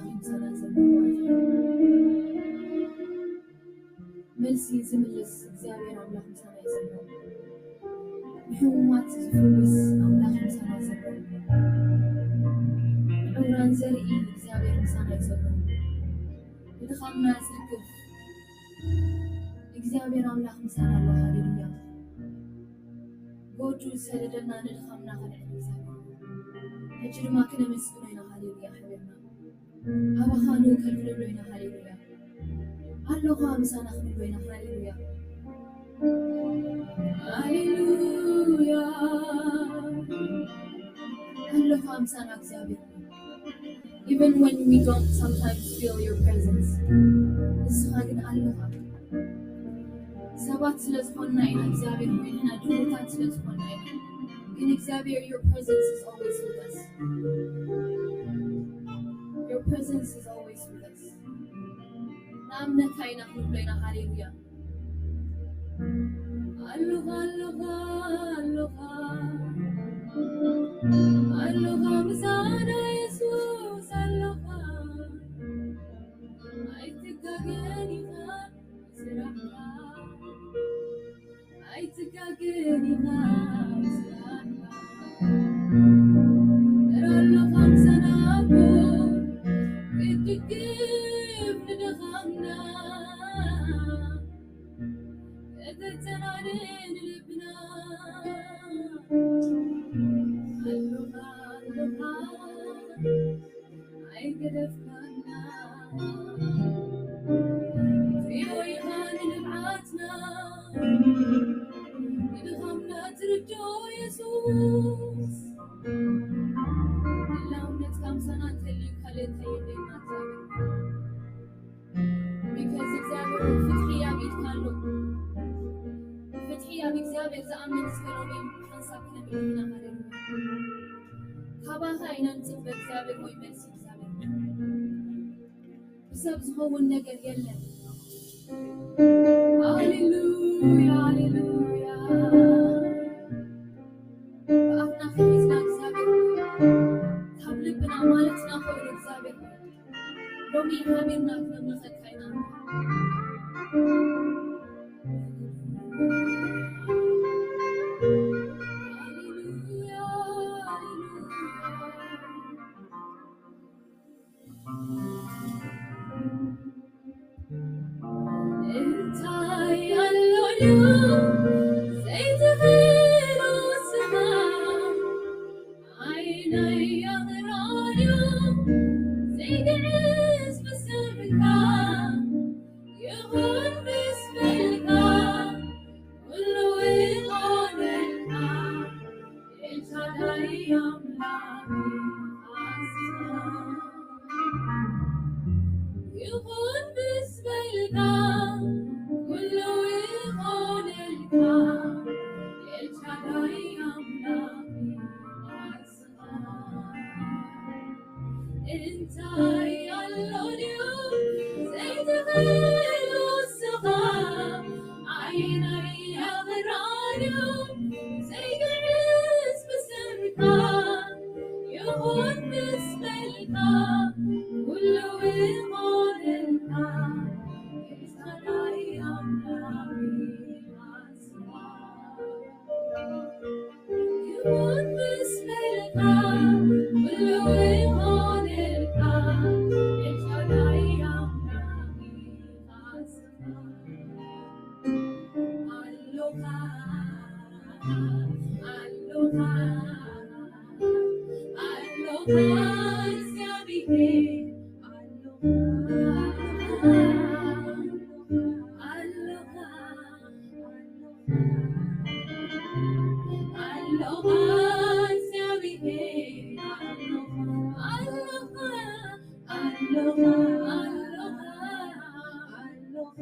ምሳና ዘሎ ማለት እዩ። መልሲ ዝምልስ እግዚኣብሔር ኣምላኽ ምሳና እዩ ዘሎ። ንሕሙማት ዝፍውስ ኣምላኽ ምሳና እዩ ዘሎ። ንዕውራን ዘርኢ እግዚኣብሔር ምሳና እዩ ዘሎ። ንድኻምና ዝርግፍ እግዚኣብሔር ኣምላኽ ምሳና ኣሎ። ሃሌሉያ። ጎዱ ዝሰደደልና ንድኻምና ከነዕልል እግዚኣብሔር። ሕጂ ድማ ክነመስግኖ ኢና። ሃሌሉያ። ሕብርና ኣባኻ ንውከል ክንብሎ ኢና። ሃሌሉያ። ኣሎኻ ምሳና ክንብሎ ኢና። ሃሌሉያ። ሃሌሉያ። ኣሎኻ ምሳና እግዚኣብሔር። Even when we don't sometimes feel your presence፣ ንስኻ ግን ኣለኻ። ሰባት ስለ ዝኾንና ኢና እግዚኣብሔር ሆይ፣ ንሕና ድሩታት ስለ ዝኾንና ኢና። ግን እግዚኣብሔር፣ your presence is always with us። Your presence is always with us። ንኣምነካ ኢና ክንብሎ ኢና። ሃሌሉያ። ኣሎኻ ኣሎኻ ኣሎኻ ኣሎኻ ምሳና የሱስ ኣሎኻ። ኣይትጋገን ኢኻ ስራሕካ። ኣይትጋገን ኢኻ ስራሕካ። ኣሎኻ ምሳና ኣቦ ክትድግፍ ንድኻምና። እተጸናንዕ ንልብና ኣሎኻ ኣሎኻ ኣይገደፍካና። ትሪኦ ኢኻ ንልምዓትና ንድኻምና ትርድኦ የሱስ። ህላውነትካ ምሳና እንተልዩ ካልእ እንታይ የድልየና እግዚኣብሔር? Because እግዚኣብሔር ፍትሒ ኣብ ኢድካ ኣሎ። ፍትሒ ኣብ እግዚኣብሔር ዝኣምን እስከ ሎሚ ሓንሳብ ክነብል ኢና። ሃሌሉያ። ካባኻ ኢና ንጽበ እግዚኣብሔር ወይ መልሲ እግዚኣብሔር። ብሰብ ዝኸውን ነገር የለን። ሃሌሉያ፣ ሃሌሉያ። ብኣፍና ከፊትና እግዚኣብሔር፣ ካብ ልብና ማለትና ኮይኑ እግዚኣብሔር ሎሚ ሓቢርና ክነምልኸካ ኢና። ሃሌሉያ፣ ሃሌሉያ። እንታይ ኣሎ ድዩ ዘይትኽእል ንስኻ? ዓይነይ ኣኽራን እዩ ዘይግዕዝ ብስምካ ይኹን ምስ በልካ ኩሉ ይኾነልካ። ኤልሻዳይ ኣምላኽ ይኹን ምስ በልካ ኩሉ ይኾነልካ። ኤልሻዳይ ኣምላኽ ይባስኻ። እንታይ ኣሎ ድዩ ዘይትኽእል ንስኻ? ዓይነይ ኣኽራን እዩ ዘይግዕዝ ብስምካ ይኹን ምስ በልካ ኩሉ ይኾነልካ። ኤልሻዳይ ኣምላኽ ይባስኻ። ይኹን ምስ በልካ ኩሉ ይኾነልካ። ኤልሻዳይ ኣምላኽ ይባስኻ። ኣሎኻ፣ ኣሎኻ፣ ኣሎኻ እግዚኣብሔር፣ ኣሎኻ፣ ኣሎኻ፣ ኣሎኻ፣ ኣሎኻ እግዚኣብሔር፣ ኣሎኻ፣ ኣሎኻ፣ ኣሎኻ፣ ኣሎኻ፣ ኣሎኻ፣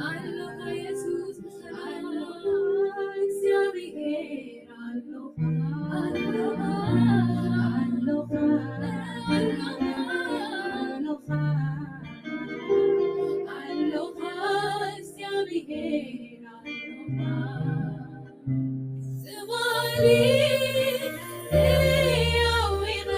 ኣሎኻ የሱስ፣ ኣሎኻ እግዚኣብሔር፣ ኣሎኻ፣ ኣሎኻ፣ ኣሎኻ፣ ኣሎኻ፣ ኣሎኻ፣ ኣሎኻ እግዚኣብሔር፣ ኣሎኻ። ዝባሊ ሕያው ኢኻ።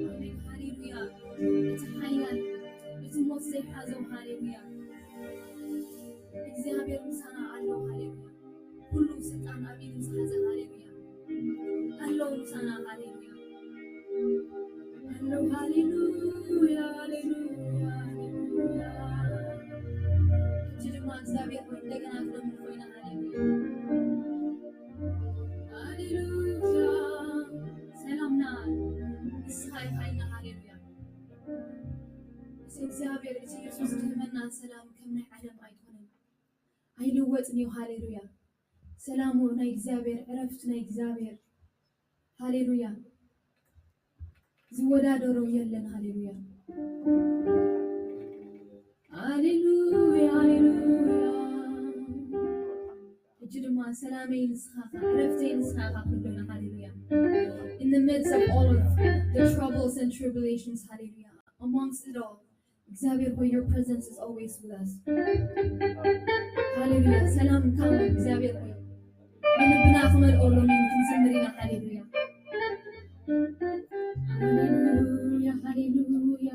ኣሜን። ሃሌሉያ። እቲ ሓያል፣ እቲ ሞት ዘይሓዞ፣ ሃሌሉያ። እግዚኣብሔር ምሳና ኣሎ፣ ሃሌሉያ። ኩሉ ስልጣን ኣብ ኢዱ ዝሓዘ፣ ሃሌሉያ። ኣሎ ምሳና፣ ሃሌሉያ። ኣሎ፣ ሃሌሉያ፣ ሃሌሉያ፣ ሃሌሉያ። ሕጂ ድማ እግዚኣብሔር እንደገና ክነምልኾ ኢና፣ ሃሌሉያ። ሃሌሉያ። ሰላምና ንስኻ ኢኻ ኢልና፣ ሃሌሉያ። እዚ እግዚኣብሔር፣ እዚ ኢየሱስ ዝህበና ሰላም ከም ናይ ዓለም ኣይኮነን። ኣይልወጥን እዩ። ሃሌሉያ። ሰላሙ ናይ እግዚኣብሔር፣ ዕረፍቱ ናይ እግዚኣብሔር። ሃሌሉያ። ዝወዳደሮ የለን። ሃሌሉያ። ሃሌሉያ፣ ሃሌሉያ። ሕጂ ድማ ሰላመይ ንስኻ ኢኻ፣ ዕረፍተይ ንስኻ ኢኻ ክንብል ኢና። ሃሌሉያ። In the midst of all of the troubles and tribulations, ሃሌሉያ። Amongst it all, እግዚኣብሔር ሆይ፣ your presence is always with us. ሃሌሉያ። ሰላምካ እግዚኣብሔር ሆይ ንልብና ክመልኦ ሎሚ ክንዝምር ኢና። ሃሌሉያ። ሃሌሉያ፣ ሃሌሉያ።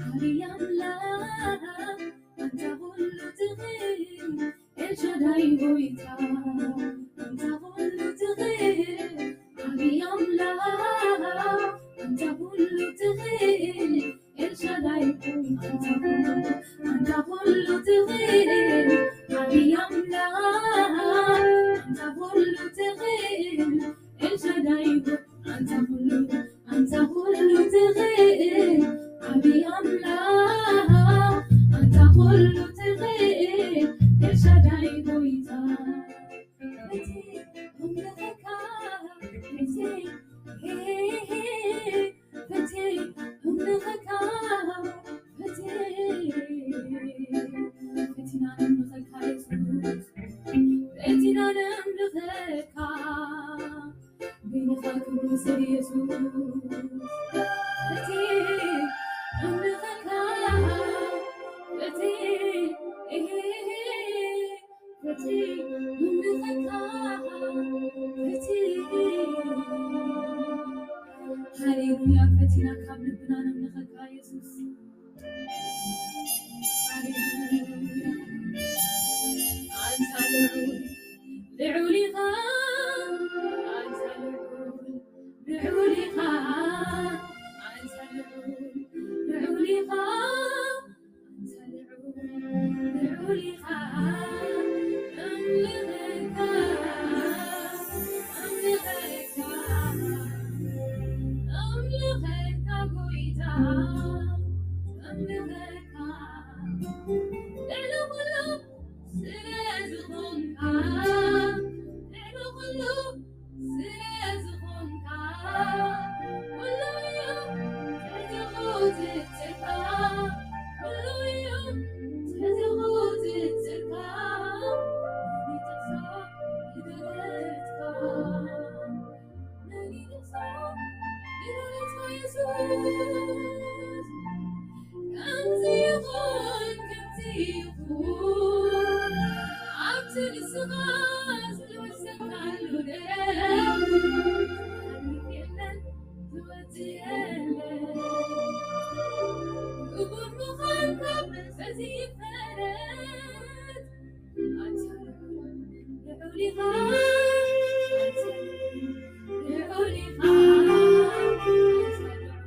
ዓብይ ኣምላኽ፣ ኣንታ ኩሉ ትኽእል ኤልሻዳይ ጎይታ፣ ኣንታ ኩሉ ትኽእል ዓብይ ኣምላኽ፣ ኣንታ ኩሉ ትኽእል ኤልሻዳይ ጎይታ፣ ኣንታ ኩሉ ትኽእል ዓብይ ኣምላኽ፣ ኣንታ ኩሉ ትኽእል ኤልሻዳይ ጎይታ፣ ኣንታ ኩሉ ኣንታ ኩሉ ትኽእል ዓብይ ኣምላኽ፣ ኣንታ ኩሉ ትኽእል ኤልሻዳይ ጎይታ፣ በቲ እምልኸካ፣ በቲ፣ በቲ እምልኸካ፣ በቲ፣ በቲና ነምልኸካ የሱስ፣ በቲና ነምልኸካ። በይንኻ ክብሪ ውሰድ የሱስ፣ እቲ እምልኸካ፣ እቲ፣ እቲ እምልኸካ፣ እቲ፣ ሃሌሉያ፣ ፈቲና ካብ ልብና ነምልኸካ የሱስ። ኣንታ ልዑል፣ ልዑል ኢኻ። ኣንታ ልዑል፣ ልዑል ኢኻ። ኣንታ ልዑል፣ ልዑል ኢኻ። ኣንታ ልዑል፣ ልዑል ኢኻ። ኣምልኸካ፣ ኣምልኸካ፣ ኣምልኸካ ጎይታ፣ ኣምልኸካ። ልዕሊ ኩሉ ስለ ዝኾንካ፣ ልዕሊ ኩሉ ስለ ዝኾንካ፣ ኩሉ እዩ ትሕቲ ቁጽጽርካ፣ ኩሉ እዩ ትሕቲ ቁጽጽርካ። መን ይጥቕሶ ንደረትካ? መን ይጥቕሶ ንደረትካ የሱስ? ከምዚ ይኹን፣ ከምዚ ይኹን፣ ኣብቲ ንስኻ ዝወሰንካሉ ደም፣ ዝሓልፍ የለን፣ ዝወጽእ የለን። ክቡር ምዃንካ በዚ ይፈለጥ። ኣንታ ልዑል ኢኻ፣ ኣንታ ልዑል ኢኻ፣ ኣንታ ልዑል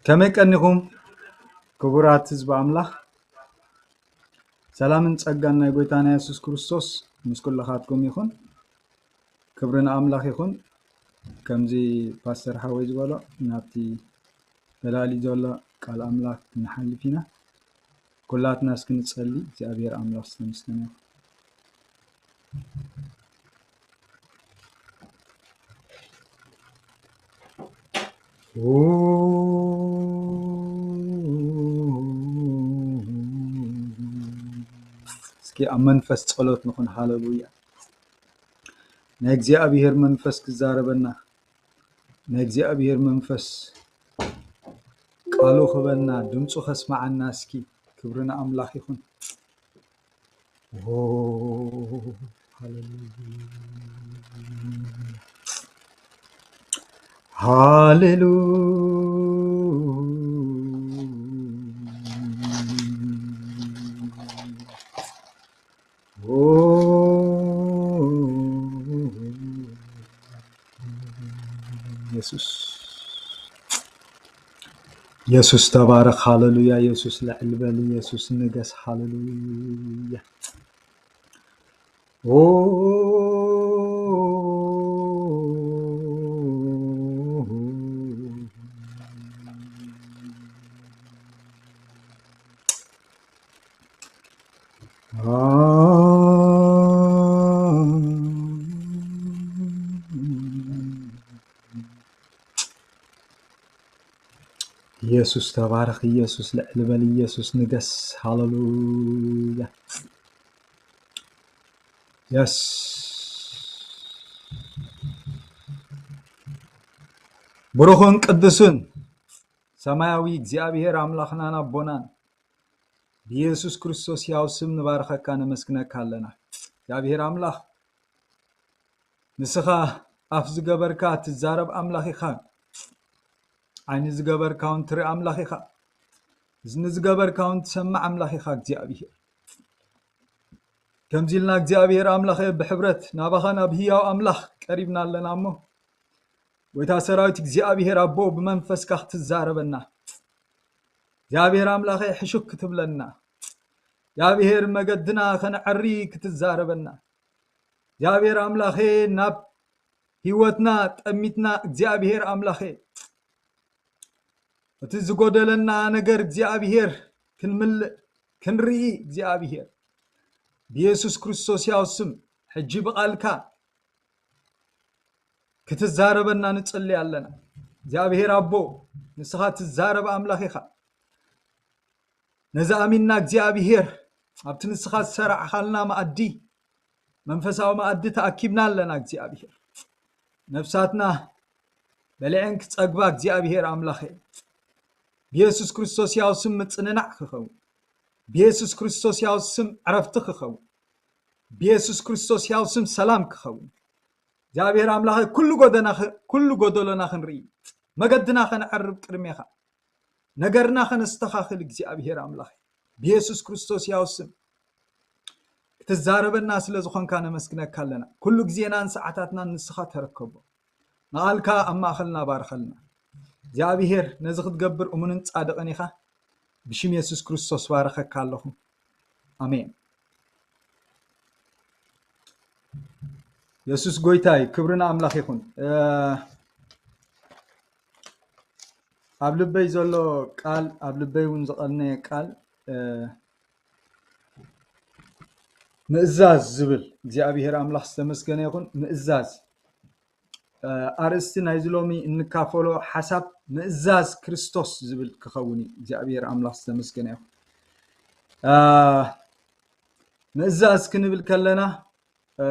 ከመይ ቀኒኹም ክቡራት ህዝቢ ኣምላኽ? ሰላምን ጸጋን ናይ ጎይታና የሱስ ክርስቶስ ምስ ኩልኻትኩም ይኹን። ክብሪ ንኣምላኽ ይኹን። ከምዚ ፓስተር ሓወይ ዝበሎ ናብቲ ተላሊ ዘሎ ቃል ኣምላኽ ክንሓልፍ ኢና። ኩላትና እስኪ ንጸሊ። እግዚኣብሔር ኣምላኽ ዝተመስገነ ይኹን። እስኪ ኣብ መንፈስ ጸሎት ንኹን። ሃለሉያ። ናይ እግዚኣብሔር መንፈስ ክዛረበና፣ ናይ እግዚኣብሔር መንፈስ ቃሉ ክበና፣ ድምፁ ከስማዓና። እስኪ ክብሪ ንኣምላኽ ይኹን። ኦ፣ ሃሌሉያ። ሃሌሉያ። ኦ፣ የሱስ፣ የሱስ ተባረኽ። ሃሌሉያ። የሱስ ልዕል በል። የሱስ ንገስ። ሃሌሉያ። ኦ፣ ኢየሱስ ተባረኽ፣ ኢየሱስ ልዕል በል፣ ኢየሱስ ንገስ። ሃሌሉያ። የስ። ብሩኽን ቅዱስን ሰማያዊ እግዚኣብሔር ኣምላኽናን ኣቦናን ብኢየሱስ ክርስቶስ ሕያው ስም ንባርኸካ፣ ነመስግነካ ኣለና። እግዚኣብሔር ኣምላኽ፣ ንስኻ ኣፍ ዝገበርካ ትዛረብ ኣምላኽ ኢኻ። ዓይኒ ዝገበርካ እውን ትርኢ ኣምላኽ ኢኻ። እዝኒ ዝገበርካ እውን ትሰምዕ ኣምላኽ ኢኻ እግዚኣብሔር። ከምዚ ኢልና እግዚኣብሔር ኣምላኸ ብሕብረት ናባኻ ናብ ህያው ኣምላኽ ቀሪብና ኣለና እሞ፣ ጎይታ ሰራዊት እግዚኣብሔር ኣቦ ብመንፈስካ ክትዛረበና፣ እግዚኣብሔር ኣምላኸ ሕሹክ ክትብለና፣ እግዚኣብሔር መገድና ከነዐሪ ክትዛረበና፣ እግዚኣብሔር ኣምላኸ ናብ ህይወትና ጠሚትና እግዚኣብሔር ኣምላኸ እቲ ዝጎደለና ነገር እግዚኣብሔር ክንምልእ ክንርኢ እግዚኣብሔር ብኢየሱስ ክርስቶስ ሕያው ስም ሕጂ ብቓልካ ክትዛረበና ንጽሊ ኣለና። እግዚኣብሔር ኣቦ ንስኻ ትዛረብ ኣምላኽ ኢኻ። ነዚ ኣሚንና እግዚኣብሔር ኣብቲ ንስኻ ዝሰራዕኻልና መኣዲ መንፈሳዊ መኣዲ ተኣኪብና ኣለና። እግዚኣብሔር ነፍሳትና በልዐን ክጸግባ እግዚኣብሔር ኣምላኸ ብኢየሱስ ክርስቶስ ሕያው ስም ምጽንናዕ ክኸውን፣ ብኢየሱስ ክርስቶስ ሕያው ስም ዕረፍቲ ክኸውን፣ ብኢየሱስ ክርስቶስ ሕያው ስም ሰላም ክኸውን እግዚኣብሔር ኣምላኸ ኩሉ ጎደና ኩሉ ጎደሎና ክንርኢ መገድና ከነዕርብ ቅድሜኻ ነገርና ከነስተኻኽል እግዚኣብሔር ኣምላኽ ብኢየሱስ ክርስቶስ ሕያው ስም ክትዛረበና ስለ ዝኾንካ ነመስግነካ ኣለና። ኩሉ ግዜናን ሰዓታትናን ንስኻ ተረከቦ። ንቓልካ ኣብ ማእኸልና ባርኸልና። እግዚኣብሔር ነዚ ክትገብር እሙንን ጻድቕን ኢኻ። ብሽም የሱስ ክርስቶስ ባረኸካ ኣለኹ። ኣሜን። የሱስ ጎይታ እዩ። ክብሪ ንኣምላኽ ይኹን። እ፣ ኣብ ልበይ ዘሎ ቃል፣ ኣብ ልበይ እውን ዝቐነየ ቃል፣ እ፣ ምእዛዝ ዝብል፣ እግዚኣብሔር ኣምላኽ ዝተመስገነ ይኹን። ምእዛዝ፣ እ፣ ኣርእስቲ ናይዚ ሎሚ እንካፈሎ ሓሳብ ምእዛዝ ክርስቶስ ዝብል ክኸውን እዩ። እግዚኣብሔር ኣምላኽ ዝተመስገነ ይኹን። እ፣ ምእዛዝ ክንብል ከለና፣ እ፣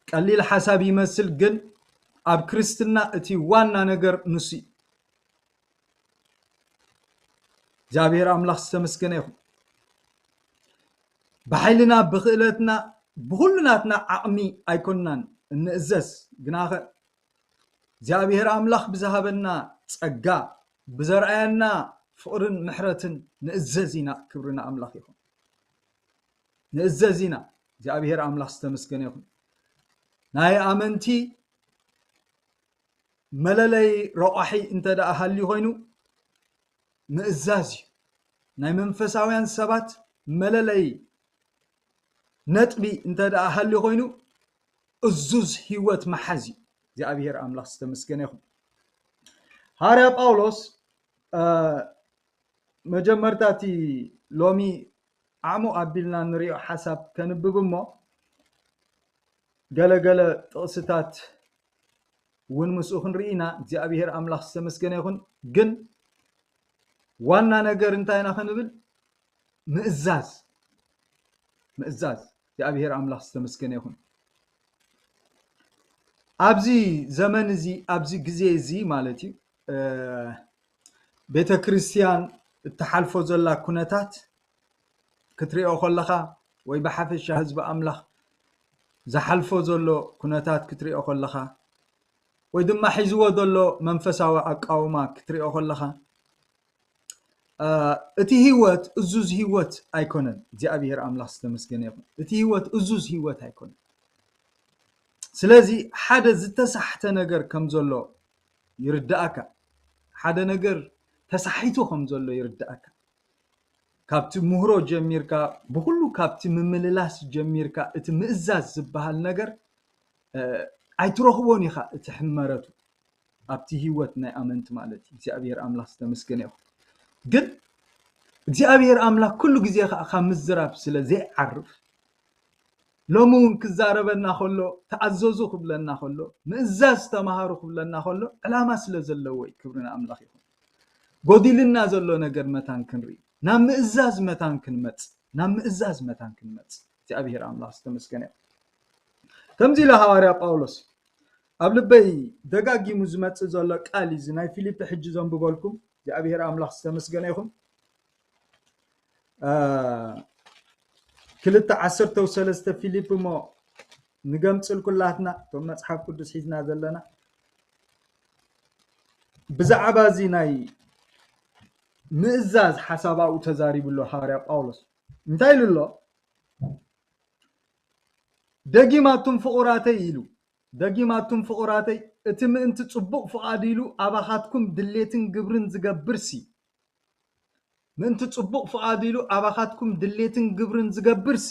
ቀሊል ሓሳብ ይመስል፣ ግን ኣብ ክርስትና እቲ ዋና ነገር ንሱ እዩ። እግዚኣብሔር ኣምላኽ ዝተመስገነ ይኹን። ብሓይልና፣ ብኽእለትና፣ ብኹሉ ናትና ዓቕሚ ኣይኮንናን እንእዘዝ፣ ግናኸ እግዚኣብሔር ኣምላኽ ብዝሃበና ጸጋ፣ ብዘርኣየና ፍቕርን ምሕረትን ንእዘዝ ኢና። ክብሪ ንኣምላኽ ይኹን። ንእዘዝ ኢና። እግዚኣብሔር ኣምላኽ ዝተመስገነ ይኹን። ናይ ኣመንቲ መለለይ ረቋሒ እንተ ደኣ ሃልዩ ኮይኑ ምእዛዝ እዩ። ናይ መንፈሳውያን ሰባት መለለይ ነጥቢ እንተ ደኣ ሃልዩ ኮይኑ እዙዝ ህይወት መሓዝ እዩ። እግዚኣብሔር ኣምላኽ ዝተመስገነ ይኹን። ሃዋርያ ጳውሎስ መጀመርታ እቲ ሎሚ ዓሙ ኣቢልና ንሪኦ ሓሳብ ከንብብ እሞ ገለገለ ጥቕስታት እውን ምስኡ ክንርኢ ኢና። እግዚኣብሔር ኣምላኽ ዝተመስገነ ይኹን። ግን ዋና ነገር እንታይ ኢና ክንብል? ምእዛዝ። ምእዛዝ። እግዚኣብሔር ኣምላኽ ዝተመስገነ ይኹን። ኣብዚ ዘመን እዚ ኣብዚ ግዜ እዚ ማለት እዩ ቤተ ክርስቲያን እትሓልፎ ዘላ ኩነታት ክትሪኦ ከለኻ ወይ ብሓፈሻ ህዝቢ ኣምላኽ ዝሓልፎ ዘሎ ኩነታት ክትሪኦ ከለኻ ወይ ድማ ሒዝዎ ዘሎ መንፈሳዊ ኣቃውማ ክትሪኦ ከለኻ እቲ ህይወት እዙዝ ህይወት ኣይኮነን። እግዚኣብሔር ኣምላኽ ዝተመስገነ ይኹን። እቲ ህይወት እዙዝ ህይወት ኣይኮነን። ስለዚ ሓደ ዝተሳሕተ ነገር ከም ዘሎ ይርድኣካ። ሓደ ነገር ተሳሒቱ ከም ዘሎ ይርድኣካ። ካብቲ ምህሮ ጀሚርካ ብኩሉ ካብቲ ምምልላስ ጀሚርካ እቲ ምእዛዝ ዝበሃል ነገር ኣይትረኽቦን ኢኻ። እቲ ሕመረቱ ኣብቲ ህይወት ናይ ኣመንቲ ማለት እዩ። እግዚኣብሔር ኣምላኽ ዝተመስገነ ይኹን። ግን እግዚኣብሔር ኣምላኽ ኩሉ ግዜ ከዓ ካብ ምዝራብ ስለ ዘይዓርፍ ሎሚ እውን ክዛረበና ከሎ ተኣዘዙ ክብለና ከሎ ምእዛዝ ተምሃሩ ክብለና ከሎ ዕላማ ስለ ዘለዎ እዩ። ክብሪ ንኣምላኽ ይኹን። ጎዲልና ዘሎ ነገር መታን ክንርኢ ናብ ምእዛዝ መታን ክንመጽ ናብ ምእዛዝ መታን ክንመጽ እግዚኣብሔር ኣምላኽ ዝተመስገነ ይኹን። ከምዚ ኢለ ሃዋርያ ጳውሎስ ኣብ ልበይ ደጋጊሙ ዝመጽእ ዘሎ ቃል እዚ ናይ ፊልፕ ሕጂ ዘንብበልኩም እግዚኣብሔር ኣምላኽ ዝተመስገነ ይኹን። ክልተ ዓሰርተ ሰለስተ ፊልፕ እሞ ንገምጽል ኩላትና እቶም መጽሓፍ ቅዱስ ሒዝና ዘለና ብዛዕባ እዚ ናይ ምእዛዝ ሓሳብ ኣብኡ ተዛሪቡ ኣሎ ሃዋርያ ጳውሎስ። እንታይ ኢሉ ኣሎ? ደጊም ኣቱም ፍቑራተይ ኢሉ ደጊም ኣቱም ፍቑራተይ እቲ ምእንቲ ጽቡቕ ፍቓድ ኢሉ ኣባኻትኩም ድሌትን ግብርን ዝገብርሲ ምእንቲ ጽቡቕ ፍቓድ ኢሉ ኣባኻትኩም ድሌትን ግብርን ዝገብርሲ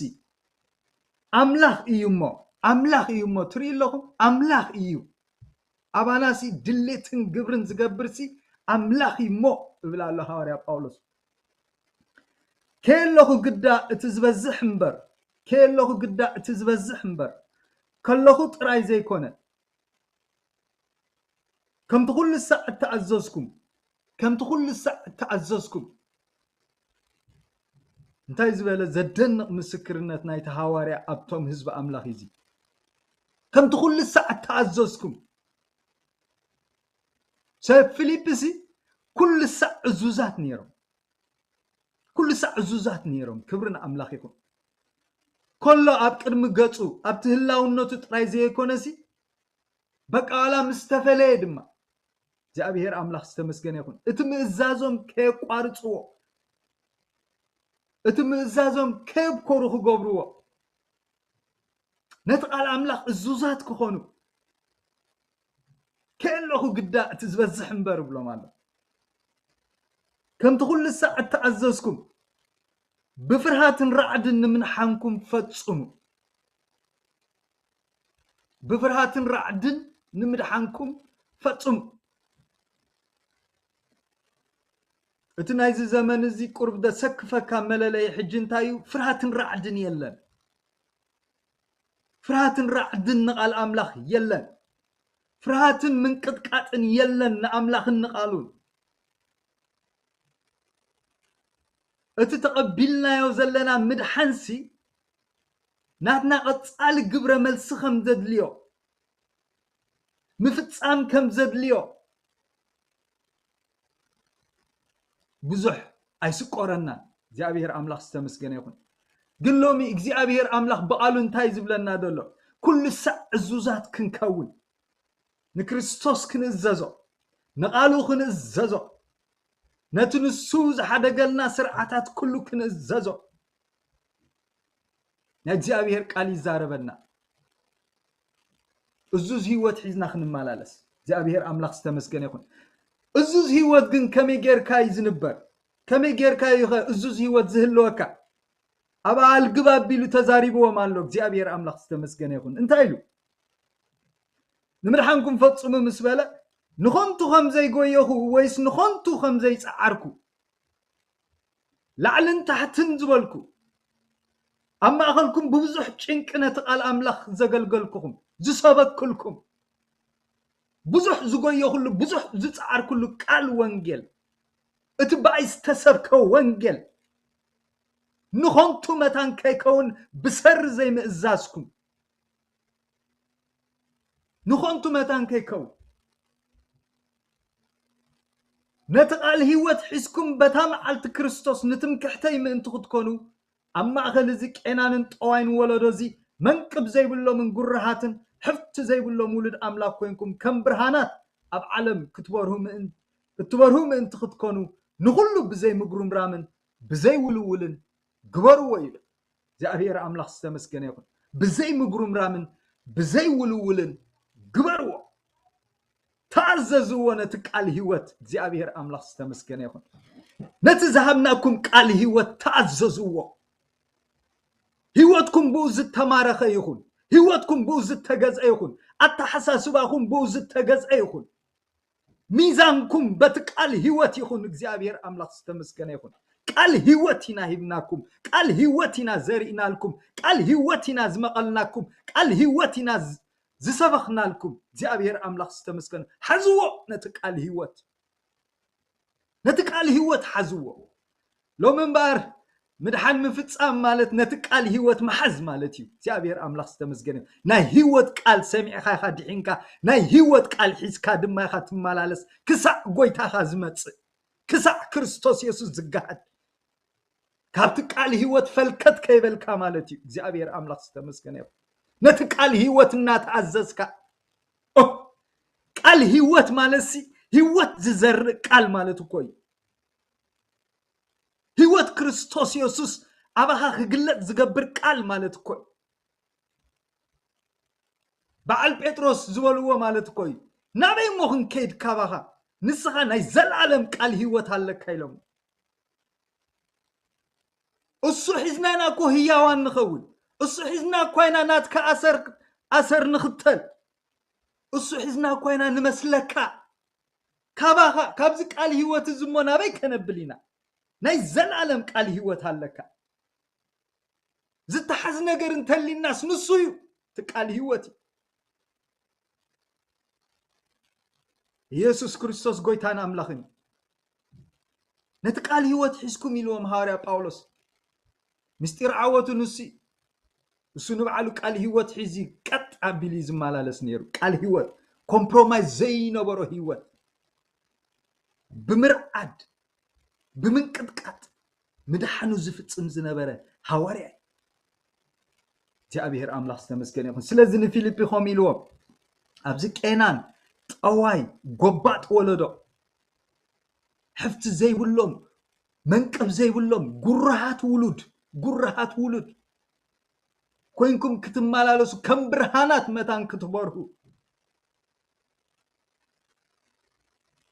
ኣምላኽ እዩ እሞ ኣምላኽ እዩ እሞ ትርኢ ኣለኹም ኣምላኽ እዩ ኣባናሲ ድሌትን ግብርን ዝገብርሲ ኣምላኽ እዩ እሞ እብል ኣሎ ሃዋርያ ጳውሎስ። ከየለኹ ግዳ እቲ ዝበዝሕ እምበር ከየለኹ ግዳ እቲ ዝበዝሕ እምበር ከለኹ ጥራይ ዘይኮነ ከምቲ ኩሉ ሳዕ እተኣዘዝኩም ከምቲ ኩሉ ሳዕ እተኣዘዝኩም እንታይ ዝበለ ዘደንቕ ምስክርነት ናይቲ ሃዋርያ ኣብቶም ህዝቢ ኣምላኽ እዚ ከምቲ ኩሉ ሳዕ እተኣዘዝኩም ሰብ ፊልፕሲ ኩሉ ሳዕ እዙዛት ነይሮም ኩሉ ሳዕ እዙዛት ነይሮም ክብሪ ንኣምላኽ ይኹን ከሎ ኣብ ቅድሚ ገጹ ኣብቲ ህላውነቱ ጥራይ ዘይኮነሲ በቃ ዋላ ምስ ተፈለየ ድማ እግዚኣብሔር ኣምላኽ ዝተመስገነ ይኹን እቲ ምእዛዞም ከየቋርፅዎ እቲ ምእዛዞም ከየብኮሩ ክገብርዎ ነቲ ቃል ኣምላኽ እዙዛት ክኾኑ ከየለኹ ግዳ እቲ ዝበዝሕ እምበር እብሎም ኣሎ ከምቲ ኩሉ ሳዕ እተኣዘዝኩም ብፍርሃትን ራዕድን ንምድሓንኩም ፈጽሙ ብፍርሃትን ራዕድን ንምድሓንኩም ፈጽሙ እቲ ናይዚ ዘመን እዚ ቁርብ ዘሰክፈካ መለለይ ሕጂ እንታይ እዩ ፍርሃትን ራዕድን የለን ፍርሃትን ራዕድን ንቓል ኣምላኽ የለን ፍርሃትን ምንቅጥቃጥን የለን ንኣምላኽን ንቓሉን እቲ ተቐቢልናዮ ዘለና ምድሓንሲ ናትና ቀጻሊ ግብረ መልሲ ከም ዘድልዮ ምፍጻም ከም ዘድልዮ ብዙሕ ኣይስቆረናን እግዚኣብሔር ኣምላኽ ዝተመስገነ ይኹን ግን ሎሚ እግዚኣብሔር ኣምላኽ ብቓሉ እንታይ ዝብለና ዘሎ ኩሉ ሳዕ ዕዙዛት ክንከውን ንክርስቶስ ክንእዘዞ ንቓሉ ክንእዘዞ ነቲ ንሱ ዝሓደገልና ስርዓታት ኩሉ ክንእዘዞ ናይ እግዚኣብሔር ቃል ይዛረበና እዙዝ ህይወት ሒዝና ክንመላለስ እግዚኣብሔር ኣምላኽ ዝተመስገነ ይኹን። እዙዝ ህይወት ግን ከመይ ጌርካ እዩ ዝንበር? ከመይ ጌርካ እዩ ኸ እዙዝ ህይወት ዝህልወካ? ኣብ ኣልግብ ኣቢሉ ተዛሪብዎም ኣሎ። እግዚኣብሔር ኣምላኽ ዝተመስገነ ይኹን። እንታይ ኢሉ? ንምድሓንኩም ፈጽሙ ምስ በለ፣ ንኸንቱ ከም ዘይጎየኹ ወይስ ንኸንቱ ከም ዘይጸዓርኩ፣ ላዕልን ታሕትን ዝበልኩ፣ ኣብ ማእኸልኩም ብብዙሕ ጭንቂ ነቲ ቃል ኣምላኽ ዘገልገልኩኹም፣ ዝሰበክልኩም፣ ብዙሕ ዝጎየኹሉ፣ ብዙሕ ዝጸዓርኩሉ ቃል ወንጌል፣ እቲ ብኣይ ዝተሰብከ ወንጌል፣ ንኸንቱ መታን ከይከውን ብሰሪ ዘይምእዛዝኩም፣ ንኸንቱ መታን ከይከውን፣ ነቲ ቃል ህይወት ሒዝኩም በታ መዓልቲ ክርስቶስ ንትምክሕተይ ምእንቲ ክትኮኑ፣ ኣብ ማእከል እዚ ቄናንን ጠዋይን ወለዶ እዚ መንቅብ ዘይብሎምን ጉርሃትን ሕፍቲ ዘይብሎም ውሉድ ኣምላኽ ኮይንኩም፣ ከም ብርሃናት ኣብ ዓለም ክትበርሁ ምእን-፣ እትበርሁ ምእንቲ ክትኮኑ፣ ንኹሉ ብዘይ ምጉርምራምን ብዘይ ውልውልን ግበርዎ ይብል። እግዚኣብሔር ኣምላኽ ዝተመስገነ ይኹን። ብዘይ ምጉርምራምን ብዘይ ውልውልን ግበርዎ። ተኣዘዝዎ ነቲ ቃል ህይወት። እግዚኣብሔር ኣምላኽ ዝተመስገነ ይኹን። ነቲ ዝሃብናኩም ቃል ህይወት ተኣዘዝዎ። ህይወትኩም ብኡ ዝተማረኸ ይኹን። ህይወትኩም ብኡ ዝተገዝአ ይኹን። ኣተሓሳስባኹም ብኡ ዝተገዝአ ይኹን። ሚዛንኩም በቲ ቃል ህይወት ይኹን። እግዚኣብሔር ኣምላኽ ዝተመስገነ ይኹን። ቃል ህይወት ኢና ሂብናኩም። ቃል ህይወት ኢና ዘሪእናልኩም። ቃል ህይወት ኢና ዝመቐልናኩም። ቃል ህይወት ኢና ዝ-፣ ዝሰበኽናልኩም። እግዚኣብሔር ኣምላኽ ዝተመስገነ። ሓዝዎ ነቲ ቃል ህይወት። ነቲ ቃል ህይወት ሓዝዎ። ሎሚ እምበኣር ምድሓን ምፍጻም ማለት ነቲ ቃል ህይወት ምሓዝ ማለት እዩ። እግዚኣብሔር ኣምላኽ ዝተመስገነ እዩ። ናይ ህይወት ቃል ሰሚዕካ ኢኻ ድሒንካ፣ ናይ ህይወት ቃል ሒዝካ ድማ ኢኻ ትመላለስ፣ ክሳዕ ጎይታኻ ዝመጽእ፣ ክሳዕ ክርስቶስ የሱስ ዝገሃድ። ካብቲ ቃል ህይወት ፈልከት ከይበልካ ማለት እዩ። እግዚኣብሔር ኣምላኽ ዝተመስገነ ይኹን። ነቲ ቃል ህይወት እናተኣዘዝካ፣ ኦ፣ ቃል ህይወት ማለት ሲ፣ ህይወት ዝዘርእ ቃል ማለት እኮ እዩ። ህይወት ክርስቶስ የሱስ ኣባኻ ክግለጽ ዝገብር ቃል ማለት እኮ እዩ። በዓል ጴጥሮስ ዝበልዎ ማለት እኮ እዩ። ናበይ እሞ ክንከይድ ካባኻ? ንስኻ ናይ ዘለኣለም ቃል ህይወት ኣለካ ኢሎም። እሱ ሒዝና ኢና እኮ ህያዋን ንኸውን። እሱ ሒዝና እኳ ኢና ናትካ ኣሰር፣ ኣሰር ንኽተል። እሱ ሒዝና እኳ ኢና ንመስለካ። ካባኻ፣ ካብዚ ቃል ህይወት እዚ እሞ ናበይ ከነብል ኢና? ናይ ዘለኣለም ቃል ህይወት ኣለካ። ዝተሓዝ ነገር እንተሊናስ ንሱ እዩ፣ እቲ ቃል ህይወት እዩ። ኢየሱስ ክርስቶስ ጎይታን ኣምላኽን እዩ። ነቲ ቃል ህይወት ሒዝኩም ኢልዎም ሃዋርያ ጳውሎስ። ምስጢር ዓወቱ ንሱ እዩ። እሱ ንባዕሉ ቃል ህይወት ሒዙ ቀጥ ኣቢሉ እዩ ዝመላለስ ነይሩ። ቃል ህይወት፣ ኮምፕሮማይዝ ዘይነበሮ ህይወት። ብምርዓድ፣ ብምንቅጥቃጥ ምድሓኑ ዝፍጽም ዝነበረ ሃዋርያ እዩ። እግዚኣብሔር ኣምላኽ ዝተመስገነ ይኹን። ስለዚ ንፊልጲ ከምኡ ኢልዎም፣ ኣብዚ ቄናን ጠዋይ ጎባጥ ወለዶ፣ ሕፍቲ ዘይብሎም፣ መንቅብ ዘይብሎም፣ ጉራሃት ውሉድ፣ ጉራሃት ውሉድ ኮይንኩም ክትመላለሱ፣ ከም ብርሃናት መታን ክትበርሁ።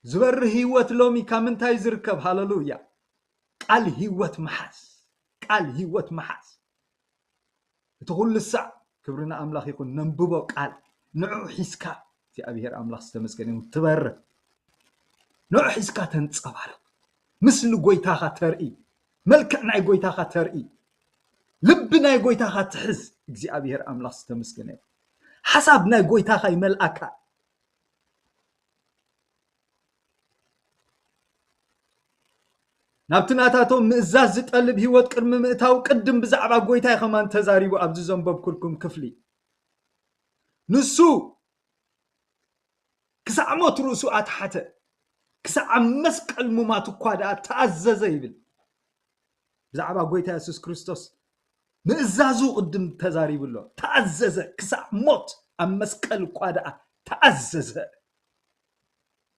ዝበርህ ህይወት ሎሚ ካብ ምንታይ ዝርከብ? ሃለሉያ። ቃል ህይወት ምሓዝ፣ ቃል ህይወት ምሓዝ። እቲ ኩሉ ሳዕ ክብሪ ንኣምላኽ ይኹን፣ ነንብቦ ቃል ንዑ ሒዝካ፣ እግዚኣብሔር ኣምላኽ ዝተመስገነ ይኹን፣ ትበርህ። ንዑ ሒዝካ ተንጸባርቕ። ምስሊ ጎይታኻ ተርኢ፣ መልክዕ ናይ ጎይታኻ ተርኢ፣ ልቢ ናይ ጎይታኻ ትሕዝ። እግዚኣብሔር ኣምላኽ ዝተመስገነ ይኹን። ሓሳብ ናይ ጎይታኻ ይመልኣካ። ናብቲ ናታቶም ምእዛዝ ዝጠልብ ህይወት ቅድሚ ምእታው ቅድም ብዛዕባ ጎይታይ ከማን ተዛሪቡ ኣብዚ ዘንበብኩልኩም ክፍሊ። ንሱ ክሳዕ ሞት ርእሱ ኣትሓተ፣ ክሳዕ ኣብ መስቀል ሙማት እኳ ደኣ ተኣዘዘ ይብል። ብዛዕባ ጎይታ የሱስ ክርስቶስ ምእዛዙ ቅድም ተዛሪቡ ኣሎ። ተኣዘዘ፣ ክሳዕ ሞት ኣብ መስቀል እኳ ደኣ ተኣዘዘ።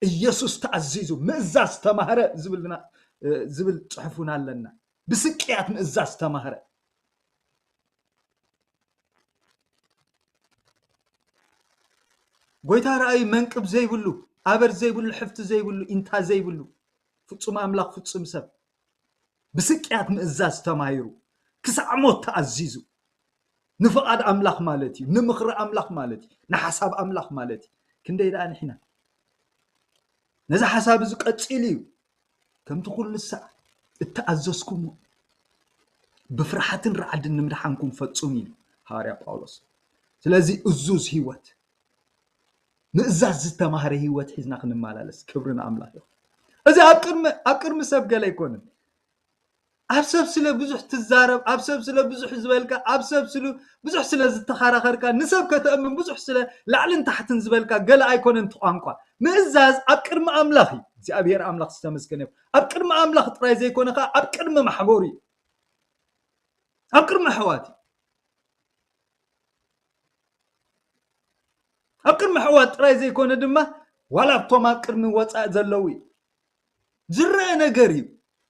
ኢየሱስ ተኣዚዙ፣ ምእዛዝ ተማህረ ዝብልና፣ እ፣ ዝብል ጽሑፍ እውን ኣለና። ብስቅያት ምእዛዝ ተማህረ። ጎይታ ረኣዩ መንቅብ ዘይብሉ፣ ኣበር ዘይብሉ፣ ሕፍቲ ዘይብሉ፣ ኢንታ ዘይብሉ፣ ፍጹም ኣምላኽ ፍጹም ሰብ፣ ብስቅያት ምእዛዝ ተማሂሩ ክሳዕ ሞት ተኣዚዙ፣ ንፍቓድ ኣምላኽ ማለት እዩ፣ ንምኽሪ ኣምላኽ ማለት እዩ፣ ንሓሳብ ኣምላኽ ማለት እዩ። ክንደይ ደኣ ንሕና ነዚ ሓሳብ እዚ ቀጺሉ እዩ። ከምቲ ኩሉ ሳዕ እተኣዘዝኩሞ ብፍርሓትን ራዕድን ንምድሓንኩም ፈጹም ኢሉ ሃዋርያ ጳውሎስ። ስለዚ እዙዝ ህይወት፣ ምእዛዝ ዝተማህረ ህይወት ሒዝና ክንመላለስ ክብሪ ንኣምላኽ ይኹን። እዚ ኣብ ቅድሚ ኣብ ቅድሚ ሰብ ገለ ኣይኮንን። ኣብ ሰብ ስለ ብዙሕ ትዛረብ፣ ኣብ ሰብ ስለ ብዙሕ ዝበልካ፣ ኣብ ሰብ ስሉ ብዙሕ ስለ ዝተኸራኸርካ፣ ንሰብ ከተእምን ብዙሕ ስለ ላዕልን ታሕትን ዝበልካ ገለ ኣይኮነን እቲ ቋንቋ። ምእዛዝ ኣብ ቅድሚ ኣምላኽ እዩ። እግዚኣብሔር ኣምላኽ ዝተመስገነ ይኹን። ኣብ ቅድሚ ኣምላኽ ጥራይ ዘይኮነ ከኣ ኣብ ቅድሚ ማሕበሩ እዩ። ኣብ ቅድሚ ኣሕዋት እዩ። ኣብ ቅድሚ ኣሕዋት ጥራይ ዘይኮነ ድማ ዋላ ኣብቶም ኣብ ቅድሚ ወጻኢ ዘለዉ እዩ። ዝረአ ነገር እዩ።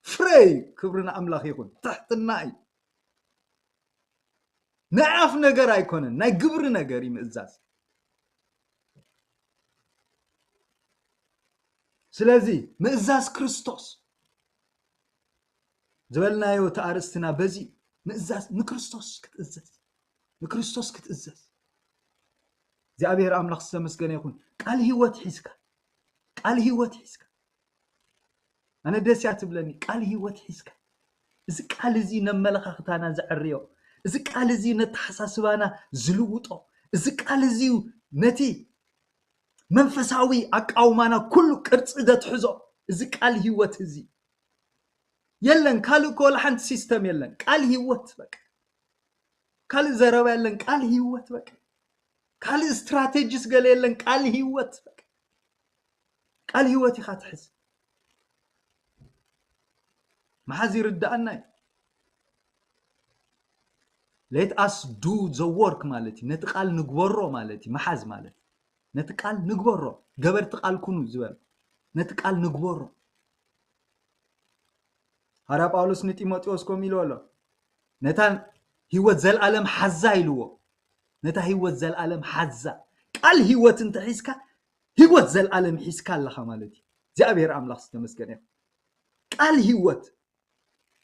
ፍረ እዩ። ክብሪ ንኣምላኽ ይኹን። ትሕትና እዩ። ናይ ኣፍ ነገር ኣይኮነን፣ ናይ ግብሪ ነገር እዩ ምእዛዝ። ስለዚ ምእዛዝ ክርስቶስ ዝበልናዮ እቲ ኣርእስትና በዚ እዩ። ምእዛዝ ንክርስቶስ ክትእዘዝ፣ ንክርስቶስ ክትእዘዝ። እግዚኣብሔር ኣምላኽ ዝተመስገነ ይኹን። ቃል ህይወት ሒዝካ፣ ቃል ህይወት ሒዝካ። ኣነ ደስ እያ ትብለኒ ቃል ህይወት ሒዝካ። እዚ ቃል እዚ ነመለኻኽታና ዘዕርዮ፣ እዚ ቃል እዚ ነተሓሳስባና ዝልውጦ፣ እዚ ቃል እዚ እዩ ነቲ መንፈሳዊ ኣቃውማና ኩሉ ቅርጺ ዘትሕዞ፣ እዚ ቃል ህይወት እዚ። የለን ካልእ እኮ ወላ ሓንቲ ሲስተም የለን። ቃል ህይወት በቃ። ካልእ ዘረባ የለን። ቃል ህይወት በቃ። ካልእ ስትራቴጂስ ገለ የለን። ቃል ህይወት በቃ። ቃል ህይወት ኢኻ ትሕዝ። መሓዝ ይርድኣና እዩ። Let us do the work ማለት እዩ። ነቲ ቃል ንግበሮ ማለት እዩ። መሓዝ ማለት ነቲ ቃል ንግበሮ። ገበርቲ ቃል ኩኑ ዝበል ነቲ ቃል ንግበሮ። ሃራ ጳውሎስ ንጢሞቴዎስ ከም ኢሉ ኣሎ፣ ነታ ህይወት ዘልኣለም ሓዛ ኢልዎ። ነታ ህይወት ዘልኣለም ሓዛ። ቃል ህይወት እንተሒዝካ ህይወት ዘልኣለም ሒዝካ ኣለኻ ማለት እዩ። እግዚኣብሔር ኣምላኽ ዝተመስገነ ይኹን። ቃል ህይወት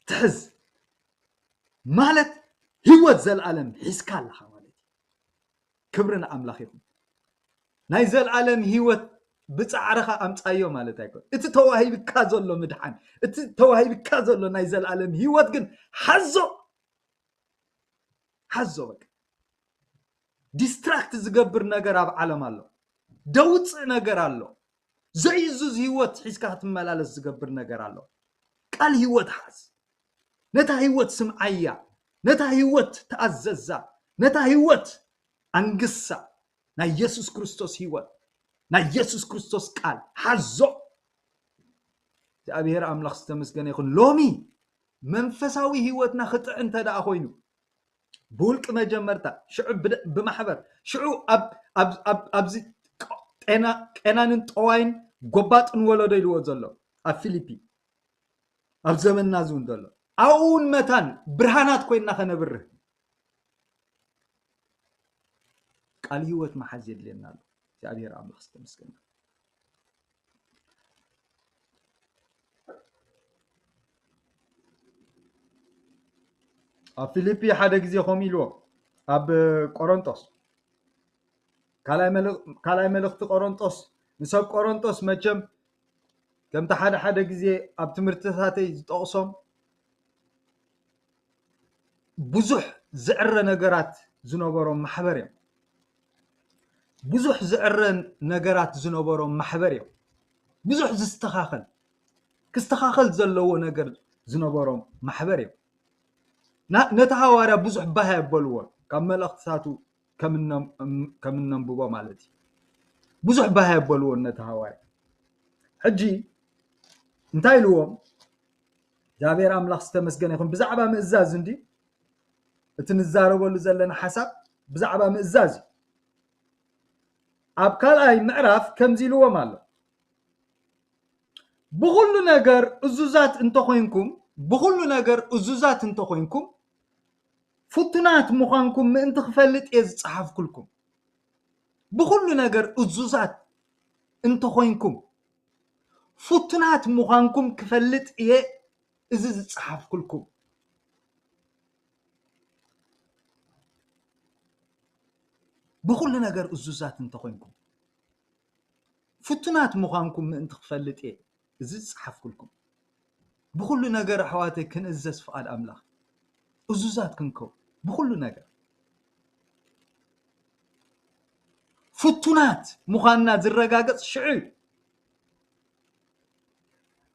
ትሕዝ ማለት ህይወት ዘልኣለም ሒዝካ ኣለኻ ማለት እዩ። ክብሪ ንኣምላኽ ይኹን። ናይ ዘልኣለም ህይወት ብጻዕርኻ ኣምጻዮ ማለት ኣይኮን። እቲ ተዋሂብካ ዘሎ ምድሓን፣ እቲ ተዋሂብካ ዘሎ ናይ ዘልኣለም ህይወት ግን ሓዞ፣ ሓዞ በቃ። ዲስትራክት ዝገብር ነገር ኣብ ዓለም ኣሎ። ደውፅእ ነገር ኣሎ። ዘይእዙዝ ህይወት ሒዝካ ክትመላለስ ዝገብር ነገር ኣሎ። ቃል ህይወት ሓዝ። ነታ ህይወት ስምዓያ። ነታ ህይወት ተኣዘዛ። ነታ ህይወት ኣንግሳ። ናይ የሱስ ክርስቶስ ህይወት፣ ናይ የሱስ ክርስቶስ ቃል ሓዞ። እግዚኣብሔር ኣምላኽ ዝተመስገነ ይኹን። ሎሚ መንፈሳዊ ህይወትና ክጥዕ እንተ ደኣ ኮይኑ፣ ብውልቂ መጀመርታ፣ ሽዑ ብደ-፣ ብማሕበር፣ ሽዑ ኣብ፣ ኣብ፣ ኣብ፣ ኣብዚ ጤና-፣ ቄናንን ጠዋይን ጎባጥን ወለዶ ኢልዎ ዘሎ ኣብ ፊሊፒ፣ ኣብ ዘመንና እዚ እውን ዘሎ፣ ኣብኡ እውን መታን ብርሃናት ኮይንና ከነብርህ ቃል ህይወት መሓዝ የድልየና ኣሎ። እግዚኣብሔር ኣምላኽ ዝተመስገነ። ኣብ ፊልፒ ሓደ ግዜ ከምኡ ኢልዎ፣ ኣብ ቆሮንጦስ፣ ካልኣይ መልእ-፣ ካልኣይ መልእኽቲ ቆሮንጦስ፣ ንሰብ ቆሮንጦስ መቸም ከምቲ ሓደ ሓደ ግዜ ኣብ ትምህርትታተይ ዝጠቕሶም ብዙሕ ዝዕረ ነገራት ዝነበሮም ማሕበር እዮም። ብዙሕ ዝዕረ ነገራት ዝነበሮም ማሕበር እዮም። ብዙሕ ዝስተኻኸል፣ ክስተኻኸል ዘለዎ ነገር ዝነበሮም ማሕበር እዮም። ና-፣ ነቲ ሃዋርያ ብዙሕ ባህ ኣየበልዎን፣ ካብ መልእኽትታቱ ከም እነ-፣ ከም እነንብቦ ማለት እዩ። ብዙሕ ባህ ኣየበልዎን ነቲ ሃዋርያ። ሕጂ እንታይ ኢልዎም? እግዚኣብሔር ኣምላኽ ዝተመስገነ ይኹን። ብዛዕባ ምእዛዝ እንዲ እቲ ንዛረበሉ ዘለና ሓሳብ ብዛዕባ ምእዛዝ እዩ። ኣብ ካልኣይ ምዕራፍ ከምዚ ኢልዎም ኣሎ፣ ብኹሉ ነገር እዙዛት እንተኾይንኩም፣ ብኹሉ ነገር እዙዛት እንተኾይንኩም፣ ፍቱናት ምዃንኩም ምእንቲ ክፈልጥ እየ ዝጸሓፍኩልኩም። ብኹሉ ነገር እዙዛት እንተኾይንኩም፣ ፍቱናት ምዃንኩም ክፈልጥ እየ እዚ ዝጸሓፍኩልኩም። ብኹሉ ነገር እዙዛት እንተኾይንኩም፣ ፍቱናት ምዃንኩም ምእንቲ ክፈልጥ እየ እዚ ዝጸሓፍኩልኩም። ብኹሉ ነገር ኣሕዋተይ ክንእዘዝ ፍቓድ ኣምላኽ እዙዛት ክንከው ብኹሉ ነገር። ፍቱናት ምዃንና ዝረጋገጽ ሽዑ እዩ።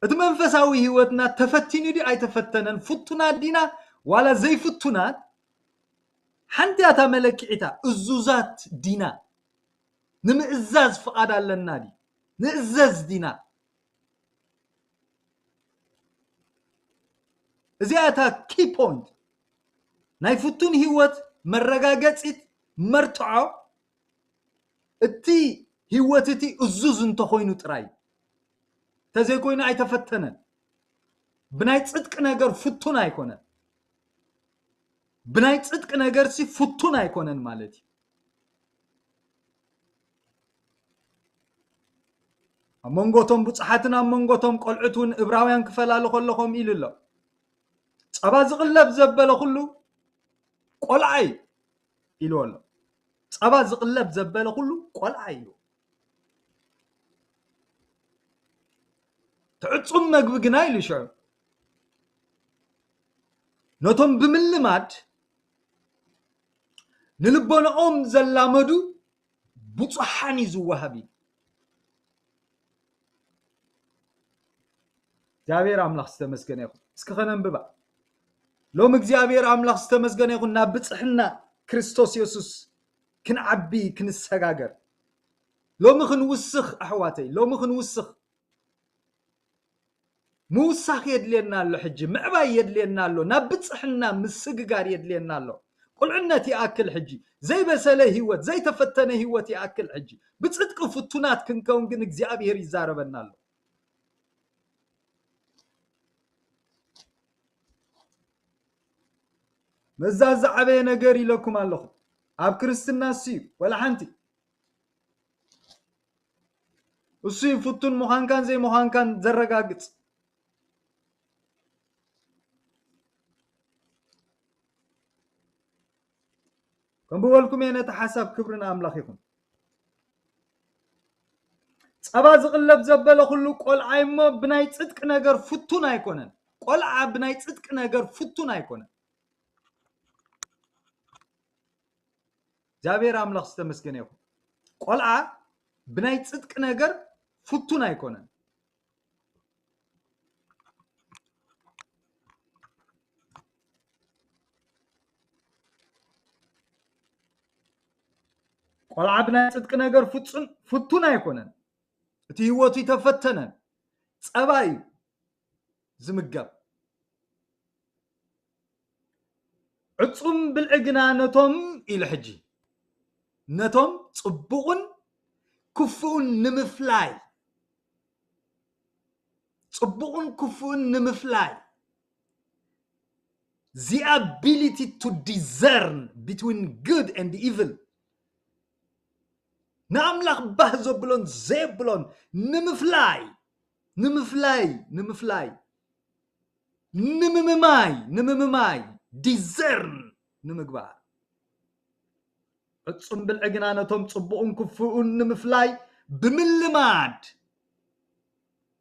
እቲ መንፈሳዊ ህይወትና ተፈቲኑ ድዩ ኣይተፈተነን፣ ፍቱናት ዲና ዋላ ዘይፍቱናት፣ ሓንቲ እያ እታ መለክዒታ። እዙዛት ዲና? ንምእዛዝ ፍቓድ ኣለና ድዩ? ንእዘዝ ዲና? እዚኣ እታ ኪ ፖይንት ናይ ፍቱን ህይወት መረጋገጺት መርትዖ። እቲ ህይወት እቲ እዙዝ እንተኾይኑ ጥራይ፣ እንተዘይኮይኑ ኣይተፈተነን። ብናይ ጽድቂ ነገር ፍቱን ኣይኮነን። ብናይ ጽድቂ ነገርሲ ፍቱን ኣይኮነን ማለት እዩ። ኣብ መንጎቶም ብጹሓትን ኣብ መንጎቶም ቆልዑት እውን እብራውያን ክፈላሉ ከሎ ከምኡ ኢሉ ኣሎ። ጸባ ዝቕለብ ዘበለ ኩሉ ቆልዓ እዩ ኢልዎ ኣሎ። ጸባ ዝቕለብ ዘበለ ኩሉ ቆልዓ እዩ። ትዕጹም መግቢ ግና ኢሉ ሽዑ ነቶም ብምልማድ ንልቦናኦም ዘላመዱ ብጹሓን እዩ ዝወሃብ እዩ። እግዚኣብሔር ኣምላኽ ዝተመስገነ ይኹን። እስኪ ኸነንብባ። ሎም እግዚኣብሔር ኣምላኽ ዝተመስገነ ይኹን። ናብ ብጽሕና ክርስቶስ የሱስ ክንዓቢ ክንሰጋገር ሎሚ ክንውስኽ ኣሕዋተይ፣ ሎሚ ክንውስኽ። ምውሳኽ የድልየና ኣሎ። ሕጂ ምዕባይ የድልየና ኣሎ። ናብ ብጽሕና ምስግጋር የድልየና ኣሎ። ቁልዕነት ይኣክል ሕጂ። ዘይበሰለ ህይወት፣ ዘይተፈተነ ህይወት ይኣክል ሕጂ። ብጽድቂ ፍቱናት ክንከውን ግን እግዚኣብሔር ይዛረበና ኣሎ። መዛ ዝዓበየ ነገር ኢለኩም ኣለኹ። ኣብ ክርስትና እሱ እዩ፣ ወላ ሓንቲ። እሱ እዩ ፍቱን ምዃንካን ዘይምዃንካን ዘረጋግጽ። ከም ብበልኩም እየ፣ ነቲ ሓሳብ ክብሪ ንኣምላኽ ይኹን። ጸባ ዝቕለብ ዘበለ ኩሉ ቆልዓ እሞ ብናይ ጽድቂ ነገር ፍቱን ኣይኮነን። ቆልዓ ብናይ ጽድቂ ነገር ፍቱን ኣይኮነን። እግዚኣብሔር ኣምላኽ ዝተመስገነ ይኹን። ቆልዓ ብናይ ጽድቂ ነገር ፍቱን ኣይኮነን። ቆልዓ ብናይ ጽድቂ ነገር ፍጹን ፍቱን ኣይኮነን። እቲ ህይወቱ ይተፈተነን። ጸባ እዩ ዝምገብ። ዕጹም ብልዒ ግና ነቶም ኢሉ ሕጂ፣ ነቶም ጽቡቕን ክፉእን ንምፍላይ፣ ጽቡቕን ክፉእን ንምፍላይ፣ the ability to discern between good and evil፣ ንኣምላኽ ባህ ዘብሎን ዘየብሎን ንምፍላይ፣ ንምፍላይ፣ ንምፍላይ፣ ንምምማይ፣ ንምምማይ፣ ዲዘርን ንምግባር። ዕጹም ብልዒ ግና ነቶም ጽቡቕን ክፉእን ንምፍላይ ብምልማድ፣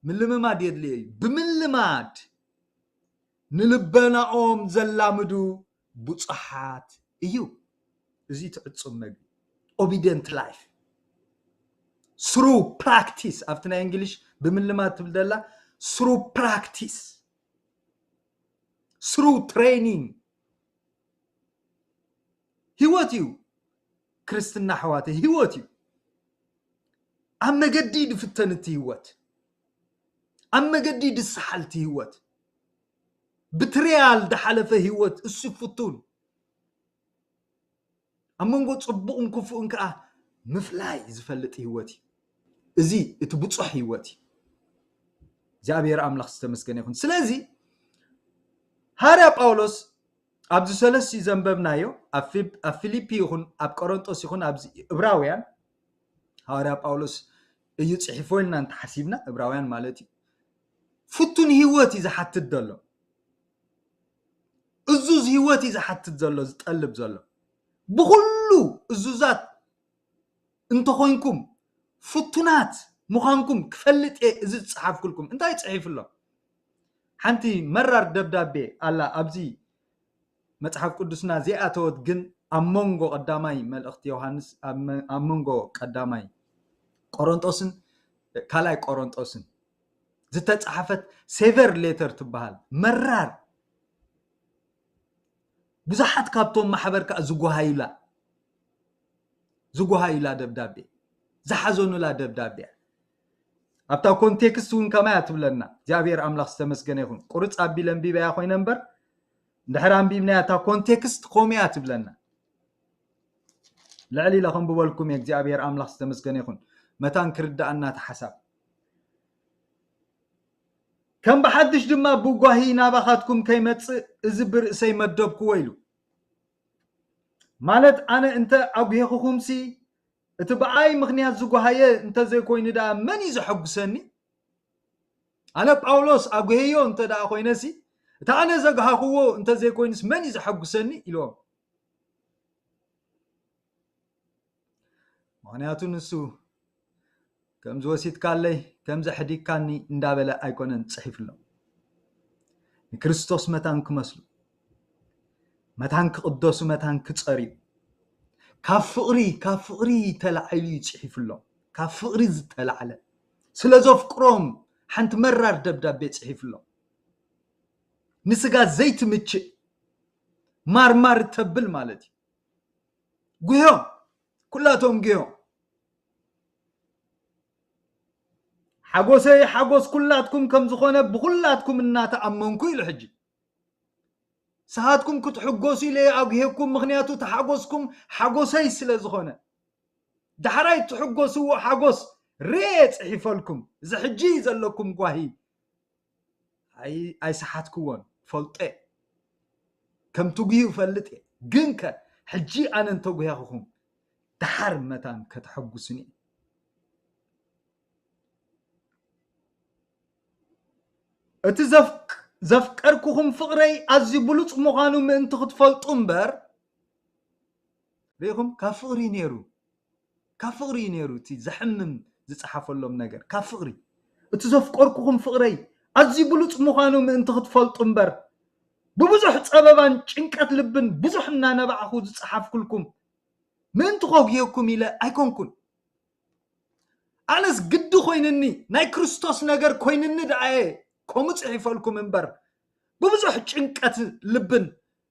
ምልምማድ የድልዮ እዩ። ብምልማድ ንልበናኦም ዘላምዱ ብጹሓት እዩ። እዚ እቲ ዕጹም መግቢ፣ obedient life through practice፣ ኣብቲ ናይ እንግሊሽ ብምልማድ ትብል ዘላ፣ through practice፣ through training። ህይወት እዩ ክርስትና ኣሕዋተይ፣ ህይወት እዩ። ኣብ መገዲ ድፍተን እቲ ህይወት፣ ኣብ መገዲ ድሰሓል እቲ ህይወት። ብትሪያል ድሓለፈ ህይወት እሱ ፍቱን። ኣብ መንጎ ጽቡቕን ክፉእን ከኣ ምፍላይ ዝፈልጥ ህይወት እዩ። እዚ እቲ ብጹሕ ህይወት እዩ። እግዚኣብሔር ኣምላኽ ዝተመስገነ ይኹን። ስለዚ ሃርያ ጳውሎስ ኣብዚ ሰለስቲ ዘንበብናዮ፣ ኣብ ፊብ-፣ ኣብ ፊሊፒ ይኹን ኣብ ቆሮንጦስ ይኹን ኣብዚ እብራውያን፣ ሃዋርያ ጳውሎስ እዩ ጽሒፎ ኢልና እንተሓሲብና፣ ዕብራውያን ማለት እዩ። ፍቱን ህይወት እዩ ዝሓትት ዘሎ። እዙዝ ህይወት እዩ ዝሓትት ዘሎ፣ ዝጠልብ ዘሎ። ብኹሉ እዙዛት እንተኾይንኩም ፍቱናት ምዃንኩም ክፈልጥ እየ እዚ ዝጸሓፍኩልኩም። እንታይ ጽሒፉ ኣሎ? ሓንቲ መራር ደብዳቤ ኣላ ኣብዚ መጽሓፍ ቅዱስና ዘይኣተወት፣ ግን ኣብ መንጎ ቀዳማይ መልእኽቲ ዮሃንስ፣ ኣብ መ-፣ ኣብ መንጎ ቀዳማይ ቆሮንጦስን ካልኣይ ቆሮንጦስን ዝተጻሓፈት ሴቨር ሌተር ትበሃል። መራር፣ ብዙሓት ካብቶም ማሕበር ከኣ ዝጓሃዩላ፣ ዝጓሃዩላ ደብዳቤ፣ ዝሓዘኑላ ደብዳቤ እያ። ኣብታ ኮንቴክስት እውን ከማይ እያ ትብለና። እግዚኣብሔር ኣምላኽ ዝተመስገነ ይኹን። ቁርጽ ኣቢለ ኣንቢበያ ኮይነ እምበር፣ እንድሕር ኣንቢብናያ እታ ኮንቴክስት ከምኡ እያ ትብለና። ልዕል ኢለ ከንብበልኩም እየ። እግዚኣብሔር ኣምላኽ ዝተመስገነ ይኹን። መታን ክርድኣና እቲ ሓሳብ። ከም ብሓድሽ ድማ ብጓሂ ናባኻትኩም ከይመጽእ እዚ ብርእሰይ መደብክዎ ኢሉ። ማለት ኣነ እንተ ኣጉሄኹኹምሲ፣ እቲ ብኣይ ምኽንያት ዝጓሃየ እንተ ዘይኮይኑ ደኣ መን እዩ ዘሐጉሰኒ? ኣነ ጳውሎስ ኣጉሄዮ እንተ ደኣ ኮይነሲ፣ እቲ ኣነ ዘግሃኽዎ እንተ ዘይኮይኑስ መን እዩ ዘሐጉሰኒ? ኢልዎም። ምኽንያቱ ንሱ ከምዚ ወሲድካለይ፣ ከምዚ ኣሕዲግካኒ እንዳበለ ኣይኮነን ጽሒፍሎም። ንክርስቶስ መታን ክመስሉ፣ መታን ክቕደሱ፣ መታን ክጸርዩ፣ ካብ ፍቕሪ፣ ካብ ፍቕሪ ተላዒሉ እዩ ጽሒፍሎም። ካብ ፍቕሪ ዝተላዕለ፣ ስለ ዘፍቅሮም ሓንቲ መራር ደብዳቤ ጽሒፍሎም። ንስጋ ዘይትምችእ፣ ማርማር ተብል ማለት እዩ። ጉህዮም፣ ኩላቶም ጉህዮም። ሓጎሰይ ሓጎስ ኩላትኩም ከም ዝኾነ ብኹላትኩም እናተኣመንኩ ኢሉ። ሕጂ ንስኻትኩም ክትሕጎሱ ኢለ ኣጉሄኩም፣ ምኽንያቱ እቲ ሓጎስኩም ሓጎሰይ ስለ ዝኾነ። ዳሕራይ እትሕጎስዎ ሓጎስ ርኤ ጽሒፈልኩም። እዚ ሕጂ ዘለኩም ጓሂ ኣይ-፣ ኣይሰሓትክዎን፣ ፈልጦ እየ። ከም ትጉህዩ እፈልጥ እየ። ግንከ ሕጂ ኣነ እንተጉሄኹኹም፣ ደሓር መታን ከተሐጉሱኒ እየ። እቲ ዘፍቅ-፣ ዘፍቀርኩኹም ፍቕረይ ኣዝዩ ብሉጽ ምዃኑ ምእንቲ ክትፈልጡ እምበር፣ ርኢኹም፣ ካብ ፍቕሪ እዩ ነይሩ። ካብ ፍቕሪ እዩ ነይሩ እቲ ዘሕምም ዝጸሓፈሎም ነገር። ካብ ፍቕሪ። እቲ ዘፍቀርኩኹም ፍቕረይ ኣዝዩ ብሉጽ ምዃኑ ምእንቲ ክትፈልጡ እምበር፣ ብብዙሕ ጸበባን ጭንቀት ልብን ብዙሕ እናነባዕኹ ዝጸሓፍኩልኩም ምእንቲ ከጉህየኩም ኢለ ኣይኮንኩን። ኣነስ ግዲ ኮይንኒ፣ ናይ ክርስቶስ ነገር ኮይንኒ ደኣ እየ ከምኡ ጽሒፈልኩም እምበር፣ ብብዙሕ ጭንቀት ልብን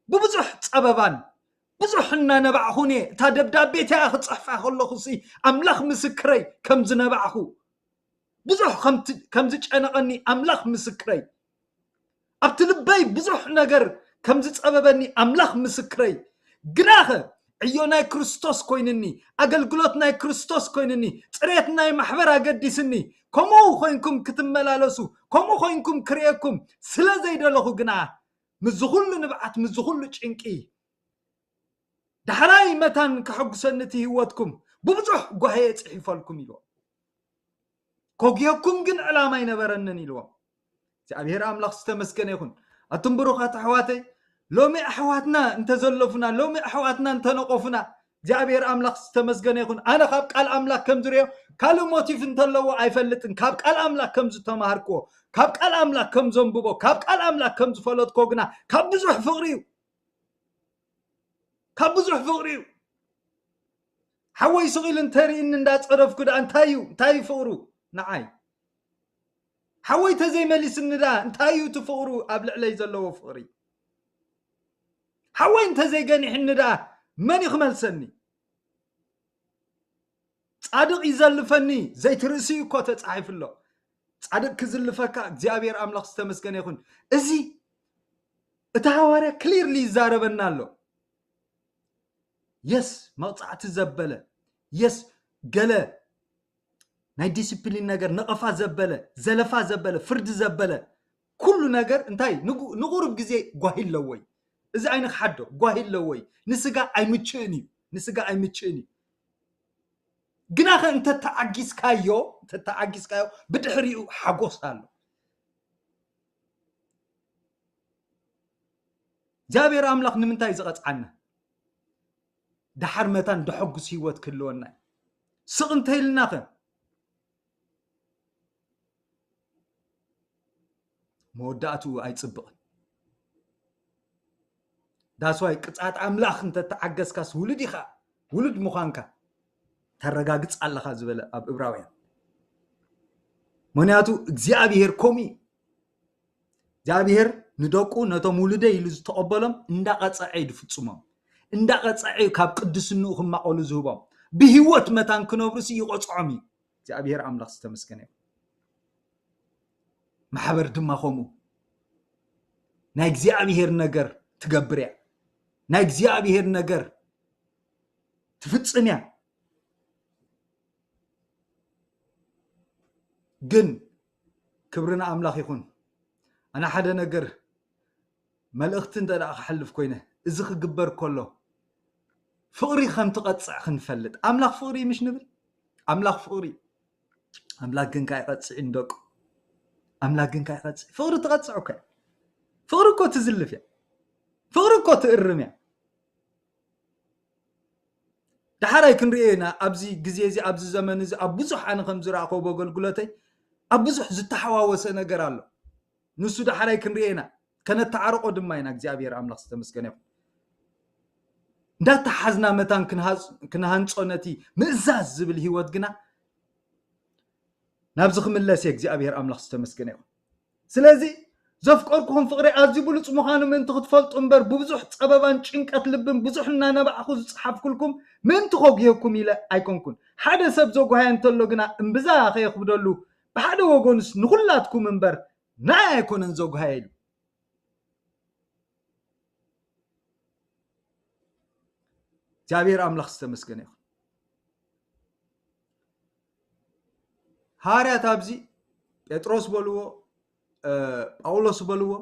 ብብዙሕ ጸበባን ብዙሕ እናነባዕኹን እየ። እታ ደብዳቤ እቲኣ ክጽሕፋ ከለኹሲ ኣምላኽ ምስክረይ ከም ዝነባዕኹ፣ ብዙሕ ከምቲ-፣ ከም ዝጨነቐኒ ኣምላኽ ምስክረይ፣ ኣብቲ ልበይ ብዙሕ ነገር ከም ዝጸበበኒ ኣምላኽ ምስክረይ። ግናኸ ዕዮ ናይ ክርስቶስ ኮይንኒ፣ ኣገልግሎት ናይ ክርስቶስ ኮይንኒ፣ ጽሬት ናይ ማሕበር ኣገዲስኒ፣ ከምኡ ኮይንኩም ክትመላለሱ፣ ከምኡ ኮይንኩም ክርእየኩም ስለ ዘይደለኹ ግና፣ ምስዚ ኩሉ ንብዓት፣ ምስዚ ኩሉ ጭንቂ፣ ዳሕራይ መታን ከሐጉሰኒ እቲ ህይወትኩም ብብዙሕ ጓህየ ጽሒፈልኩም ኢልዎም። ከጉየኩም ግን ዕላማ ኣይነበረንን ኢልዎም። እግዚኣብሔር ኣምላኽ ዝተመስገነ ይኹን። ኣቱም ብሩኻት ኣሕዋተይ፣ ሎሚ ኣሕዋትና እንተዘለፉና፣ ሎሚ ኣሕዋትና እንተነቆፉና፣ እግዚኣብሔር ኣምላኽ ዝተመስገነ ይኹን። ኣነ ካብ ቃል ኣምላኽ ከም ዝርእዮ፣ ካልእ ሞቲፍ እንተለዎ ኣይፈልጥን። ካብ ቃል ኣምላኽ ከም ዝተማሃርክዎ፣ ካብ ቃል ኣምላኽ ከም ዘንብቦ፣ ካብ ቃል ኣምላኽ ከም ዝፈለጥክዎ ግና ካብ ብዙሕ ፍቕሪ እዩ። ካብ ብዙሕ ፍቕሪ እዩ። ሓወይ ስቕ ኢሉ እንተርእይኒ እንዳጸረፍኩ ደኣ እንታይ እዩ፣ እንታይ እዩ ፍቕሩ ንዓይ? ሓወይ ተዘይመሊስኒ ደኣ እንታይ እዩ እቲ ፍቕሩ ኣብ ልዕለይ ዘለዎ ፍቕሪ? ሓወይ እንተዘይገኒሕኒ ደኣ መን እዩ ክመልሰኒ? ጻድቕ ይዘልፈኒ ዘይትርእሲ እኮ ተጻሒፉ ኣሎ። ጻድቕ ክዝልፈካ እግዚኣብሔር ኣምላኽ ዝተመስገነ ይኹን። እዚ እቲ ሃዋርያ ክሊርሊ ይዛረበና ኣሎ። የስ መቕጻዕቲ ዘበለ፣ የስ ገለ ናይ ዲስፕሊን ነገር ነቐፋ ዘበለ፣ ዘለፋ ዘበለ፣ ፍርዲ ዘበለ፣ ኩሉ ነገር እንታይ ንጉ-፣ ንቑሩብ ግዜ ጓሂ ኣለዎ እዩ። እዚ ኣይንኽሓዶ፣ ጓሂ ኣለዎ እዩ። ንስጋ ኣይምችእን እዩ፣ ንስጋ ኣይምችእን እዩ። ግናኸ እንተተዓጊስካዮ፣ እንተተዓጊስካዮ፣ ብድሕሪኡ ሓጎስ ኣሎ። እግዚኣብሔር ኣምላኽ ንምንታይ ዝቐጽዓና? ደሓር መታን ደሐጉስ ህይወት ክህልወና እዩ። ስቕ እንተኢልናኸ? መወዳእትኡ ኣይጽብቕን። ዳስዋይ ቅጻት ኣምላኽ እንተተዓገስካስ ውሉድ ኢኻ፣ ውሉድ ምዃንካ ተረጋግጽ ኣለኻ ዝበለ ኣብ እብራውያን። ምኽንያቱ እግዚኣብሔር ከምኡ እዩ። እግዚኣብሔር ንደቁ ነቶም ውሉደ ኢሉ ዝተቐበሎም እንዳቐጸዐ እዩ ዝፍጽሞም። እንዳቐጸዐ እዩ ካብ ቅድስንኡ ክማቐሉ ዝህቦም። ብህይወት መታን ክነብሩሲ ይቐጽዖም እዩ። እግዚኣብሔር ኣምላኽ ዝተመስገነ ይኹን። ማሕበር ድማ ከምኡ ናይ እግዚኣብሔር ነገር ትገብር እያ። ናይ እግዚኣብሔር ነገር ትፍጽም እያ። ግን ክብሪ ንኣምላኽ ይኹን። ኣነ ሓደ ነገር መልእኽቲ እንተ ደኣ ክሓልፍ ኮይነ፣ እዚ ክግበር ከሎ ፍቕሪ ከም ትቐጽዕ ክንፈልጥ። ኣምላኽ ፍቕሪ እዩ ምሽ ንብል? ኣምላኽ ፍቕሪ እዩ። ኣምላኽ ግን ከኣ ይቐጽዕ እዩ ንደቁ። ኣምላኽ ግን ከኣ ይቐጽዕ። ፍቕሪ ትቐጽዕ እኮ እያ። ፍቕሪ እኮ ትዝልፍ እያ። ፍቕሪ እኮ ትእርም እያ። ዳሕራይ ክንሪኦ ኢና። ኣብዚ ግዜ እዚ፣ ኣብዚ ዘመን እዚ ኣብ ብዙሕ ኣነ ከም ዝረኣኹ ኣብ ኣገልግሎተይ ኣብ ብዙሕ ዝተሓዋወሰ ነገር ኣሎ። ንሱ ዳሕራይ ክንሪኦ ኢና። ከነተዓርቆ ድማ ኢና። እግዚኣብሔር ኣምላኽ ዝተመስገነ ይኹን። እንዳተሓዝና መታን ክንሃጽ-፣ ክንሃንጾ ነቲ ምእዛዝ ዝብል ህይወት ግና ናብዚ ክምለስ እየ። እግዚኣብሔር ኣምላኽ ዝተመስገነ ይኹን። ስለዚ ዘፍቀርኩኹም ፍቕሪ ኣዝዩ ብሉጽ ምዃኑ ምእንቲ ክትፈልጡ እምበር፣ ብብዙሕ ጸበባን ጭንቀት ልብን ብዙሕ እናነባዕኹ ዝጸሓፍኩልኩም ምእንቲ ከጉህየኩም ኢለ ኣይኮንኩን። ሓደ ሰብ ዘጉሃየ እንተሎ ግና እምብዛ ከየኽብደሉ፣ ብሓደ ወገኑስ ንኹላትኩም እምበር ንዓይ ኣይኮነን ዘጉሃየ ኢሉ። እግዚኣብሔር ኣምላኽ ዝተመስገነ ይኹን። ሃዋርያት ኣብዚ ጴጥሮስ በልዎ፣ እ፣ ጳውሎስ በልዎ፣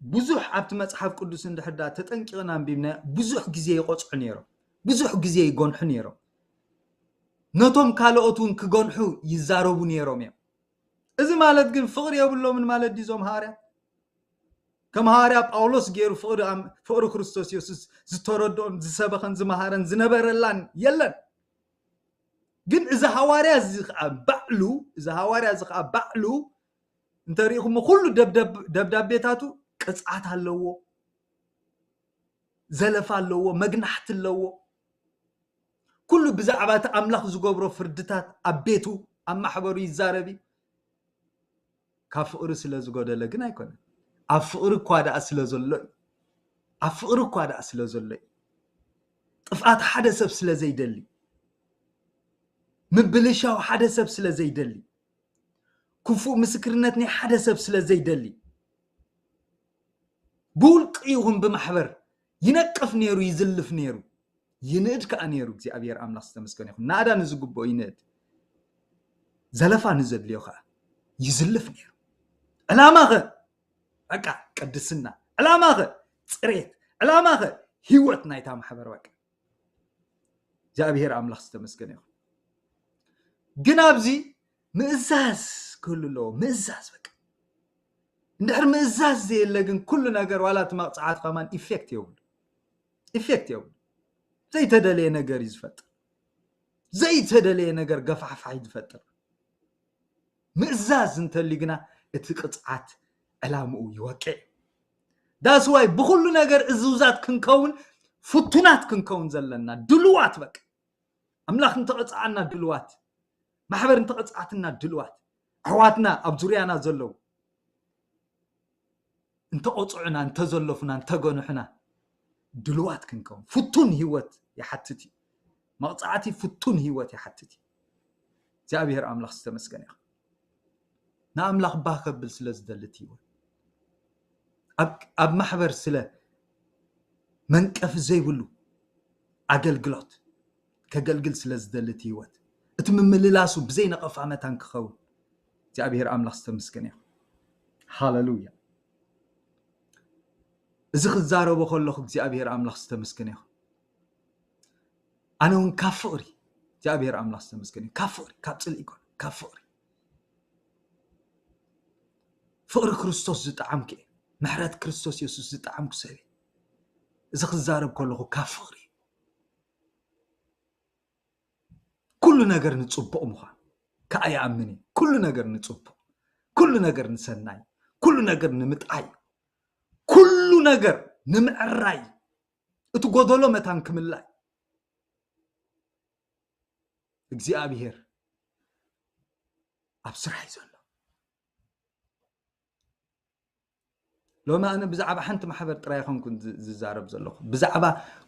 ብዙሕ ኣብቲ መጽሓፍ ቅዱስ እንድሕር ደኣ ተጠንቂቕና ኣንቢብናዮ፣ ብዙሕ ግዜ ይቖጽዑ ነይሮም፣ ብዙሕ ግዜ ይጎንሑ ነይሮም። ነቶም ካልኦት እውን ክጎንሑ ይዛረቡ ነይሮም እዮም። እዚ ማለት ግን ፍቕሪ የብሎምን ማለት ድዩ እዞም ሃዋርያት? ከም ሃዋርያ ጳውሎስ ገይሩ ፍቕሪ ኣም-፣ ፍቕሪ ክርስቶስ የሱስ ዝተረድኦን ዝሰበኸን ዝመሃረን ዝነበረላን የለን። ግን እዚ ሃዋርያ እዚ ኸዓ ባዕሉ፣ እዚ ሃዋርያ እዚ ኸዓ ባዕሉ እንተሪኢኹሞ ኩሉ ደብደብ-፣ ደብዳቤታቱ ቅጽዓት ኣለዎ፣ ዘለፋ ኣለዎ፣ መግናሕቲ ኣለዎ። ኩሉ ብዛዕባ እቲ ኣምላኽ ዝገብሮ ፍርድታት ኣብ ቤቱ፣ ኣብ ማሕበሩ ይዛረብ እዩ። ካብ ፍቕሪ ስለ ዝጎደለ ግን ኣይኮነን። ኣብ ፍቕሪ እኳ ደኣ ስለ ዘሎ እዩ። ኣብ ፍቕሪ እኳ ደኣ ስለ ዘሎ እዩ። ጥፍኣት ሓደ ሰብ ስለ ዘይደሊ፣ ምብልሻው ሓደ ሰብ ስለ ዘይደሊ፣ ክፉእ ምስክርነት ናይ ሓደ ሰብ ስለ ዘይደሊ፣ ብውልቂ ይኹን ብማሕበር ይነቅፍ ነይሩ፣ ይዝልፍ ነይሩ፣ ይንእድ ከኣ ነይሩ። እግዚኣብሔር ኣምላኽ ዝተመስገነ ይኹን። ናእዳ ንዝግብኦ ይንእድ፣ ዘለፋ ንዘድልዮ ከኣ ይዝልፍ ነይሩ። ዕላማ ኸ በቃ ቅድስና፣ ዕላማ ኸ ጽሬት፣ ዕላማ ኸ ህይወት ናይታ ማሕበር በቃ። እግዚኣብሔር ኣምላኽ ዝተመስገነ ይኹን። ግን ኣብዚ ምእዛዝ ክህሉ ኣለዎ። ምእዛዝ በቃ። እንድሕር ምእዛዝ ዘየለ ግን ኩሉ ነገር ዋላ እቲ መቕጻዕቲ ከማን ኢፌክት የብሉ። ኢፌክት የብሉ። ዘይተደለየ ነገር እዩ ዝፈጥር። ዘይተደለየ ነገር ገፋሕፋሕ እዩ ዝፈጥር። ምእዛዝ እንተልዩ ግና እቲ ቅጽዓት ዕላምኡ ይወቅዕ። ዳስዋይ ብኹሉ ነገር እዙዛት ክንከውን፣ ፍቱናት ክንከውን ዘለና፣ ድሉዋት በቃ። ኣምላኽ እንተቐጽዓና ድሉዋት፣ ማሕበር እንተቐጽዓትና ድሉዋት፣ ኣሕዋትና ኣብ ዙርያና ዘለዉ እንተቐጽዑና፣ እንተዘለፉና፣ እንተገንሑና ድሉዋት ክንከውን። ፍቱን ህይወት ይሓትት እዩ። መቕጻዕቲ ፍቱን ህይወት ይሓትት እዩ። እግዚኣብሔር ኣምላኽ ዝተመስገነ ይኹን። ንኣምላኽ ባህ ከብል ስለ ዝደሊ እቲ ህይወት። ኣብ፣ ኣብ ማሕበር ስለ መንቀፊ ዘይብሉ ኣገልግሎት ከገልግል ስለ ዝደሊ እቲ ህይወት። እቲ ምምልላሱ ብዘይ ነቐፋ መታን ክኸውን። እግዚኣብሔር ኣምላኽ ዝተመስገነ ይኹን። ሃሌሉያ። እዚ ክዛረቦ ከለኹ እግዚኣብሔር ኣምላኽ ዝተመስገነ ይኹን። ኣነ እውን ካብ ፍቕሪ እግዚኣብሔር ኣምላኽ ዝተመስገነ ካብ ፍቕሪ ካብ ፅልኢ ይኮነ ካብ ፍቕሪ ፍቕሪ ክርስቶስ ዝጠዓምኩ እየ። ምሕረት ክርስቶስ የሱስ ዝጠዓምኩ ሰብ እየ። እዚ ክዛረብ ከለኹ ካብ ፍቕሪ ኩሉ ነገር ንፅቡቕ ምዃን ከዓ ይኣምን እየ። ኩሉ ነገር ንፅቡቕ፣ ኩሉ ነገር ንሰናይ፣ ኩሉ ነገር ንምጥዓይ፣ ኩሉ ነገር ንምዕራይ፣ እቲ ጎደሎ መታን ክምላይ እግዚኣብሔር ኣብ ስራሕ እዩ ዘሎ። ሎሚ ኣነ ብዛዕባ ሓንቲ ማሕበር ጥራይ ኣይኮንኩን ዝ- ዝዛረብ ዘለኹ፣ ብዛዕባ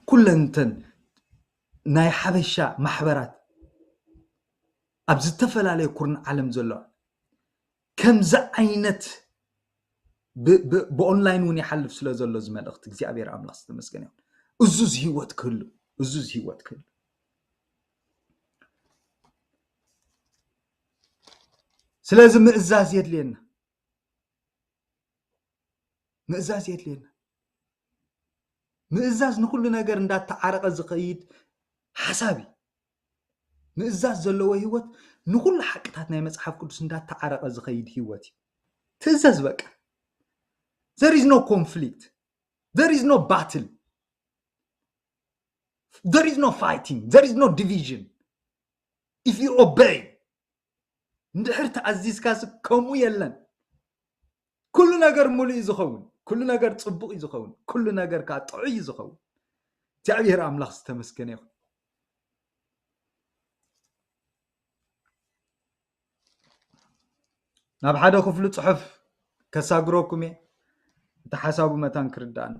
ኩለንተን ናይ ሓበሻ ማሕበራት ኣብ ዝተፈላለየ ኩርን ዓለም ዘለዋ ከምዚ ዓይነት ብ- ብ- ብኦንላይን እውን ይሓልፍ ስለ ዘሎ እዚ መልእኽቲ እግዚኣብሔር ኣምላኽ ዝተመስገነ ይኹን። እዙዝ ህይወት ክህሉ እዙዝ ህይወት ክህሉ ስለዚ ምእዛዝ የድልየና። ምእዛዝ የድልየና። ምእዛዝ ንኩሉ ነገር እንዳተዓረቐ ዝኸይድ ሓሳብ እዩ። ምእዛዝ ዘለዎ ህይወት ንኩሉ ሓቅታት ናይ መጽሓፍ ቅዱስ እንዳተዓረቐ ዝኸይድ ህይወት እዩ። ትእዘዝ በቃ። There is no conflict. There is no battle. There is no fighting. There is no division. If you obey, እንድሕር ተኣዚዝካስ ከምኡ የለን። ኩሉ ነገር ሙሉእ እዩ ዝኸውን፣ ኩሉ ነገር ጽቡቕ እዩ ዝኸውን፣ ኩሉ ነገር ከዓ ጥዑይ እዩ ዝኸውን። እግዚኣብሔር ኣምላኽ ዝተመስገነ ይኹን። ናብ ሓደ ክፍሉ ጽሑፍ ከሳግረኩም እየ፣ እቲ ሓሳቡ መታን ክርዳእና።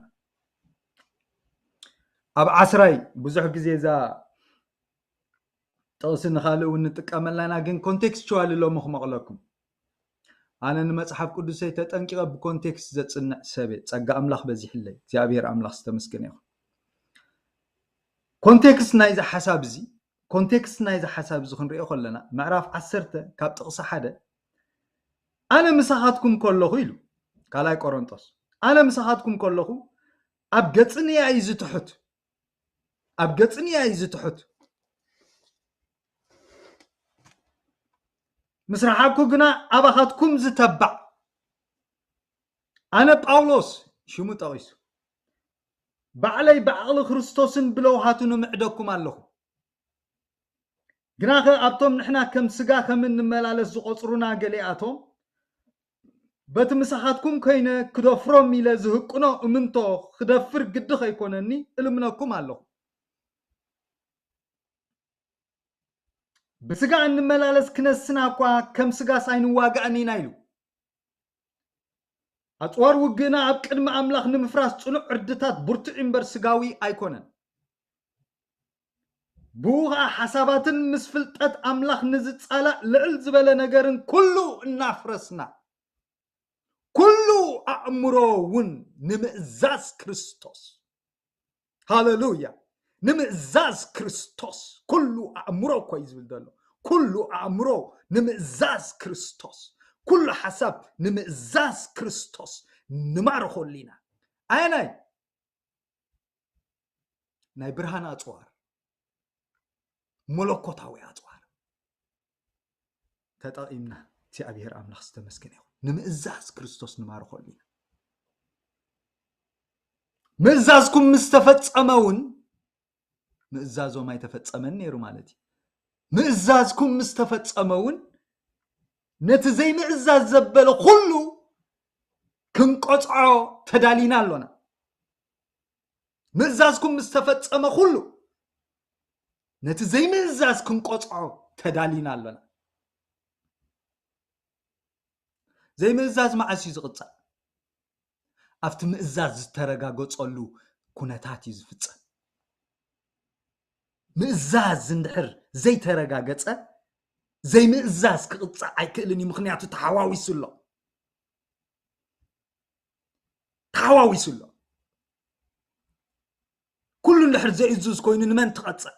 ኣብ ዓስራይ ብዙሕ ግዜ እዛ ጥቕሲ ንኻልእ እውን ንጥቀመላ ኢና፣ ግን ኮንቴክስቹዋል ሎሚ ክመቕለኩም። ኣነ ንመጽሓፍ ቅዱሰይ ተጠንቂቐ ብኮንቴክስት ዘጽንዕ ሰብ እየ። ጸጋ ኣምላኽ በዚሕለይ። እግዚኣብሔር ኣምላኽ ዝተመስገነ ይኹን። ኮንቴክስት ናይዚ ሓሳብ እዚ ኮንቴክስት ናይዚ ሓሳብ እዚ ክንሪኦ ከለና ምዕራፍ ዓሰርተ ካብ ጥቕሲ ሓደ ኣነ ምሳኻትኩም ከለኹ ኢሉ ካልኣይ ቆሮንጦስ ኣነ ምሳኻትኩም ከለኹ ኣብ ገጽንያ እዩ ዝትሑት ኣብ ገጽንያ እዩ ዝትሑት ምስ ረሓኩ ግና ኣባኻትኩም ዝተባዕ ኣነ ጳውሎስ ሽሙ ጠቒሱ ባዕለይ ብዓቕሊ ክርስቶስን ብለውሃቱ ንምዕደኩም ኣለኹ ግናኸ ኣብቶም ንሕና ከም ስጋ ከም እንመላለስ ዝቖጽሩና ገሊኣቶም በቲ ምሳኻትኩም ኮይነ ክደፍሮም ኢለ ዝህቅኖ እምንቶ ክደፍር ግዲ ከይኮነኒ እልምነኩም ኣለኹ ብስጋ እንመላለስ ክነስና እኳ ከም ስጋስ ኣይንዋጋእን ኢና ኢሉ ኣፅዋር ውግእና ኣብ ቅድሚ ኣምላኽ ንምፍራስ ፅኑዕ ዕርድታት ብርቱዕ እምበር ስጋዊ ኣይኮነን ብኡ ከዓ ሓሳባትን ምስ ፍልጠት ኣምላኽ ንዝፃላእ ልዕል ዝበለ ነገርን ኩሉ እናፍረስና ኩሉ ኣእምሮ እውን ንምእዛዝ ክርስቶስ ሃሌሉያ ንምእዛዝ ክርስቶስ ኩሉ ኣእምሮ እኮ እዩ ዝብል ዘሎ ኩሉ ኣእምሮ ንምእዛዝ ክርስቶስ ኩሉ ሓሳብ ንምእዛዝ ክርስቶስ ንማርኸሉ ኢና ኣየናይ ናይ ብርሃን ኣፅዋር መለኮታዊ ኣፅዋር ተጠቒምና እግዚኣብሔር ኣምላኽ ዝተመስገነ ይኹን ንምእዛዝ ክርስቶስ ንማርኸሉ ኢና ምእዛዝኩም ምስ ተፈጸመ እውን ምእዛዞም ኣይተፈጸመን ነይሩ ማለት እዩ ምእዛዝኩም ምስ ተፈጸመ እውን ነቲ ዘይምእዛዝ ዘበለ ኩሉ ክንቆጽዖ ተዳሊና ኣሎና ምእዛዝኩም ምስ ተፈጸመ ኩሉ ነቲ ዘይምእዛዝ ክንቆጽዖ ተዳሊና ኣሎና ዘይምእዛዝ መዓስ እዩ ዝቕጻእ ኣብቲ ምእዛዝ ዝተረጋገጸሉ ኩነታት እዩ ዝፍጸም ምእዛዝ እንድሕር ዘይተረጋገጸ ዘይምእዛዝ ክቕጻእ ኣይክእልን እዩ ምክንያቱ ተሓዋዊሱ ኣሎ ተሓዋዊሱ ኣሎ ኩሉ እንድሕር ዘይእዙዝ ኮይኑ ንመን ትቐጽዕ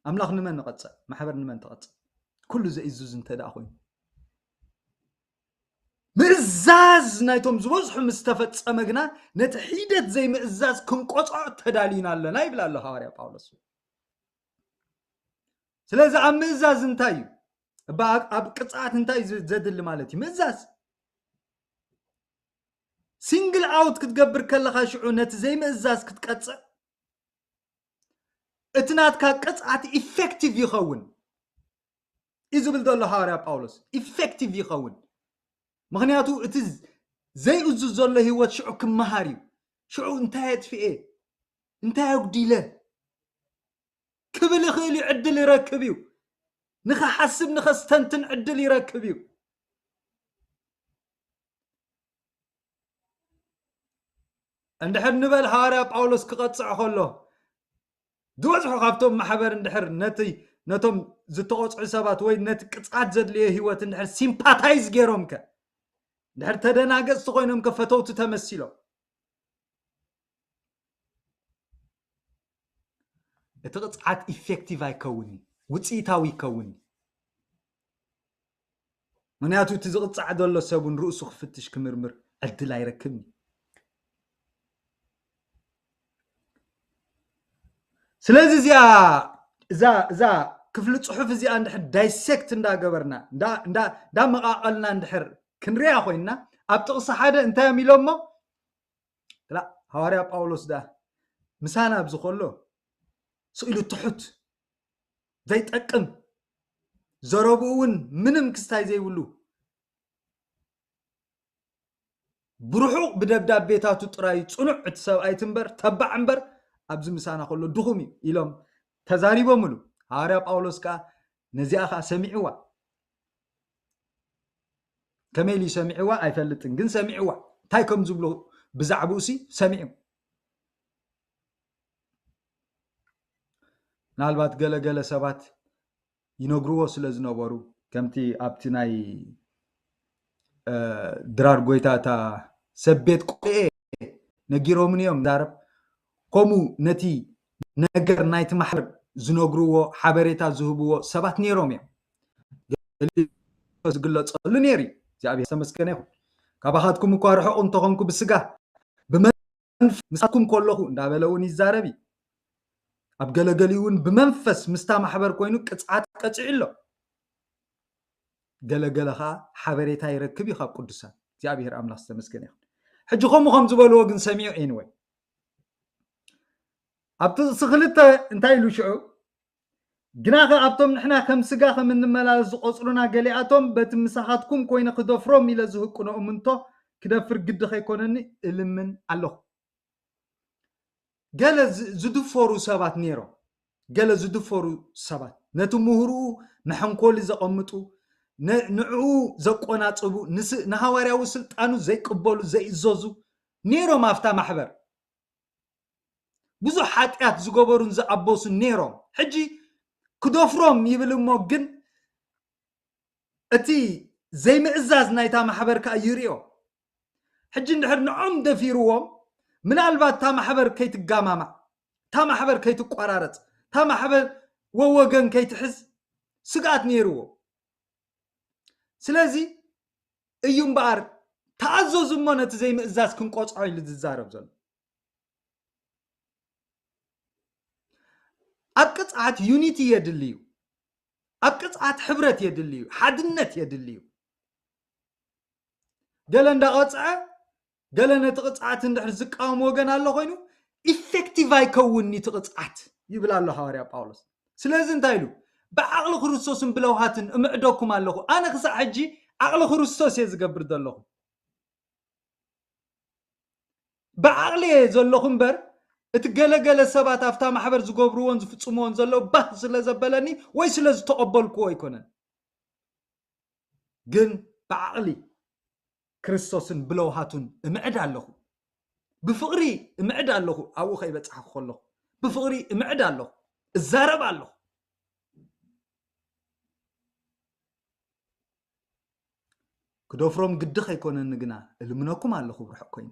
ኣምላኽ ንመን ንቐጽዕ ማሕበር ንመን ትቐጽዕ ኩሉ ዘይእዙዝ እንተ ደኣ ኮይኑ ምእዛዝ ናይቶም ዝበዝሑ ምስ ተፈጸመ ግና ነቲ ሒደት ዘይምእዛዝ ክንቆጽዖ ተዳሊና ኣለና ይብል ኣሎ ሃዋርያ ጳውሎስ ስለዚ ኣብ ምእዛዝ እንታይ እዩ? ኣብ ቅፅዓት እንታይ እዩ ዘድሊ ማለት እዩ? ምእዛዝ። ሲንግል ኣውት ክትገብር ከለኻ ሽዑ ነቲ ዘይምእዛዝ ክትቀፅዕ እቲ ናትካ ቅፅዓት ኢፌክቲቭ ይኸውን እዩ ዝብል ዘሎ ሃዋርያ ጳውሎስ። ኢፌክቲቭ ይኸውን። ምክንያቱ እቲ ዘይእዙዝ ዘሎ ህይወት ሽዑ ክመሃር እዩ። ሽዑ እንታይ ኣጥፍኤ፣ እንታይ ኣጉዲለ ክብል ይኽእል እዩ። ዕድል ይረክብ እዩ። ንኸሓስብ ንኸስተንትን ዕድል ይረክብ እዩ። እንድሕር ንበል ሃዋርያ ጳውሎስ ክቐፅዕ ከሎ ዝበዝሑ ካብቶም ማሕበር እንድሕር ነቲ ነቶም ዝተቖፅዑ ሰባት ወይ ነቲ ቅፅዓት ዘድልዮ ህይወት እንድሕር ሲምፓታይዝ ገይሮም ከ እንድሕር ተደናገፅቲ ኮይኖም ከ ፈተውቲ ተመሲሎም እቲ ቅፅዓት ኢፌክቲቭ ኣይከውን ውፅኢታዊ ይከውን ምክንያቱ እቲ ዝቕፃዕ ዘሎ ሰብ እውን ርእሱ ክፍትሽ ክምርምር ዕድል ኣይረክብን ስለዚ እዚኣ እዛ እዛ ክፍሊ ፅሑፍ እዚኣ እንድሕር ዳይሴክት እንዳገበርና እንዳመቃቀልና እንድሕር ክንሪኣ ኮይንና ኣብ ጥቕሲ ሓደ እንታይ እዮም ኢሎሞ ሃዋርያ ጳውሎስ ዳ ምሳና ኣብዚ ከሎ ስኢሉ ትሑት ዘይጠቅም ዘረብኡ እውን ምንም ክስታይ ዘይብሉ ብርሑቕ ብደብዳቤታቱ ጥራይ ጽኑዕ እቲ ሰብኣይ ትንበር ተባዕ እምበር ኣብዚ ምሳና ከሎ ድኹም እዩ ኢሎም ተዛሪቦምሉ። ሃዋርያ ጳውሎስ ከኣ ነዚኣ ከኣ ሰሚዕዋ። ከመይ ኢሉ ሰሚዕዋ ኣይፈልጥን፣ ግን ሰሚዕዋ። እንታይ ከም ዝብሉ ብዛዕባኡ ሲ ሰሚዑ። ምናልባት ገለገለ ሰባት ይነግርዎ ስለ ዝነበሩ ከምቲ ኣብቲ ናይ ድራር ጎይታ እታ ሰብ ቤት ቆልኤ ነጊሮምን እዮም ዛረብ ከምኡ ነቲ ነገር ናይቲ ማሕበር ዝነግርዎ ሓበሬታ ዝህብዎ ሰባት ነይሮም እዮም ዝግለፀሉ ነይሩ እግዚኣብሔር ተመስገነ ይኹን ካባኻትኩም እኳ ርሑቕ እንተኾንኩ ብስጋ ብመ ምሳኩም ከለኹ እንዳበለ እውን ይዛረብ እዩ ኣብ ገለገሊ እውን ብመንፈስ ምስታ ማሕበር ኮይኑ ቅፅዓት ቀፂዑ ኣሎ ገለገለ ከዓ ሓበሬታ ይረክብ እዩ ካብ ቅዱሳን እግዚኣብሔር ኣምላኽ ዝተመስገነ ይኹን ሕጂ ከምኡ ከም ዝበልዎ ግን ሰሚዑ ኤንወይ ኣብ ጥቕሲ ክልተ እንታይ ኢሉ ሽዑ ግናኸ ኣብቶም ንሕና ከም ስጋ ከም እንመላለስ ዝቖጽሩና ገሊኣቶም በቲ ምሳኻትኩም ኮይነ ክደፍሮም ኢለ ዝህቅኖ እምንቶ ክደፍር ግዲ ከይኮነኒ እልምን ኣለኹ። ገለ ዝድፈሩ ሰባት ነይሮም፣ ገለ ዝድፈሩ ሰባት ነቲ ምሁርኡ መሐንኮሊ ዘቐምጡ፣ ንዕኡ ዘቆናጽቡ፣ ንሃዋርያዊ ስልጣኑ ዘይቅበሉ ዘይእዘዙ ነይሮም ኣብታ ማሕበር። ብዙሕ ሓጢኣት ዝገበሩን ዝኣበሱን ነይሮም። ሕጂ ክደፍሮም ይብል እሞ ግን እቲ ዘይምእዛዝ ናይታ ማሕበር ከዓ ይርዮ። ሕጂ እንድሕር ንዖም ደፊርዎም ምናልባት እታ ማሕበር ከይትጋማማዕ፣ እታ ማሕበር ከይትቆራረፅ፣ እታ ማሕበር ወወገን ከይትሕዝ ስግኣት ነይርዎ። ስለዚ እዩ እምበኣር ተኣዘዙ እሞ ነቲ ዘይምእዛዝ ክንቆፅዖ ኢሉ ዝዛረብ ዘሎ። ኣብ ቅፅዓት ዩኒቲ የድሊ እዩ። ኣብ ቅፅዓት ሕብረት የድሊ እዩ። ሓድነት የድሊ እዩ። ገለ እንዳቐፅዐ ገለ ነቲ ቅፅዓት እንድሕር ዝቃወም ወገን ኣሎ ኮይኑ ኢፌክቲቭ ኣይከውን እቲ ቅፅዓት ይብል ኣሎ ሃዋርያ ጳውሎስ። ስለዚ እንታይ ኢሉ ብዓቕሊ ክርስቶስን ብለውሃትን እምዕደኩም ኣለኹ። ኣነ ክሳዕ ሕጂ ዓቕሊ ክርስቶስ እየ ዝገብር ዘለኹ። ብዓቕሊ እየ ዘለኹ እምበር እቲ ገለገለ ሰባት ኣብታ ማሕበር ዝገብርዎን ዝፍፅምዎን ዘለዉ ባህ ስለ ዘበለኒ ወይ ስለ ዝተቐበልክዎ ኣይኮነን። ግን ብዓቕሊ ክርስቶስን ብለውሃቱን እምዕድ ኣለኹ። ብፍቕሪ እምዕድ ኣለኹ። ኣብኡ ከይበፃሕኩ ከለኹ ብፍቕሪ እምዕድ ኣለኹ። እዛረብ ኣለኹ። ክደፍሮም ግዲ ከይኮነኒ ግና እልምነኩም ኣለኹ ብርሑቕ ኮይነ።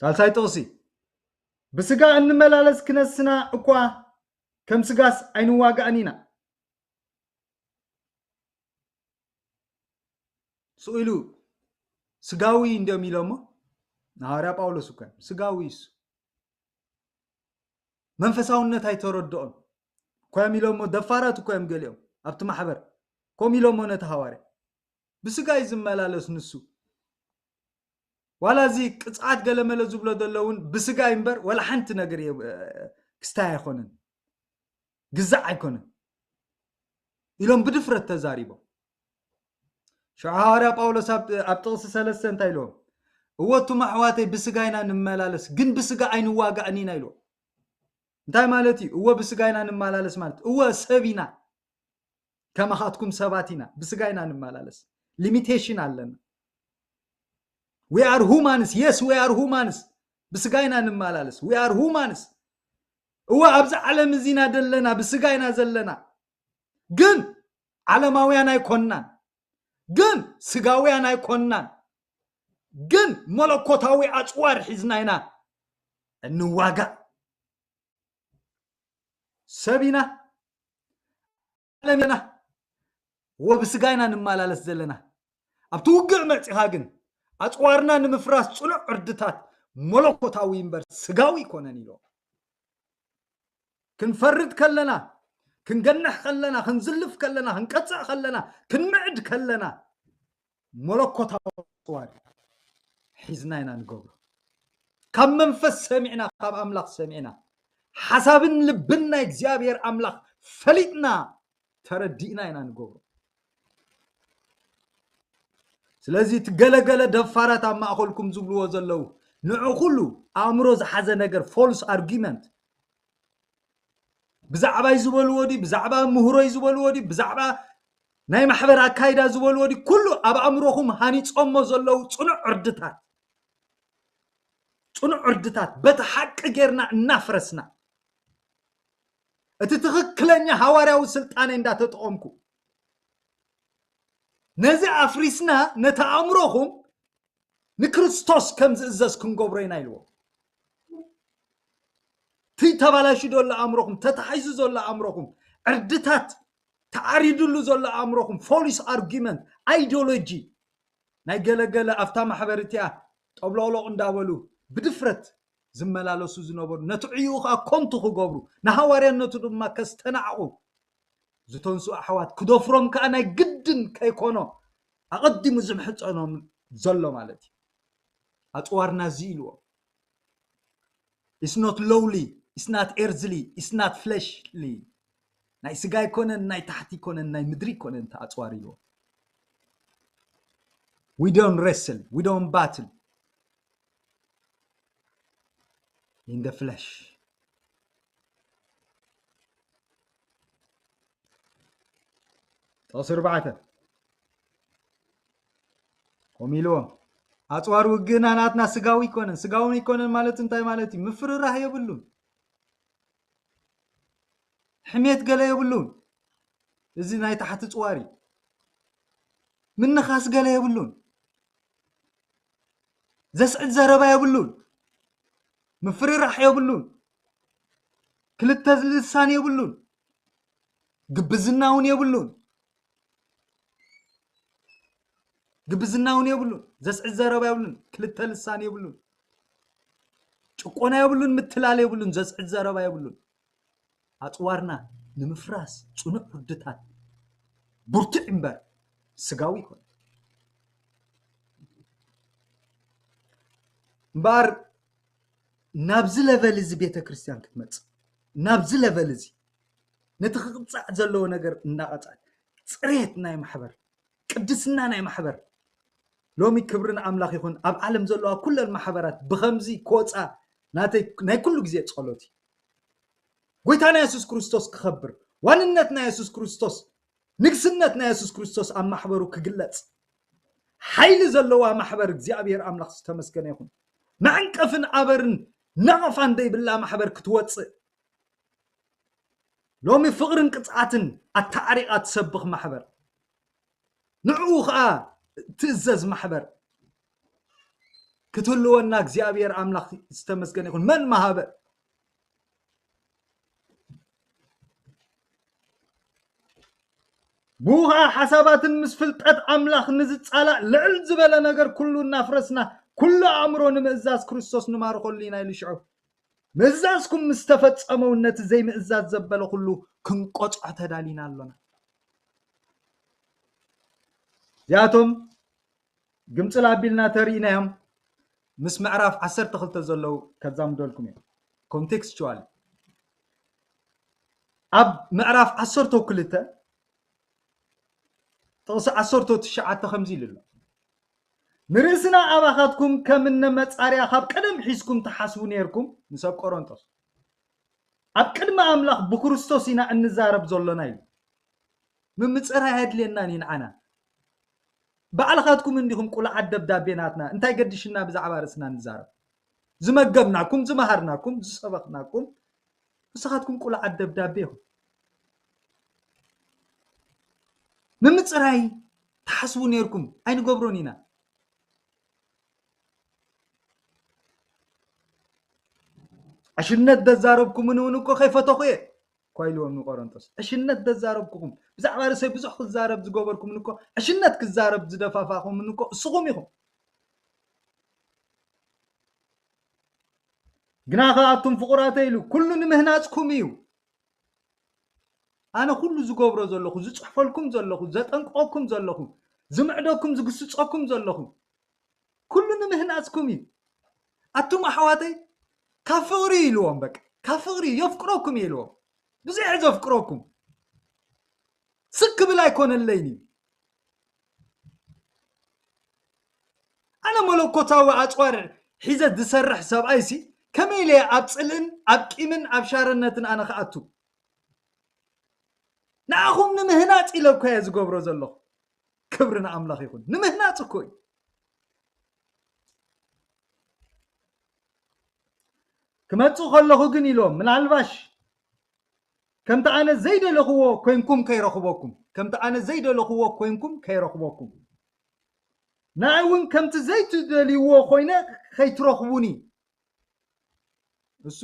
ሳልሳይ ጥቕሲ ብስጋ እንመላለስ ክነስና እኳ ከም ስጋስ ኣይንዋጋእን ኢና። ስቕ ኢሉ ስጋዊ እንዲዮም ኢሎሞ ንሃዋርያ ጳውሎስ እኳ ስጋዊ እሱ መንፈሳውነት ኣይተረድኦን። ኮም ኢሎሞ፣ ደፋራት እኮ እዮም ገሊኦም ኣብቲ ማሕበር። ኮም ኢሎሞ ነቲ ሃዋርያ፣ ብስጋ እዩ ዝመላለስ ንሱ። ዋላ እዚ ቅፅዓት ገለመለ ዝብሎ ዘለውን ብስጋ እዩ እምበር፣ ዋላ ሓንቲ ነገር እየ ክስታይ ኣይኮነን፣ ግዛዕ ኣይኮነን ኢሎም ብድፍረት ተዛሪቦም። ሽዑ ሃዋርያ ጳውሎስ ኣብ ጥቕሲ ሰለስተ እንታይ ኢልዎም? እወ እቱም ኣሕዋተይ፣ ብስጋ ኢና ንመላለስ፣ ግን ብስጋ ኣይንዋጋእን ኢና ኢልዎም። እንታይ ማለት እዩ? እወ ብስጋ ኢና ንመላለስ ማለት እወ ሰብ ኢና፣ ከማኻትኩም ሰባት ኢና፣ ብስጋ ኢና ንመላለስ፣ ሊሚቴሽን ኣለና። We are humans, yes, we are humans። ብስጋ ኢና ንመላለስ፣ we are humans። እወ ኣብዚ ዓለም እዚ ኢና ዘለና፣ ብስጋ ኢና ዘለና፣ ግን ዓለማውያን ኣይኮንናን፣ ግን ስጋውያን ኣይኮንናን፣ ግን መለኮታዊ ኣፅዋር ሒዝና ኢና እንዋጋእ። ሰብ ኢና፣ ዓለም ኢና፣ ወብስጋ ኢና ንመላለስ ዘለና። ኣብቲ ውግዕ መፂኻ ግን ኣፅዋርና ንምፍራስ ፅኑዕ ዕርድታት መለኮታዊ እምበር ስጋዊ ይኮነን ኢሎ። ክንፈርድ ከለና፣ ክንገንሕ ከለና፣ ክንዝልፍ ከለና፣ ክንቀፅዕ ከለና፣ ክንምዕድ ከለና መለኮታዊ ኣፅዋር ሒዝና ኢና ንገብሮ። ካብ መንፈስ ሰሚዕና፣ ካብ ኣምላኽ ሰሚዕና፣ ሓሳብን ልብን ናይ እግዚኣብሔር ኣምላኽ ፈሊጥና፣ ተረዲእና ኢና ንገብሮ። ስለዚ እቲ ገለገለ ደፋራት ኣብ ማእኸልኩም ዝብልዎ ዘለዉ፣ ንዑ ኩሉ ኣእምሮ ዝሓዘ ነገር፣ ፎልስ ኣርጊመንት፣ ብዛዕባይ ዝበልዎ ድዩ፣ ብዛዕባ ምሁሮይ ዝበልዎ ድዩ፣ ብዛዕባ ናይ ማሕበር ኣካይዳ ዝበልዎ ድዩ፣ ኩሉ ኣብ ኣእምሮኹም ሃኒጾሞ ዘለዉ ጽኑዕ ዕርድታት፣ ጽኑዕ ዕርድታት በቲ ሓቂ ጌርና እናፍረስና፣ እቲ ትኽክለኛ ሃዋርያዊ ስልጣነ እንዳተጠቐምኩ፣ ነዚ ኣፍሪስና ነቲ ኣእምሮኹም ንክርስቶስ ከም ዝእዘዝ ክንገብሮ ኢና ኢልዎ። እቲ ተባላሹ ዘሎ ኣእምሮኹም፣ ተታሒዙ ዘሎ ኣእምሮኹም፣ ዕርድታት ተዓሪድሉ ዘሎ ኣእምሮኹም፣ ፎሊስ ኣርጊመንት፣ ኣይዲዮሎጂ ናይ ገለገለ ኣብታ ማሕበር እቲኣ ጠብሎቕሎቕ እንዳበሉ ብድፍረት ዝመላለሱ ዝነበሩ፣ ነቲ ዕይኡ ኸዓ ኮንቱ ክገብሩ፣ ንሃዋርያነቱ ድማ ከስተናዕቑ ዝተንሱ ኣሕዋት ክደፍሮም ከኣ ናይ ግድን ከይኮኖ ኣቐዲሙ ዝምሕጸኖም ዘሎ ማለት እዩ። ኣጽዋርና እዚ ኢልዎ። It's not lowly, it's not earthly, it's not fleshly። ናይ ስጋ ኣይኮነን፣ ናይ ታሕቲ ኣይኮነን፣ ናይ ምድሪ ኣይኮነን፣ እቲ ኣጽዋር ኢልዎ። We don't wrestle, we don't battle in the flesh። ጥቕሲ ኣርባዕተ ከምኡ ኢልዎም፣ ኣፅዋር ውግእና ናትና ስጋዊ ኣይኮነን። ስጋዊ ኣይኮነን ማለት እንታይ ማለት እዩ? ምፍርራህ የብሉን፣ ሕሜት ገለ የብሉን። እዚ ናይ ታሕቲ ፅዋር እዩ። ምንኻስ ገለ የብሉን። ዘስዕድ ዘረባ የብሉን። ምፍርራሕ የብሉን። ክልተ ልሳን የብሉን። ግብዝና እውን የብሉን። ግብዝና እውን የብሉን። ዘስዕድ ዘረባ የብሉን። ክልተ ልሳን የብሉን። ጭቆና የብሉን። ምትላል የብሉን። ዘስዕድ ዘረባ የብሉን። ኣፅዋርና ንምፍራስ ፅኑዕ ውርድታት ብርቱዕ እምበር ስጋዊ ይኮን። እምበኣር ናብዚ ለቨል እዚ ቤተ ክርስቲያን ክትመጽእ፣ ናብዚ ለቨል እዚ ነቲ ክቕጻዕ ዘለዎ ነገር እናቐጻዕ፣ ጽሬት ናይ ማሕበር፣ ቅድስና ናይ ማሕበር፣ ሎሚ ክብሪ ንኣምላኽ ይኹን፣ ኣብ ዓለም ዘለዋ ኩለን ማሕበራት ብኸምዚ ክወጻ ናተይ ናይ ኩሉ ግዜ ጸሎት እዩ። ጎይታና የሱስ ክርስቶስ ክኸብር፣ ዋንነት ናይ የሱስ ክርስቶስ፣ ንግስነት ናይ የሱስ ክርስቶስ ኣብ ማሕበሩ ክግለጽ፣ ሓይሊ ዘለዋ ማሕበር እግዚኣብሔር ኣምላኽ ዝተመስገነ ይኹን። መዐንቀፍን ኣበርን ነቐፋን ዘይብላ ማሕበር ክትወጽእ፣ ሎሚ ፍቕርን ቅጽዓትን ኣተዓሪቓ ትሰብኽ ማሕበር፣ ንዕኡ ኸኣ ትእዘዝ ማሕበር ክትህልወና እግዚኣብሔር ኣምላኽ ዝተመስገነ ይኹን። መን መሃበ? ብኡ ኸኣ ሓሳባትን ምስ ፍልጠት ኣምላኽ ንዝጻላእ ልዕል ዝበለ ነገር ኩሉ እናፍረስና፣ ኩሉ ኣእምሮ ንምእዛዝ ክርስቶስ ንማርኸሉ ኢና ኢሉ ሽዑ። ምእዛዝኩም ምስ ተፈጸመ እውን ነቲ ዘይምእዛዝ ዘበለ ኩሉ ክንቆጽዖ ተዳሊና ኣሎና። እዚኣቶም ግምጽል ኣቢልና ተሪኢናዮም ምስ ምዕራፍ ዓሰርተ ክልተ ዘለዉ ከዛምደልኩም እዮም። ኮንቴክስቹዋል ኣብ ምዕራፍ ዓሰርተ ክልተ ጥቕሲ ዓሰርተ ትሽዓተ ከምዚ ኢሉ ኣሎ። ንርእስና ኣባኻትኩም ከም እነ መጻርያ ካብ ቀደም ሒዝኩም ትሓስቡ ነይርኩም፣ ንሰብ ቆሮንቶስ። ኣብ ቅድሚ ኣምላኽ ብክርስቶስ ኢና እንዛረብ ዘሎና እዩ። ምምጽራይ ኣየድልየናን እዩ ንዓና። ባዕልኻትኩም እንዲኹም ቁልዓት ደብዳቤ ናትና፣ እንታይ ገድሽና ብዛዕባ ርእስና ንዛረብ? ዝመገብናኩም፣ ዝመሃርናኩም፣ ዝሰበኽናኩም ንስኻትኩም ቁልዓት ደብዳቤ ኢኹም። ምምጽራይ ትሓስቡ ነይርኩም፣ ኣይንገብሮን ኢና። ዕሽነት ደዛረብኩምን እውን እኮ ከይፈተኹ እየ እኳ ኢልዎም ንቆሮንቶስ። ዕሽነት ደዛረብኩኹም፣ ብዛዕባ ርእሰይ ብዙሕ ክዛረብ ዝገበርኩምን እኮ፣ ዕሽነት ክዛረብ ዝደፋፋኹምን እኮ እስኹም ኢኹም። ግና ከኣቱም ፍቑራተይ ኢሉ፣ ኩሉ ንምህናጽኩም እዩ። ኣነ ኩሉ ዝገብሮ ዘለኹ፣ ዝጽሕፈልኩም ዘለኹ፣ ዘጠንቅቐኩም ዘለኹ፣ ዝምዕደኩም፣ ዝግስጸኩም ዘለኹ፣ ኩሉ ንምህናጽኩም እዩ። ኣቱም ኣሕዋተይ፣ ካብ ፍቕሪ ኢልዎም፣ በቃ፣ ካብ ፍቕሪ የፍቅረኩም እዩ ኢልዎም። ብዙሕ እየ ዘፍቅረኩም። ስክ ክብል ኣይኮነለይን እዩ። ኣነ መለኮታዊ ኣጽዋር ሒዘ ዝሰርሕ ሰብኣይሲ፣ ከመይ ኢለ ኣብ ጽልእን ኣብ ቂምን ኣብ ሻረነትን ኣነ ክኣቱ? ንኣኹም ንምህናጽ ኢለ እኮ እየ ዝገብሮ ዘለኹ። ክብሪ ንኣምላኽ ይኹን። ንምህናጽ እኮ እዩ። ክመጽእ ከለኹ ግን ኢሎም፣ ምናልባሽ ከምቲ ኣነ ዘይደለኽዎ ኮይንኩም ከይረኽበኩም፣ ከምቲ ኣነ ዘይደለኽዎ ኮይንኩም ከይረኽበኩም፣ ንኣይ እውን ከምቲ ዘይትደልይዎ ኮይነ ከይትረኽቡኒ። እሱ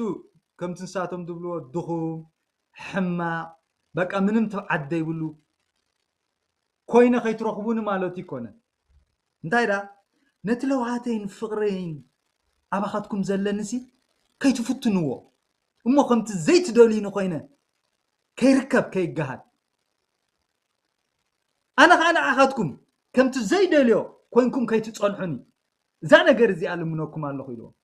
ከምቲ ንሳቶም ዝብልዎ ድኹም፣ ሕማቕ፣ በቃ ምንም ትብዓት ዘይብሉ ኮይነ ከይትረኽቡኒ ማለቱ ይኮነን። እንታይ ደኣ፣ ነቲ ለውሃተይን ፍቕረይን ኣባኻትኩም ዘለኒሲ ከይትፍትንዎ፣ እሞ ከምቲ ዘይትደልዩኒ ኮይነ ከይርከብ ከይገሃድ፣ ኣነ ኸኣ ንዓኻትኩም ከምቲ ዘይደልዮ ኮይንኩም ከይትጸንሑኒ፣ እዛ ነገር እዚኣ ልምነኩም ኣለኹ ኢልዎም።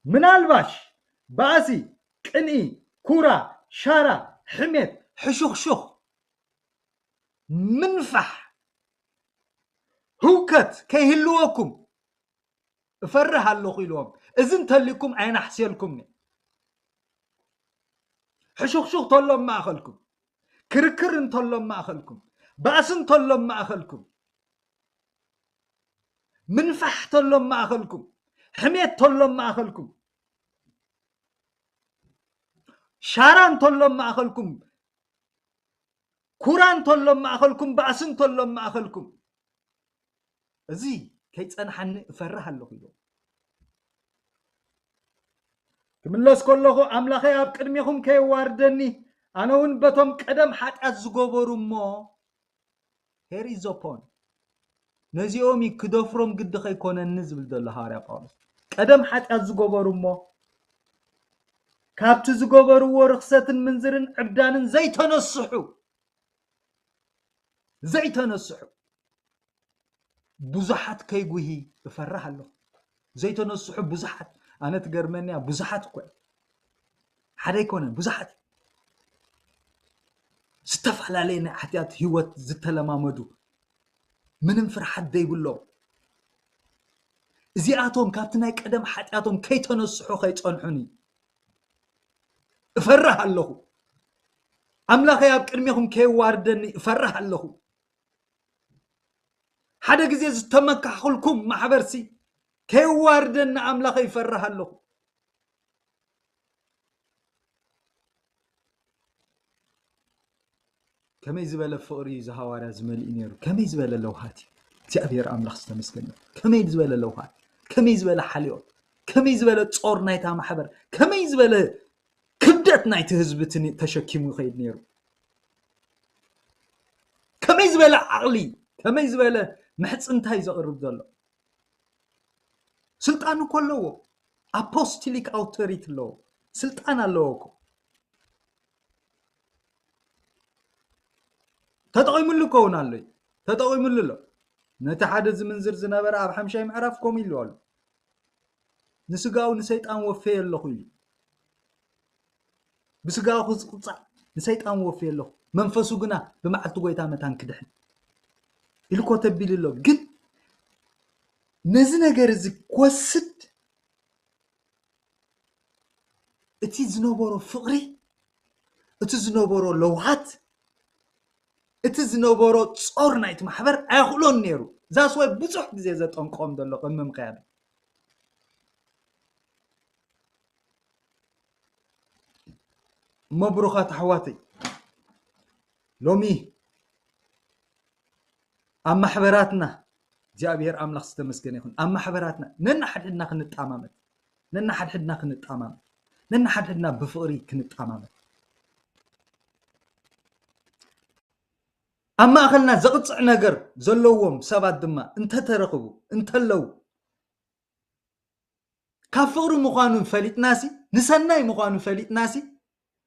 ምናልባሽ ባእሲ፣ ቅንኢ፣ ኩራ፣ ሻራ፣ ሕሜት፣ ሕሹኽሹኽ፣ ምንፋሕ፣ ህውከት ከይህልወኩም እፈርህ ኣለኹ ኢልዎም። እዚ እንተልዩኩም ኣይናሕስየልኩምን። ሕሹኽሹኽ እንተሎ ኣብ ማእኸልኩም፣ ክርክር እንተሎ ኣብ ማእኸልኩም፣ ባእሲ እንተሎ ኣብ ማእኸልኩም፣ ምንፋሕ እንተሎ ኣብ ማእኸልኩም፣ ሕሜት እንተሎ ኣብ ማእኸልኩም፣ ሻራ እንተሎ ኣብ ማእኸልኩም፣ ኩራ እንተሎ ኣብ ማእኸልኩም፣ ባእሲ እንተሎ ኣብ ማእኸልኩም፣ እዚ ከይጸንሓኒ እፈርህ ኣለኹ ኢልዎም። ክምለስ ከለኹ ኣምላኸይ ኣብ ቅድሜኹም ከየዋርደኒ፣ ኣነ እውን በቶም ቀደም ሓጢኣት ዝገበሩ እሞ፣ here is the point። ነዚኦም እዩ ክደፍሮም ግዲ ከይኮነኒ ዝብል ዘሎ ሃዋርያ ጳውሎስ። ቀደም ሓጢኣት ዝገበሩ እሞ፣ ካብቲ ዝገበርዎ ርኽሰትን ምንዝርን ዕብዳንን ዘይተነስሑ፣ ዘይተነስሑ ብዙሓት ከይጉሂ እፈርህ ኣለኹ። ዘይተነስሑ ብዙሓት፣ ኣነ ትገርመኒ እያ፣ ብዙሓት እኮ እዮም። ሓደ ኣይኮነን፣ ብዙሓት እዮም። ዝተፈላለየ ናይ ሓጢኣት ህይወት ዝተለማመዱ፣ ምንም ፍርሓት ዘይብሎም፣ እዚኣቶም ካብቲ ናይ ቀደም ሓጢኣቶም ከይተነስሑ ከይጸንሑኒ እፈርህ ኣለኹ። ኣምላኸይ ኣብ ቅድሜኹም ከየዋርደኒ እፈርህ ኣለኹ። ሓደ ግዜ ዝተመካሕኩልኩም ማሕበርሲ ከየዋርደኒ ኣምላኸይ ይፈርህ ኣለኹ። ከመይ ዝበለ ፍቕሪ እዚ ሃዋርያ እዚ መሊኡ ነይሩ! ከመይ ዝበለ ለውሃት እዩ! እግዚኣብሔር ኣምላኽ ዝተመስገነ ይኹን። ከመይ ዝበለ ለውሃት! ከመይ ዝበለ ሓልዮት! ከመይ ዝበለ ጾር ናይታ ማሕበር! ከመይ ዝበለ ክብደት ናይቲ ህዝቢ እቲ ኒ-፣ ተሸኪሙ ይኸይድ ነይሩ! ከመይ ዝበለ ዓቕሊ! ከመይ ዝበለ ምሕጽንታ እዩ ዘቕርብ ዘሎ! ስልጣን እኮ ኣለዎ። ኣፖስቶሊክ ኣውቶሪቲ ኣለዎ። ስልጣን ኣለዎ እኮ። ተጠቒሙሉ ከውን ኣሎ እዩ። ተጠቒሙሉ ኣሎ። ነቲ ሓደ ዝምንዝር ዝነበረ ኣብ ሓምሻይ ምዕራፍ ከምኡ ኢሉ ኣሎ። ንስጋኡ ንሰይጣን ወፈየ ኣለኹ ኢሉ። ብስጋኡ ዝቕጻዕ ንሰይጣን ወፍየ ኣለኹ፣ መንፈሱ ግና ብመዓልቲ ጎይታ መታን ክድሕን ኢሉ እኮ ተቢሉ ኣሎ። ግን ነዚ ነገር እዚ ክወስድ እቲ ዝነበሮ ፍቕሪ፣ እቲ ዝነበሮ ለውሃት፣ እቲ ዝነበሮ ጾር ናይቲ ማሕበር ኣየኽእሎን ነይሩ። ዛስዋይ ብዙሕ ግዜ ዘጠንቆም ዘሎ ቅድሚ ምኽያዱ። እሞ ብሩኻት ኣሕዋተይ፣ ሎሚ ኣብ ማሕበራትና፣ እግዚኣብሔር ኣምላኽ ዝተመስገነ ይኹን፣ ኣብ ማሕበራትና ነንሓድሕድና ክንጣማመት፣ ነንሓድሕድና ክንጣማመት፣ ነንሓድሕድና ብፍቕሪ ክንጣማመት፣ ኣብ ማእኸልና ዘቕጽዕ ነገር ዘለዎም ሰባት ድማ እንተተረኽቡ፣ እንተለዉ፣ ካብ ፍቕሪ ምዃኑ ፈሊጥናሲ፣ ንሰናይ ምዃኑ ፈሊጥናሲ፣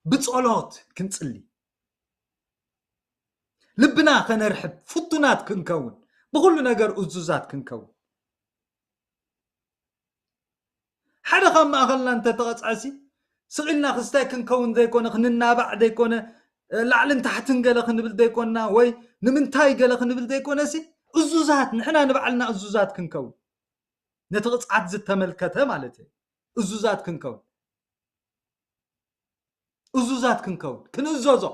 ብጸሎት ክንጽሊ፣ ልብና ከነርሕብ፣ ፍቱናት ክንከውን፣ ብኹሉ ነገር እዙዛት ክንከውን። ሓደ ካብ ማእኸልና እንተተቐጽዐሲ፣ ስቕ ኢልና ክስታይ ክንከውን ዘይኮነ፣ ክንናባዕ ዘይኮነ፣ እ፣ ላዕልን ታሕትን ገለ ክንብል ዘይኮንና፣ ወይ ንምንታይ ገለ ክንብል ዘይኮነሲ፣ እዙዛት፣ ንሕና ንባዕልና እዙዛት ክንከውን። ነቲ ቅጽዓት ዝተመልከተ ማለት እዩ። እዙዛት ክንከውን። እዙዛት ክንከውን። ክንእዘዞ።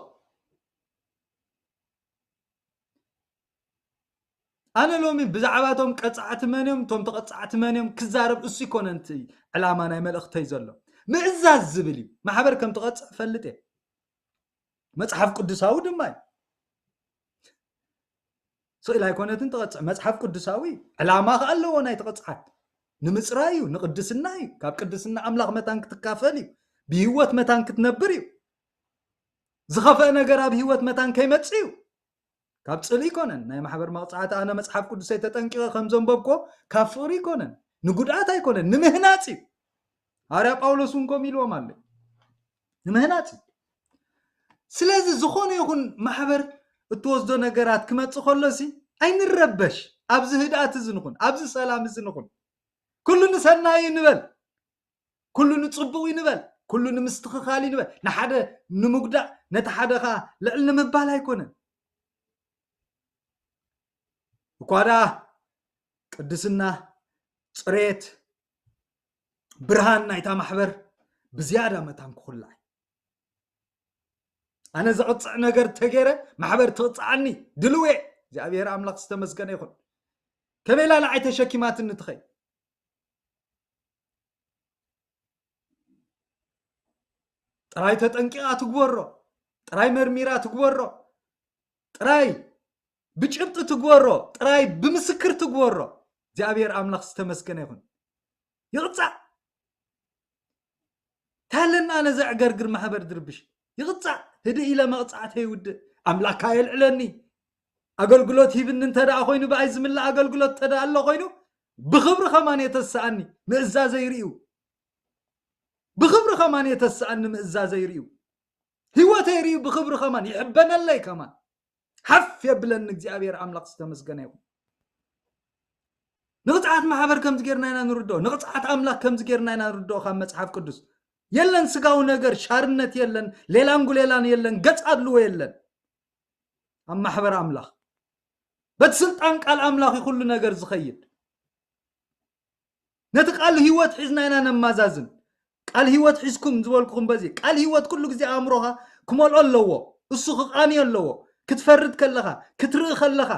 ኣነ ሎሚ ብዛዕባ እቶም ቀጻዕቲ መን እዮም፣ እቶም ተቐጻዕቲ መን እዮም ክዛረብ እሱ ይኮነን እቲ ዕላማ ናይ መልእኽተይ ዘሎ። ምእዛዝ ዝብል እዩ። ማሕበር ከም ትቐጽዕ እፈልጥ እየ። መጽሓፍ ቅዱሳዊ ድማ እዩ። ስቕ ኢላ ኣይኮነትን ትቐጽዕ። መጽሓፍ ቅዱሳዊ እዩ። ዕላማ ከኣ ኣለዎ ናይ ትቕጽዓት። ንምጽራይ እዩ፣ ንቅድስና እዩ። ካብ ቅድስና ኣምላኽ መታን ክትካፈል እዩ። ብህይወት መታን ክትነብር እዩ። ዝኸፍአ ነገር ኣብ ህይወት መታን ከይመጽእ እዩ። ካብ ጽልኢ ኣይኮነን። ናይ ማሕበር መቕጻዕቲ ኣነ መጽሓፍ ቅዱሰይ ተጠንቂቐ ከም ዘንበብኮ ካብ ፍቕሪ ኣይኮነን። ንጉድኣት ኣይኮነን፣ ንምህናጽ እዩ። ሃዋርያ ጳውሎስ እውን ከምኡ ኢልዎም ኣሎ። ንምህናጽ እዩ። ስለዚ ዝኾነ ይኹን ማሕበር እትወስዶ ነገራት ክመጽእ ከሎሲ ኣይንረበሽ። ኣብዚ ህድኣት እዚ ንኹን፣ ኣብዚ ሰላም እዚ ንኹን። ኩሉ ንሰናይ እዩ ንበል። ኩሉ ንጽቡቕ እዩ ንበል። ኩሉ ንምስትኽኻል እዩ ንበል። ንሓደ ንምጉዳእ፣ ነቲ ሓደ ኸኣ ልዕል ንምባል ኣይኮነን። እኳ ደኣ ቅድስና፣ ጽሬት፣ ብርሃን ናይታ ማሕበር ብዝያዳ መታን ክኹላዕ። ኣነ ዘቕጽዕ ነገር ተገይረ ማሕበር ትቕጽዓኒ ድልው እየ። እግዚኣብሔር ኣምላኽ ዝተመስገነ ይኹን። ከመይ ኢላ ንዓይ ተሸኪማትኒ ትኸይድ? ጥራይ ተጠንቂቓ ትግበሮ፣ ጥራይ መርሚራ ትግበሮ፣ ጥራይ ብጭብጢ ትግበሮ፣ ጥራይ ብምስክር ትግበሮ። እግዚኣብሔር ኣምላኽ ዝተመስገነ ይኹን። ይቕጻዕ። ታለና ነዚ ዕገርግር ማሕበር ድርብሽ። ይቕጻዕ። ህድእ ኢለ መቕጻዕተይ ይውድእ። ኣምላኽካ የልዕለኒ። ኣገልግሎት ሂብኒ እንተ ደኣ ኮይኑ፣ ብኣይ ዝምላእ ኣገልግሎት እንተ ደኣ ኣሎ ኮይኑ፣ ብኽብሪ ኸማን የተስኣኒ ምእዛዘይ ርእዩ። ብኽብሪ ኸማን የተስኣኒ ምእዛዘይ ርእዩ። ህይወተይ ርእዩ ብኽብሪ ኸማን ይሕበነለይ ከማን። ሓፍ የብለኒ እግዚኣብሔር ኣምላኽ ዝተመስገነ ይኹን። ንቕጽዓት ማሕበር ከምዚ ጌርና ኢና ንርድኦ። ንቕጽዓት ኣምላኽ ከምዚ ጌርና ኢና ንርድኦ ካብ መጽሓፍ ቅዱስ። የለን ስጋዊ ነገር፣ ሻርነት የለን፣ ሌላን ጉሌላን የለን፣ ገጽ ኣድልዎ የለን። ኣብ ማሕበር ኣምላኽ በቲ ስልጣን ቃል ኣምላኽ እዩ ኩሉ ነገር ዝኸይድ። ነቲ ቃል ህይወት ሒዝና ኢና ነማዛዝን። ቃል ህይወት ሒዝኩም ዝበልኩኹም በዚ። ቃል ህይወት ኩሉ ግዜ ኣእምሮኻ ክመልኦ ኣለዎ። እሱ ክቓንዮ ኣለዎ። ክትፈርድ ከለኻ፣ ክትርኢ ከለኻ፣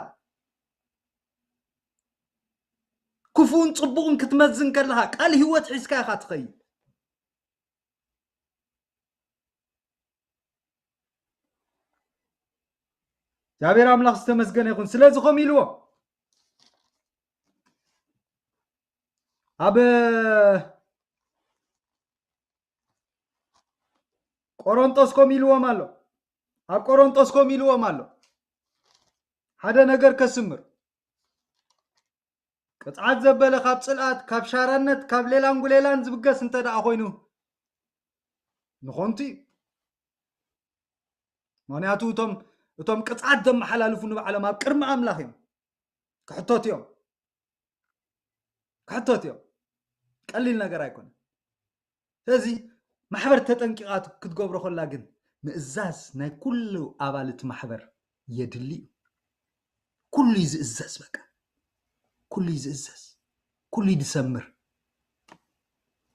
ክፉእን ጽቡቕን ክትመዝን ከለኻ፣ ቃል ህይወት ሒዝካ ኢኻ ትኸይድ። እግዚኣብሔር ኣምላኽ ዝተመስገነ ይኹን። ስለዚ ከምኡ ኢልዎ ኣብ ቆሮንጦስ ከምኡ ኢልዎም ኣሎ። ኣብ ቆሮንጦስ ከምኡ ኢልዎም ኣሎ። ሓደ ነገር ከስምር። ቅፅዓት ዘበለ ካብ ፅልኣት፣ ካብ ሻራነት፣ ካብ ሌላን ጉሌላን ዝብገስ እንተ ደኣ ኮይኑ ንኾንቱ እዩ። ምኽንያቱ እቶም እቶም ቅፅዓት ዘመሓላልፉ ንባዕሎም ኣብ ቅድሚ ኣምላኽ እዮም ክሕተቱ እዮም። ክሕተቱ እዮም። ቀሊል ነገር ኣይኮነን። ስለዚ ማሕበር ተጠንቂቓ ክትገብሮ ከላ ግን ምእዛዝ ናይ ኩሉ ኣባል እቲ ማሕበር የድሊ እዩ። ኩሉ እዩ ዝእዘዝ፣ በቃ ኩሉ እዩ ዝእዘዝ፣ ኩሉ እዩ ዝሰምር።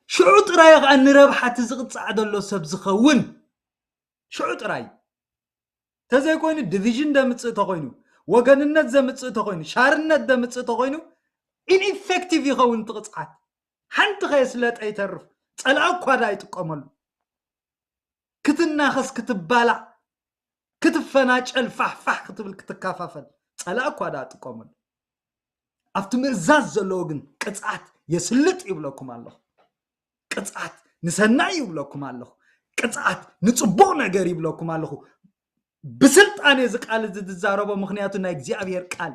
ሽዑ ጥራይ ከዓ ንረብሓ እቲ ዝቕፃዕ ዘሎ ሰብ ዝኸውን ሽዑ ጥራይ። ተዘይኮይኑ ዲቪዥን ዘምፅእ ተኮይኑ፣ ወገንነት ዘምፅእ ተኮይኑ፣ ሻርነት ዘምፅእ ተኮይኑ ኢንኢፌክቲቭ ይኸውን እቲ ቅፅዓት። ሓንቲ ከየስለጠ ይተርፍ፣ ፀላኢ እኳ ዳ ይጥቀመሉ። ክትናኸስ፣ ክትባላዕ፣ ክትፈናጨል፣ ፋሕፋሕ ክትብል፣ ክትካፋፈል ፀላኢ እኳ ዳ ይጥቀመሉ። ኣብቲ ምእዛዝ ዘለዎ ግን ቅፅዓት የስልጥ ይብለኩም ኣለኹ። ቅፅዓት ንሰናይ ይብለኩም ኣለኹ። ቅፅዓት ንፅቡቕ ነገር ይብለኩም ኣለኹ። ብስልጣን እዚ ቃል እዚ ዝዛረቦ፣ ምኽንያቱ ናይ እግዚኣብሔር ቃል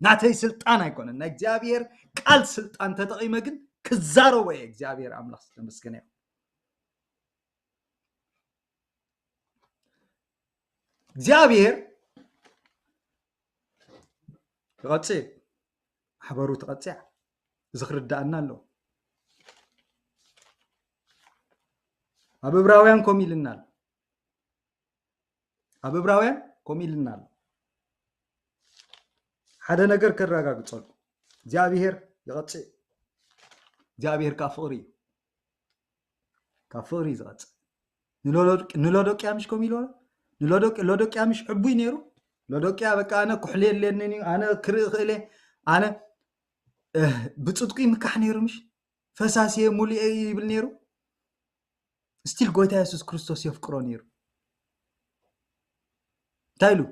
ናተይ ስልጣን ኣይኮነን። ናይ እግዚኣብሔር ቃል ስልጣን ተጠቒመ ግን ክዛረቦ እየ። እግዚኣብሔር ኣምላኽ ዝተመስገነ ይኹን። እግዚኣብሔር ይቐጽዕ፣ ማሕበሩ ትቐጽዕ። እዚ ክርዳኣና ኣለዎ። ኣብ እብራውያን ኮም ኢልና ኣሎ። ኣብ እብራውያን ኮም ኢልና ኣሎ። ሓደ ነገር ከረጋግጸልኩም፣ እግዚኣብሔር ይቐጽዕ። እግዚኣብሔር ካብ ፍቕሪ እዩ። ካብ ፍቕሪ እዩ ዝቐጽዕ። ንሎዶቅ-፣ ንሎዶቅያ ምሽ ከም ኢልዎ፣ ንሎዶቅ-፣ ሎዶቅያ ምሽ ዕቡይ ነይሩ። ሎዶቅያ በቃ ኣነ ኩሕሊ የለንን እዩ፣ ኣነ ክርኢ ክእለ፣ ኣነ፣ እህ፣ ብጽድቁ ይምካሕ ነይሩ ምሽ፣ ፈሳሲ እየ፣ ሙሉእ እየ ይብል ነይሩ። ስቲል ጎይታ የሱስ ክርስቶስ የፍቅሮ ነይሩ። እንታይ ኢሉ?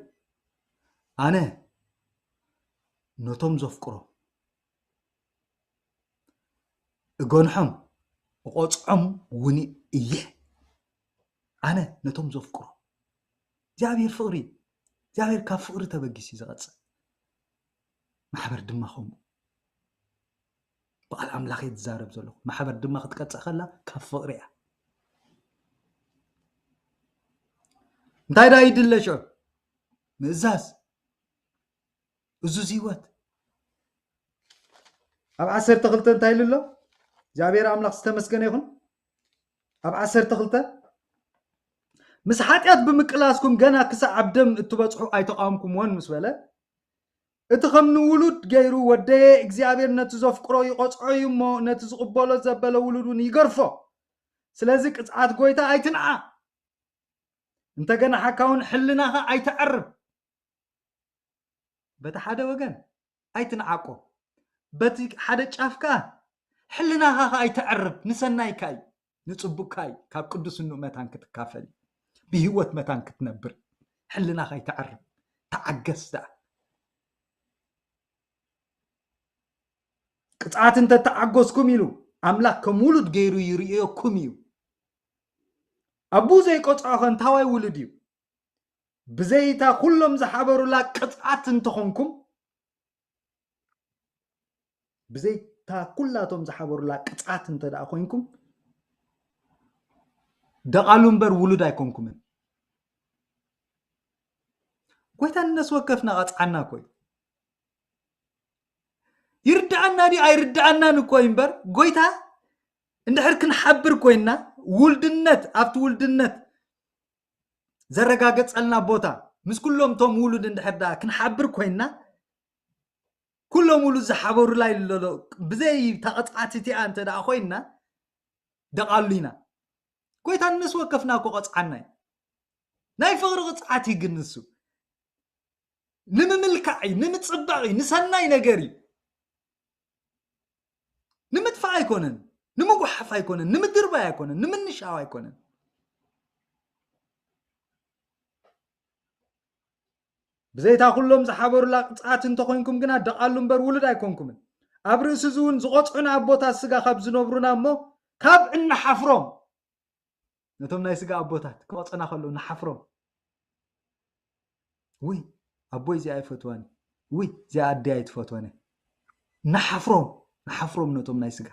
ኣነ ነቶም ዘፍቅሮ እገንሖም እቆጽዖም እውን እየ። ኣነ ነቶም ዘፍቅሮ። እግዚኣብሔር ፍቕሪ እዩ። እግዚኣብሔር ካብ ፍቕሪ ተበጊሱ እዩ ዝቐጽዕ። ማሕበር ድማ ከምኡ። ብቓል ኣምላኽ እየ ዝዛረብ ዘለኹ። ማሕበር ድማ ክትቀጽዕ ከላ ካብ ፍቕሪ እያ። እንታይ ደኣ ይድለ ሽዑ? ምእዛዝ። እዙዝ ህይወት። ኣብ ዓሰርተ ክልተ እንታይ ኢሉ ኣሎ? እግዚኣብሔር ኣምላኽ ዝተመስገነ ይኹን። ኣብ ዓሰርተ ክልተ፣ ምስ ሓጢኣት ብምቅላስኩም ገና ክሳዕ ኣብ ደም እትበጽሑ ኣይተቓወምኩምዎን ምስ በለ፣ እቲ ከም ንውሉድ ገይሩ ወደየ እግዚኣብሔር ነቲ ዘፍቅሮ ይቐጽዖ እዩ እሞ፣ ነቲ ዝቕበሎ ዘበለ ውሉድ እውን ይገርፎ። ስለዚ ቅጽዓት ጎይታ ኣይትንዓ። እንተ ገናሓካ እውን ሕልናኻ ኣይተዕርብ። በቲ ሓደ ወገን ኣይትንዓቆ፣ በቲ ሓደ ጫፍ ከኣ ሕልናኻ ከኣ ኣይተዕርብ። ንሰናይካ እዩ፣ ንጽቡቕካ እዩ። ካብ ቅዱስ እንኡ መታን ክትካፈል እዩ፣ ብህይወት መታን ክትነብር። ሕልናኻ ኣይተዕርብ፣ ተዓገስ ደኣ። ቅጽዓት እንተ ተዓገስኩም ኢሉ ኣምላኽ ከም ውሉድ ገይሩ ይርእየኩም እዩ። ኣቡ ዘይቆጽዖ ከ እንታዋይ ውሉድ እዩ? ብዘይታ ኩሎም ዝሓበሩላ ቅጽዓት እንተኾንኩም፣ ብዘይታ ኩላቶም ዝሓበሩላ ቅጽዓት እንተ ደኣ ኮይንኩም፣ ደቓሉ እምበር ውሉድ ኣይኮንኩምን። ጎይታ ንነፍሲ ወከፍና ቀጽዓና እኮ እዩ። ይርድኣና ድዩ ኣይርድኣናን እኮ እዩ እምበር፣ ጎይታ እንድሕር ክንሓብር ኮይንና፣ ውልድነት፣ ኣብቲ ውልድነት ዘረጋገጸልና ቦታ፣ ምስ ኩሎም እቶም ውሉድ እንድሕር ደኣ ክንሓብር ኮይንና፣ ኩሎም ውሉድ ዝሓበሩላ ኢሉ ኣሎ፣ ብዘይ እታ ቅጽዓት እቲኣ እንተ ደኣ ኮይንና፣ ደቓሉ ኢና። ጎይታ ንነፍሲ ወከፍና እኮ ቀጽዓና እዩ። ናይ ፍቕሪ ቅጽዓት እዩ ግን ንሱ። ንምምልካዕ እዩ፣ ንምጽባቕ እዩ፣ ንሰናይ ነገር እዩ። ንምጥፋእ ኣይኮነን፣ ንምጉሓፍ ኣይኮነን፣ ንምድርባይ ኣይኮነን፣ ንምንሻው ኣይኮነን። ብዘይታ ኩሎም ዝሓበሩላ ቅጽዓት እንተኾይንኩም ግና ደቓሉ እምበር ውሉድ ኣይኮንኩምን። ኣብ ርእሲ እዚ እውን ዝቖጽዑና ኣቦታት ስጋ ካብ ዝነብሩና እሞ ካብ እንሓፍሮም፣ ነቶም ናይ ስጋ ኣቦታት ክቐጽዑና ከለዉ ንሓፍሮም። ውይ ኣቦይ እዚኣ ኣይፈትዋን፣ ውይ እዚኣ ኣደይ ኣይትፈትወነ። ንሓፍሮም፣ ንሓፍሮም ነቶም ናይ ስጋ።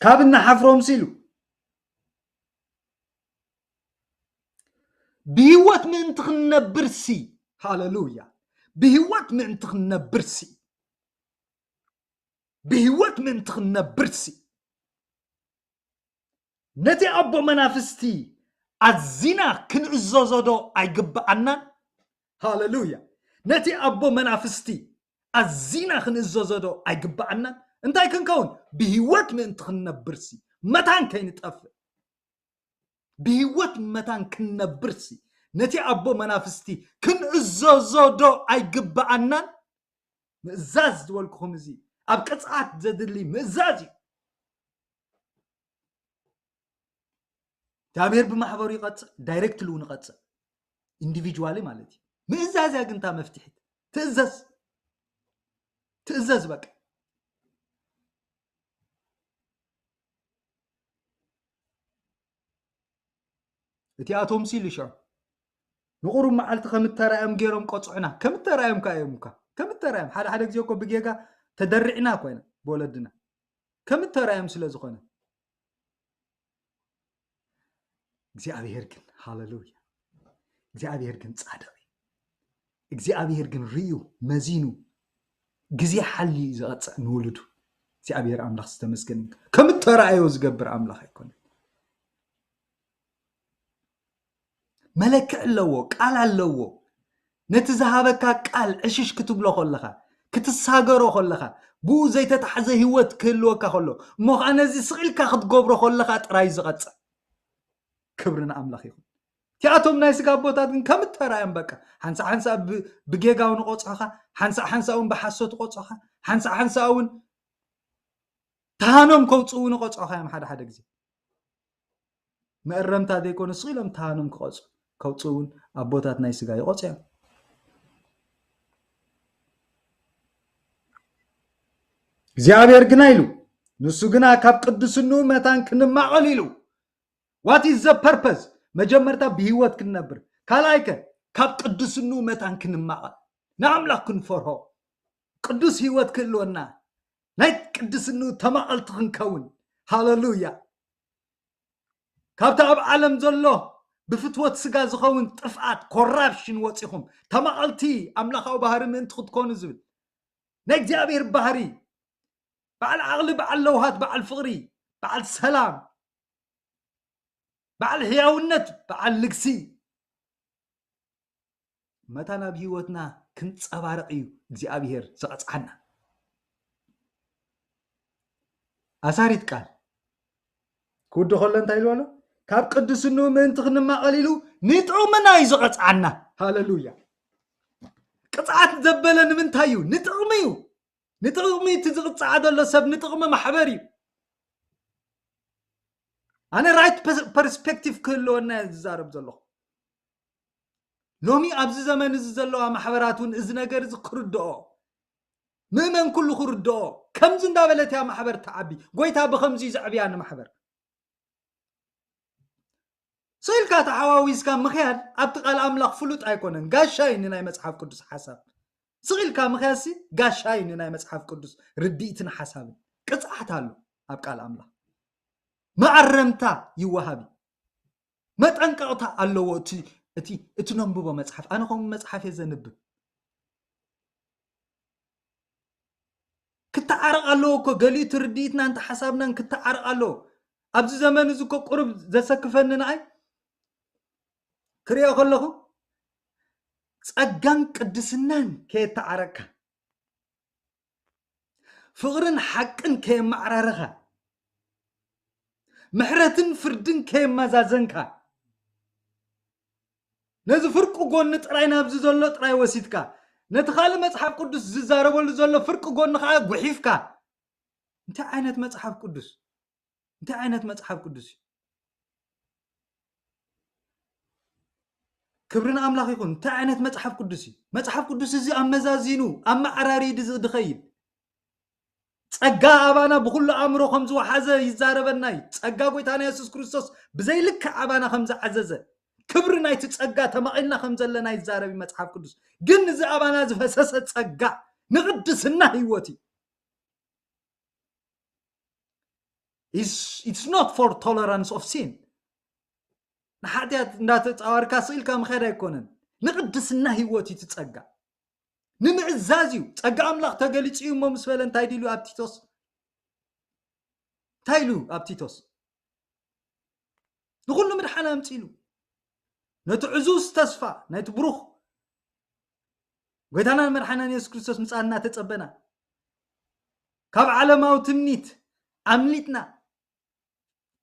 ካብ ንሓፍሮም ሲሉ ብህይወት ምእንቲ ክንነብርሲ፣ ሃሌሉያ፣ ብህይወት ምእንቲ ክንነብርሲ፣ ብህይወት ምእንቲ ክንነብርሲ፣ ነቲ ኣቦ መናፍስቲ ኣዚና ክንእዘዞ ዶ ኣይግብኣናን? ሃሌሉያ። ነቲ ኣቦ መናፍስቲ ኣዚና ክንእዘዞ ዶ ኣይግብኣናን? እንታይ ክንከውን? ብህይወት ምእንቲ ክንነብርሲ፣ መታን ከይንጠፍእ። ብህይወት መታን ክንነብርሲ፣ ነቲ ኣቦ መናፍስቲ ክንእዘዞ ዶ ኣይግብኣናን? ምእዛዝ ዝበልኩኹም እዚ ኣብ ቅጽዓት ዘድሊ ምእዛዝ እዩ። እግዚኣብሔር ብማሕበሩ ይቐጽዕ፣ ዳይሬክትሊ እውን ይቐጽዕ፣ ኢንዲቪጁዋሊ ማለት እዩ። ምእዛዝ እያ ግን እታ መፍትሒት። ትእዘዝ፣ ትእዘዝ በቃ። እቲኣቶም ሲሉ ሽዑ ንቑሩብ መዓልቲ ከም እተራእዮም ገይሮም ቆጽዑና። ከም እተራእዮም ከ እዮም እኳ። ከም እተራእዮም። ሓደ ሓደ ግዜ እኮ ብጌጋ ተደሪዕና እኮ ኢና ብወለድና። ከም እተራእዮም ስለ ዝኾነ። እግዚኣብሔር ግን፣ ሃሌሉያ። እግዚኣብሔር ግን ጻድቕ እዩ። እግዚኣብሔር ግን ርእዩ፣ መዚኑ፣ ግዜ ሓልዩ እዩ ዝቐጽዕ ንውሉዱ። እግዚኣብሔር ኣምላኽ ዝተመስገነ ይሁን። ከም እተራእዮ ዝገብር ኣምላኽ ኣይኮነን። መለክዕ ኣለዎ፣ ቃል ኣለዎ። ነቲ ዝሃበካ ቃል ዕሽሽ ክትብሎ ከለኻ፣ ክትሳገሮ ከለኻ፣ ብኡ ዘይተታሕዘ ህይወት ክህልወካ ከሎ፣ እሞ ኸዓ ነዚ ስቕ ኢልካ ክትገብሮ ከለኻ ጥራይ ዝቐጽዕ። ክብሪ ንኣምላኽ ይኹን። እቲኣቶም ናይ ስጋ ኣቦታት ግን ከም እተራእዮም በቃ፣ ሓንሳእ ሓንሳእ ብ-፣ ብጌጋውን ቆጽሖኻ፣ ሓንሳእ ሓንሳእ እውን ብሓሶት ቆጽሖኻ፣ ሓንሳእ ሓንሳእ እውን ተሃኖም ከውጽኡ ንቆጽሖኻ እዮም ሓደ ሓደ ግዜ። መእረምታ ዘይኮነ ስቕ ኢሎም ተሃኖም ክቐጹ-፣ ከውጽኡ እውን ኣቦታት ናይ ስጋ ይቆጽ እዮም። እግዚኣብሔር ግና ኢሉ፣ ንሱ ግና ካብ ቅድስንኡ መታን ክንማቐል ኢሉ። What is the purpose? መጀመርታ ብህይወት ክንነብር፣ ካልኣይ ከ ካብ ቅድስንኡ መታን ክንማቐል፣ ንኣምላኽ ክንፈርሆ፣ ቅዱስ ህይወት ክህልወና፣ ናይ ቅድስንኡ ተማቐልቲ ክንከውን። ሃሌሉያ። ካብቲ ኣብ ዓለም ዘሎ ብፍትወት ስጋ ዝኸውን ጥፍኣት፣ ኮራፕሽን ወጺኹም፣ ተማቐልቲ ኣምላኻዊ ባህሪ ምእንቲ ክትኮኑ ዝብል ናይ እግዚኣብሔር ባህሪ፣ በዓል ዓቕሊ፣ በዓል ለውሃት፣ በዓል ፍቕሪ፣ በዓል ሰላም፣ በዓል ህያውነት፣ በዓል ልግሲ፣ መታን ኣብ ህይወትና ክንጸባረቕ እዩ እግዚኣብሔር ዝቐጽዓና። ኣሳሪት ቃል ክውዲ ከሎ እንታይ ኢሉ ኣሎ? ካብ ቅድስንኡ ምእንቲ ክንማቐል ኢሉ ንጥቕምና እዩ ዝቐጽዓና። ሃሌሉያ። ቅጽዓት ዘበለ ንምንታይ እዩ? ንጥቕሚ እዩ። ንጥቕሚ፣ እቲ ዝቕጻዕ ዘሎ ሰብ ንጥቕሚ ማሕበር እዩ። ኣነ ራይት ፐስ-፣ ፐርስፔክቲቭ ክህልወና እየ ዝዛረብ ዘለኹ። ሎሚ ኣብዚ ዘመን እዚ ዘለዋ ማሕበራት እውን እዚ ነገር እዚ ክርድኦ፣ ምእመን ኩሉ ክርድኦ፣ ከምዚ እንዳበለት እያ ማሕበር ትዓቢ። ጎይታ ብኸምዚ እዩ ዘዕብያ ንማሕበር። ስኢልካ ተሓዋዊስካ ምኽያድ ኣብቲ ቃል ኣምላኽ ፍሉጥ ኣይኮነን። ጋሻ እዩ ንናይ መጽሓፍ ቅዱስ ሓሳብ። ስቕ ኢልካ ምኽያድሲ ጋሻ እዩ ንናይ መጽሓፍ ቅዱስ ርድኢትን ሓሳብን። ቅጽዓት ኣሎ ኣብ ቃል ኣምላኽ። መኣረምታ ይወሃብ እዩ። መጠንቀቕታ ኣለዎ እቲ፣ እቲ፣ እቲ ነንብቦ መጽሓፍ። ኣነ ከምኡ መጽሓፍ እየ ዘንብብ። ክተዓረቕ ኣለዎ እኮ፣ ገሊኡ እቲ ርድኢትናን ተሓሳብናን ክተዓረቕ ኣለዎ። ኣብዚ ዘመን እዚ እኮ ቁሩብ ዘሰክፈኒ ንኣይ ክሪኦ ከለኹ፣ ጸጋን ቅድስናን ከየተዓረቕካ፣ ፍቕርን ሓቅን ከየመዓራረኻ፣ ምሕረትን ፍርድን ከየመዛዘንካ፣ ነዚ ፍርቂ ጎኒ ጥራይ ናብዚ ዘሎ ጥራይ ወሲድካ፣ ነቲ ካልእ መጽሓፍ ቅዱስ ዝዛረበሉ ዘሎ ፍርቂ ጎኒ ከኣ ጉሒፍካ፣ እንታይ ዓይነት መጽሓፍ ቅዱስ? እንታይ ዓይነት መጽሓፍ ቅዱስ እዩ? ክብሪ ንኣምላኽ ይኹን። እንታይ ዓይነት መጽሓፍ ቅዱስ እዩ? መጽሓፍ ቅዱስ እዚ ኣመዛዚኑ፣ ኣመዓራርዩ ድዚ-፣ ድኸይድ። ጸጋ ኣባና ብኹሉ ኣእምሮ ከም ዝወሓዘ ይዛረበና እዩ። ጸጋ ጎይታና የሱስ ክርስቶስ ብዘይልክዕ ኣባና ከም ዝዓዘዘ፣ ክብሪ ናይቲ ጸጋ ተማቒልና ከም ዘለና ይዛረብ እዩ መጽሓፍ ቅዱስ። ግን እዚ ኣባና ዝፈሰሰ ጸጋ ንቕድስና ህይወት እዩ። It's not for tolerance of sin። ንሓጢኣት እንዳተጻዋርካ ስኢልካ ምኻድ ኣይኮነን። ንቕድስና ህይወት እዩ እቲ ጸጋ። ንምእዛዝ እዩ። ጸጋ ኣምላኽ ተገሊጹ እዩ እሞ ምስ በለ እንታይ ድሉ ኣብ ቲቶስ? እንታይ ኢሉ ኣብ ቲቶስ? ንኹሉ ምድሓን ኣምጺሉ። ነቲ ዕዙዝ ተስፋ ናይቲ ብሩኽ ጎይታናን መድሓናን የሱስ ክርስቶስ ምጻእ እናተጸበና፣ ካብ ዓለማዊ ትምኒት ኣምሊጥና፣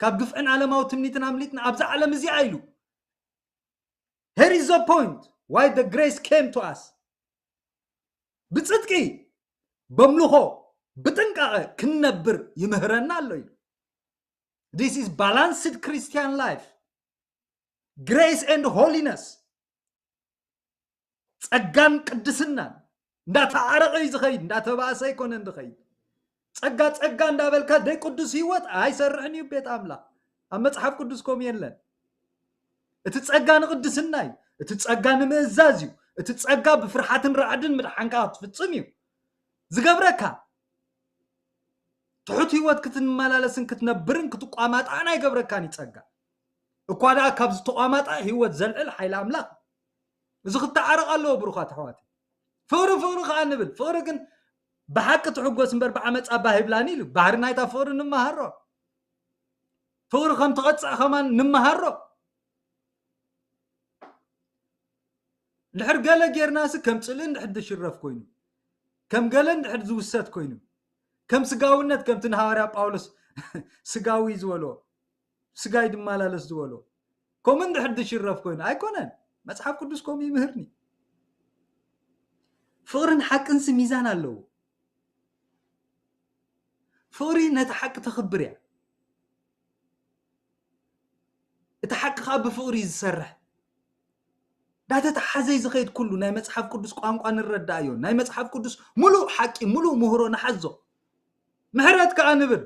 ካብ ግፍዕን ዓለማዊ ትምኒትን ኣምሊጥና፣ ኣብዛ ዓለም እዚኣ ኢሉ። Here is the point why the grace came to us። ብጽድቂ፣ በምልኾ፣ ብጥንቃቐ ክንነብር ይምህረና ኣሎ ኢሉ። This is balanced Christian life. Grace and holiness። ጸጋን ቅድስናን እንዳተዓረቐ እዩ ዝኸይድ፣ እንዳተባእሰ ኣይኮነን ዝኸይድ። ጸጋ ጸጋ እንዳበልካ ደይ ቅዱስ ህይወት ኣይሰርሕን እዩ ቤት ኣምላኽ። ኣብ መጽሓፍ ቅዱስ ከምኡ የለን። እቲ ጸጋ ንቅድስና እዩ። እቲ ጸጋ ንምእዛዝ እዩ። እቲ ጸጋ ብፍርሓትን ራዕድን ምድሓንካ ክትፍጽም እዩ ዝገብረካ። ትሑት ህይወት ክትመላለስን ክትነብርን ክትቋማጣዕን ኣይገብረካን እዩ ጸጋ። እኳ ደኣ ካብ ዝተቋማጣ ህይወት ዘልዕል ሓይሊ ኣምላኽ። እዚ ክተዓረቕ ኣለዎ ብሩኻት ኣሕዋት። ፍቕሪ ፍቕሪ ከኣ ንብል። ፍቕሪ ግን ብሓቂ ትሕጎስ እምበር ብዓመጻ ባህ ይብላን ኢሉ። ባህሪ ናይታ ፍቕሪ ንመሃሮ። ፍቕሪ ከም ትቐጽዕ ከማን ንመሃሮ። ድሕር ገለ ጌርናሲ ከም ጽልኢ እንድሕር ዝሽረፍ ኮይኑ፣ ከም ገለ እንድሕር ዝውሰድ ኮይኑ፣ ከም ስጋውነት ከምቲ ንሃዋርያ ጳውሎስ ስጋዊ ዝበሎ፣ ስጋይ ድመላለስ ዝበሎ፣ ከምኡ እንድሕር ዝሽረፍ ኮይኑ ኣይኮነን። መጽሓፍ ቅዱስ ከምኡ ይምህርኒ። ፍቕርን ሓቅንሲ ሚዛን ኣለዎ። ፍቕሪ ነቲ ሓቂ ተኽብር እያ። እቲ ሓቂ ከዓ ብፍቕሪ እዩ ዝሰርሕ። ዳተተሓዘ እዩ ዝኸይድ ኩሉ ናይ መጽሓፍ ቅዱስ ቋንቋ ንረዳእዮ። ናይ መጽሓፍ ቅዱስ ሙሉእ ሓቂ፣ ሙሉእ ምህሮ ንሓዞ። ምሕረት ከዓ ንብል።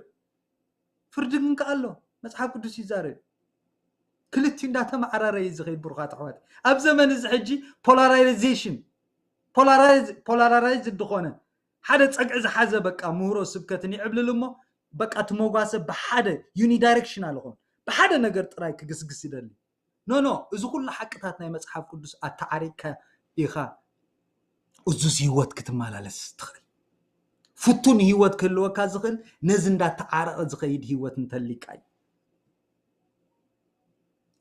ፍርዲ ግን ከዓ ኣሎ። መጽሓፍ ቅዱስ ይዛረብ። ክልቲኡ እንዳተመዓራረየ እዩ ዝኸይድ ብሩኻት ኣሕዋት። ኣብ ዘመን እዚ ሕጂ ፖላራይዜሽን፣ ፖላራይዝ፣ ፖላራይዝ ዝኾነ ሓደ ጸግዒ ዝሓዘ በቃ ምህሮ ስብከትን ይዕብልል እሞ በቃ እቲ መጓሰ ብሓደ ዩኒዳይሬክሽናል ይኾን። ብሓደ ነገር ጥራይ ክግስግስ ይደሊ። ኖ፣ ኖ፣ እዚ ኩሉ ሓቅታት ናይ መጽሓፍ ቅዱስ ኣተዓሪቕካ ኢኻ እዙዝ ህይወት ክትመላለስ ትኽእል። ፍቱን ህይወት ክህልወካ ዝኽእል ነዚ እንዳተዓረቐ ዝኸይድ ህይወት እንተሊካ እዩ።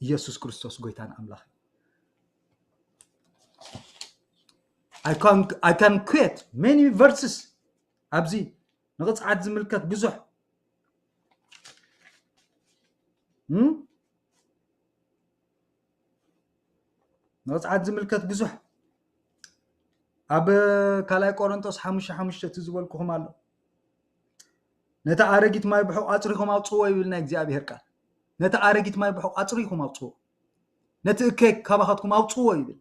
ኢየሱስ ክርስቶስ ጎይታን ኣምላኽ። I can, I can quote many verses ኣብዚ ንቕጽዓት ዝምልከት ብዙሕ። እም? ንቕጽዓት ዝምልከት ብዙሕ። ኣብ ካልኣይ ቆሮንጦስ ሓሙሽተ ሓሙሽተ እቲ ዝበልኩኹም ኣሎ። ነቲ ኣረጊት ማይ ብሑቕ ኣጽሪኹም ኣውጽዎ ይብል ናይ እግዚኣብሔር ቃል። ነቲ ኣረጊት ማይ ብሑቕ ኣጽሪኹም ኣውጽዎ። ነቲ እከይ ካባኻትኩም ኣውጽዎ ይብል።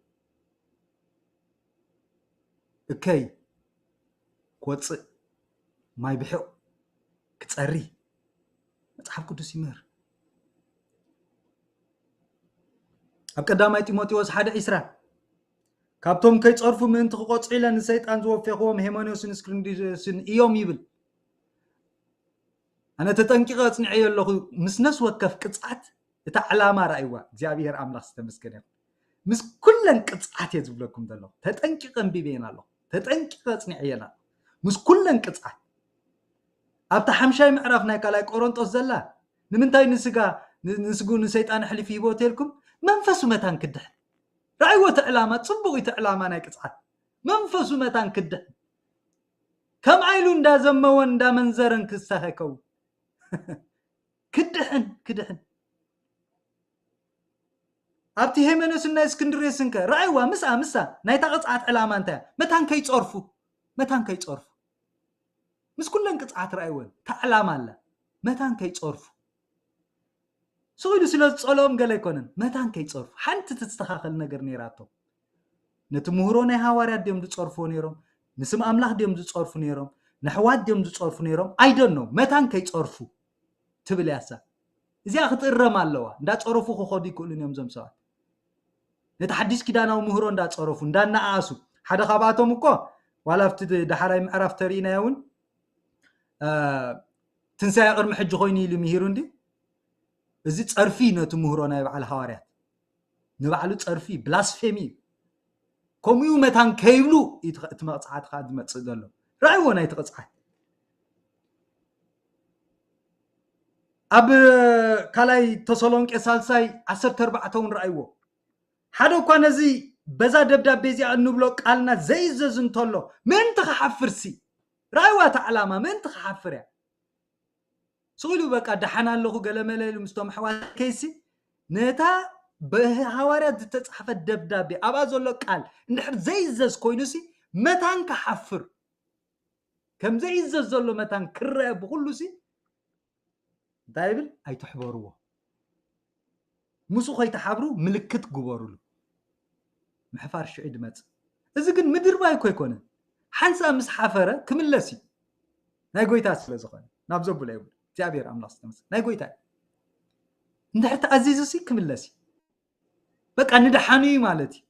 እከይ ክወጽእ፣ ማይ ብሑቕ ክጸሪ መጽሓፍ ቅዱስ ይምህር። ኣብ ቀዳማይ ጢሞቴዎስ ሓደ ዒስራ፣ ካብቶም ከይጸርፉ ምእንቲ ክቆጽዑ ኢለ ንሰይጣን ዝወፌኽዎም ሄሜኔዎስን እስክንድሮስን እዮም ይብል። ኣነ ተጠንቂቐ ኣጽኒዐዮ ኣለኹ። ምስ ነፍሲ ወከፍ ቅጽዓት እታ ዕላማ ረኣይዋ። እግዚኣብሔር ኣምላኽ ዝተመስገነ ይኹን። ምስ ኩለን ቅጽዓት እየ ዝብለኩም ዘለኹ። ተጠንቂቐ ኣንቢበየን ኣለኹ። ተጠንቂቐ ኣጽኒዐየን ኣለኹ። ምስ ኩለን ቅጽዓት። ኣብታ ሓምሻይ ምዕራፍ ናይ ካልኣይ ቆሮንጦስ ዘላ፣ ንምንታይ ንስጋ፣ ን-፣ ንስጉ ንሰይጣን ኣሕሊፉ ሂቦ ተልኩም? መንፈሱ መታን ክድሕን። ረኣይዎ እቲ ዕላማ፣ ጽቡቕ እዩ እቲ ዕላማ ናይ ቅጽዓት። መንፈሱ መታን ክድሕን። ከምኣ ኢሉ እንዳዘመወን እንዳመንዘረን ክሳኸ ይከውን። ክድሕን፣ ክድሕን። ኣብቲ ሄሜኔዎስን ናይ እስክንድርዮስን ከ ረኣይዋ፣ ምስኣ፣ ምስኣ፣ ናይታ ቅጽዓት ዕላማ እንታይ እያ? መታን ከይጸርፉ፣ መታን ከይጸርፉ። ምስ ኩለን ቅጽዓት ረኣይወን፣ እታ ዕላማ ኣላ። መታን ከይጸርፉ። ስቕ ኢሉ ስለ ዝጸልኦም ገለ ኣይኮነን፣ መታን ከይጸርፉ። ሓንቲ ትስተኻኸል ነገር ነይራቶም። ነቲ ምህሮ ናይ ሃዋርያት ድዮም ዝጸርፍዎ ነይሮም? ንስም ኣምላኽ ድዮም ዝጸርፉ ነይሮም? ነሕዋት ድዮም ዝጸርፉ ነይሮም? I don't know። መታን ከይጸርፉ ትብል እያ እሳ። እዚኣ ክትእረም ኣለዋ። እንዳጸረፉ ክኸዱ ይክእሉን እዮም እዞም ሰባት። ነቲ ሓድሽ ኪዳናዊ ምህሮ እንዳጸረፉ እንዳነኣኣሱ፣ ሓደ ካብኣቶም እኮ ዋላ ኣብቲ ዳሕራይ ምዕራፍ ተርእናዮ እውን ትንሳኤ ቅድሚ ሕጂ ኮይኑ ኢሉ ምሂሩ እንዲ። እዚ ጸርፊ ነቲ ምህሮ ናይ በዓል ሃዋርያት፣ ንባዕሉ ጸርፊ፣ ብላስፌሚ እዩ። ከምኡ መታን ከይብሉ እቲ መቕጻዕቲ ከዓ ዝመጽእ ዘሎ። ራእይዎ ናይቲ ቅጽዓት ኣብ ካልኣይ ተሰሎንቄ ሳልሳይ ዓሰርተ ኣርባዕተ እውን ራእይዎ። ሓደ እኳ ነዚ በዛ ደብዳቤ እዚኣ እንብሎ ቃልና ዘይእዘዝ እንተሎ ምእንቲ ክሓፍር ሲ፣ ራእይዋ እታ ዕላማ ምእንቲ ክሓፍር እያ። ስቕ ኢሉ በቃ ደሓን ኣለኹ ገለመለ ኢሉ ምስቶም ኣሕዋት ከይሲ፣ ነታ ብሃዋርያት ዝተጻሕፈት ደብዳቤ ኣብኣ ዘሎ ቃል እንድሕር ዘይእዘዝ ኮይኑ ሲ፣ መታን ክሓፍር፣ ከም ዘይእዘዝ ዘሎ መታን ክረአ ብኹሉ ሲ እንታይ ይብል? ኣይትሕበርዎ። ምስኡ ከይትሓብሩ ምልክት ግበሩሉ። ምሕፋር ሽዑ ድመጽእ። እዚ ግን ምድርባይ እኮ ኣይኮነን። ሓንሳእ ምስ ሓፈረ ክምለስ እዩ። ናይ ጎይታ ስለ ዝኾነ ናብ ዘብሎ ይብሉ። እግዚኣብሔር ኣምላኽ ዝተመስገነ። ናይ ጎይታ እዩ። እንድሕር ተኣዚዙ ሲ ክምለስ እዩ። በቃ ንደሓኑ እዩ ማለት እዩ።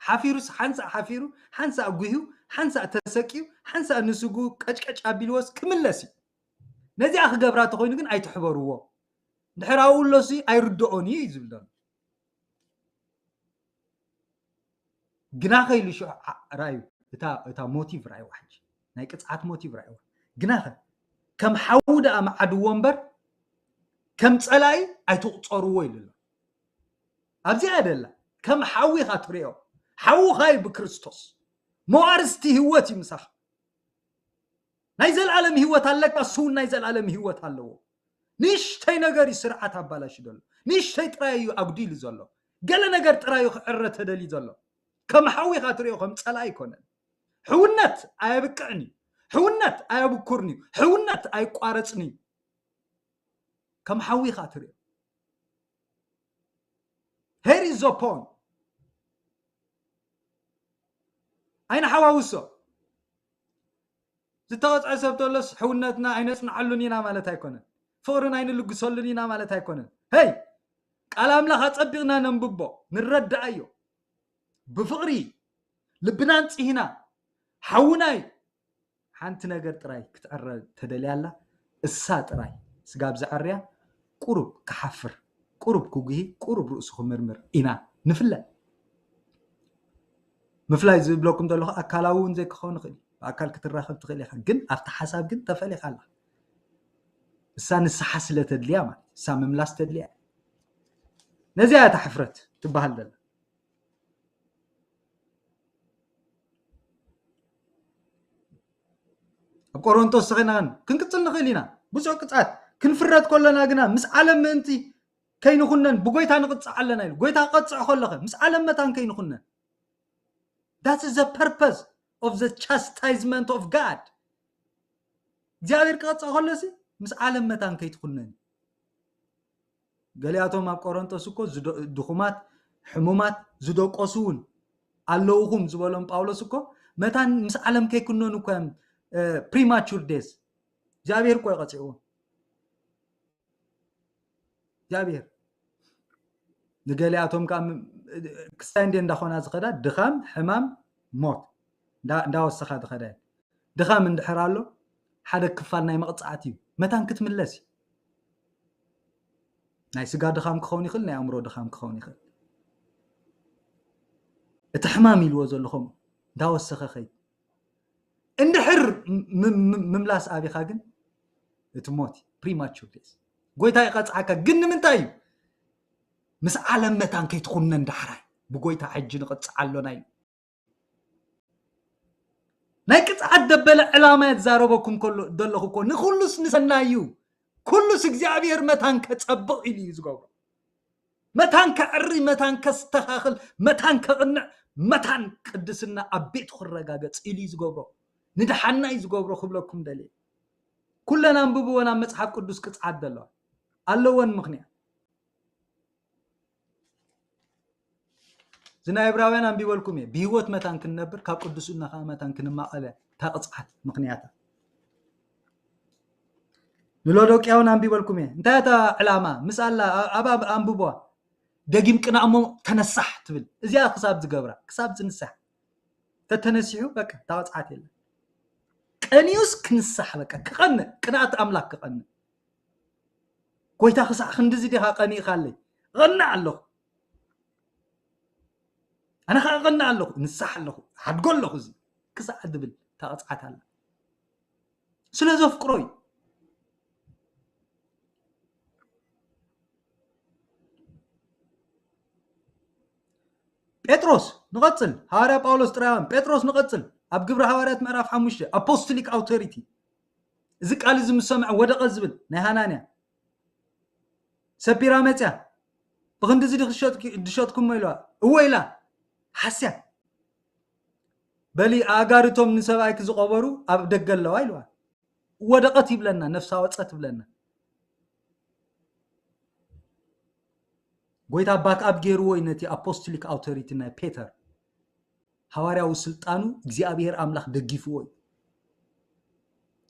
ሓፊሩስ ሓንሳእ ሓፊሩ፣ ሓንሳእ ጉህዩ፣ ሓንሳእ ተሰቅዩ፣ ሓንሳእ ንስጉ ቀጭቀጭ ኣቢልዎስ ክምለስ እዩ። ነዚኣ ክገብራ ተኾይኑ ግን ኣይትሕበርዎ። እንድሕር ኣብኡ ኣሎሲ ኣይርድኦን እዩ እዩ ዝብል ዘሎ። ግናኸ ኢሉ ሽዑ ዓ-፣ ራእዩ፣ እታ፣ እታ ሞቲቭ ራእይዋ ሕጂ፣ ናይ ቅጽዓት ሞቲቭ ራእይዋ። ግናኸ ከም ሓዊ ደኣ መዓድዎ እምበር ከም ጸላኢ ኣይትቑጸርዎ ኢሉ ኣሎ። ኣብዚኣ ደላ ከም ሓዊ ኢኻ ትሪኦ። ሓውኻ እዩ ብክርስቶስ። መዋርስቲ ህይወት እዩ ምሳኻ። ናይ ዘላለም ህይወት ኣለካ፣ እሱ እውን ናይ ዘላለም ህይወት ኣለዎ። ንእሽተይ ነገር እዩ ስርዓት ኣባላሽ ዘሎ። ንእሽተይ ጥራይ እዩ ኣጉዲሉ ዘሎ። ገለ ነገር ጥራይ እዩ ክዕረ ተደልዩ ዘሎ። ከም ሓዊ ኢኻ ትሪኦ፣ ከም ጸላኢ ኣይኮነን። ሕውነት ኣየብቅዕን እዩ። ሕውነት ኣየብኩርን እዩ። ሕውነት ኣይቋረጽን እዩ። ከም ሓዊ ኢኻ ትሪኦ። Here is the point። ኣይንሓዋውሶ። ዝተቐጽዐ ሰብ ተሎስ ሕውነትና ኣይነጽንዓሉን ኢና ማለት ኣይኮነን። ፍቕርን ኣይንልግሰሉን ኢና ማለት ኣይኮነን። ሄይ! ቃል ኣምላኽ ኣጸቢቕና ነንብቦ፣ ንረድኣዮ። ብፍቕሪ ልብና ኣንጽሂና፣ ሓውና እዩ። ሓንቲ ነገር ጥራይ ክትዕረ ተደልያ ኣላ። እሳ ጥራይ ስጋብ ዝዓርያ ቁሩብ ክሓፍር፣ ቁሩብ ክጉሂ፣ ቁሩብ ርእሱ ክምርምር ኢና ንፍለ። ምፍላይ ዝብለኩም ዘለኹ ኣካላዊ እውን ዘይክኸውን ይኽእል እዩ። ብኣካል ክትራኸብ ትኽእል ኢኻ፣ ግን ኣብቲ ሓሳብ ግን ተፈሊኻ ኣላ። እሳ ንስሓ ስለ ተድልያ ማለት፣ እሳ ምምላስ ተድልያ። ነዚኣ እያ እታ ሕፍረት ትበሃል ዘላ። ኣብ ቆሮንቶስ ተኸናን ክንቅጽል ንኽእል ኢና። ብዙሕ ቅጽዓት ክንፍረድ ከለና ግና ምስ ዓለም ምእንቲ ከይንኹነን ብጎይታ ንቕጽዕ ኣለና ኢሉ። ጎይታ ክቐጽዕ ከለኸ ምስ ዓለም መታን ከይንኹነን። That is the purpose of the chastisement of God። እግዚኣብሔር ክቐጽዕ ከሎሲ ምስ ዓለም መታን ከይትኹነን። ገሊኣቶም ኣብ ቆሮንቶስ እኮ ዝዶ-፣ ድኹማት፣ ሕሙማት፣ ዝደቆሱ እውን ኣለውኹም ዝበሎም ጳውሎስ እኮ መታን ምስ ዓለም ከይኩነኑ እኮ እዮም፣ እ፣ ፕሪማቹር ዴዝ እግዚኣብሔር እኮ እዩ ቀጺዕዎም። እግዚኣብሔር ንገሊኣቶም ከዓ ም-፣ ክስታይ እንዴ እንዳኾና ዝኸዳ ድኻም፣ ሕማም፣ ሞት እንዳ-፣ እንዳወሰኻ ዝኸዳ እየን። ድኻም እንድሕር ኣሎ ሓደ ክፋል ናይ መቕጻዕቲ እዩ። መታን ክትምለስ እዩ። ናይ ስጋ ድኻም ክኸውን ይኽእል፣ ናይ ኣእምሮ ድኻም ክኸውን ይኽእል። እቲ ሕማም ኢልዎ ዘሎ ከምኡ እንዳወሰኸ ኸይድ። እንድሕር ም-፣ ም-፣ ምምላስ ኣቢኻ ግን እቲ ሞት እዩ። ፕሪማቹር ዴዝ። ጎይታ ይቐጽዓካ። ግን ንምንታይ እዩ? ምስ ዓለም መታን ከይትኹነን ዳሕራይ ብጎይታ ሕጂ ንቐጽዕ ኣሎና እዩ። ናይ ቅጽዓት ደበለ ዕላማ እየ ዝዛረበኩም ከሎ-፣ ዘለኹ እኮ። ንኹሉስ ንሰናይ እዩ። ኩሉስ እግዚኣብሔር መታን ከጸብቕ ኢሉ እዩ ዝገብሮ። መታን ከዕሪ፣ መታን ከስተኻኽል፣ መታን ከቕንዕ፣ መታን ቅድስና ኣብ ቤቱ ክረጋገጽ ኢሉ እዩ ዝገብሮ። ንደሓንና እዩ ዝገብሮ ክብለኩም ደልየ። ኩለን ኣንብብወን ኣብ መጽሓፍ ቅዱስ ቅጽዓት ዘለዋ። ኣለወን ምኽንያት። እዚ ናይ ዕብራውያን ኣንቢበልኩም እየ። ብህይወት መታን ክንነብር፣ ካብ ቅዱስና ከዓ መታን ክንማቐለ እታ ቅጽዓት ምኽንያታ። ንሎዶቅያ እውን ኣንቢበልኩም እየ። እንታይ እታ ዕላማ? ምስ ኣላ፣ ኣ-፣ ኣብ፣ ኣብ ኣንብቧ። ደጊም ቅናእ እሞ ተነሳሕ ትብል። እዚኣ ክሳብ ዝገብራ፣ ክሳብ ዝንሳሕ። ተተነሲሑ በቃ እታ ቅፅዓት የለን። ቀንዩስ ክንሳሕ በቃ፣ ክቐንእ፣ ቅንኣት ኣምላኽ ክቐንእ። ጎይታ ክሳዕ ክንድዚ ዲኻ ቀኒእካለይ? እቐንእ ኣለኹ። ኣነ ኸዓ እቐንእ ኣለኹ፣ እንሳሕ ኣለኹ፣ ሓድጎ ኣለኹ። እዚ ክሳዕ ዝብል እታ ቅፅዓት ኣላ። ስለ ዘፍቅሮ እዩ። ጴጥሮስ ንቐጽል፣ ሃዋርያ ጳውሎስ ጥራይ ኣይኮነን። ጴጥሮስ ንቐጽል፣ ኣብ ግብሪ ሃዋርያት ምዕራፍ ሓሙሽተ፣ ኣፖስቶሊክ ኣውቶሪቲ። እዚ ቃል እዚ ምስ ሰምዐ ወደቐ ዝብል ናይ ሃናንያ። ሰፒራ መጽያ፣ "ብኽንዲ እዚ ድኽሸጥኪ-፣ ድሸጥኩሞ?" ኢልዋ። "እወ" ኢላ፣ ሓስያ። "በሊ ኣእጋር እቶም ንሰብኣይኪ ዝቐበሩ ኣብ ደገ ኣለዋ" ኢልዋ። ወደቐት ይብለና፣ ነፍሳ ወጸት ይብለና። ጎይታ ባክ ኣፕ ገይርዎ እዩ ነቲ ኣፖስቶሊክ ኣውቶሪቲ ናይ ፔተር። ሃዋርያዊ ስልጣኑ እግዚኣብሔር ኣምላኽ ደጊፍዎ እዩ።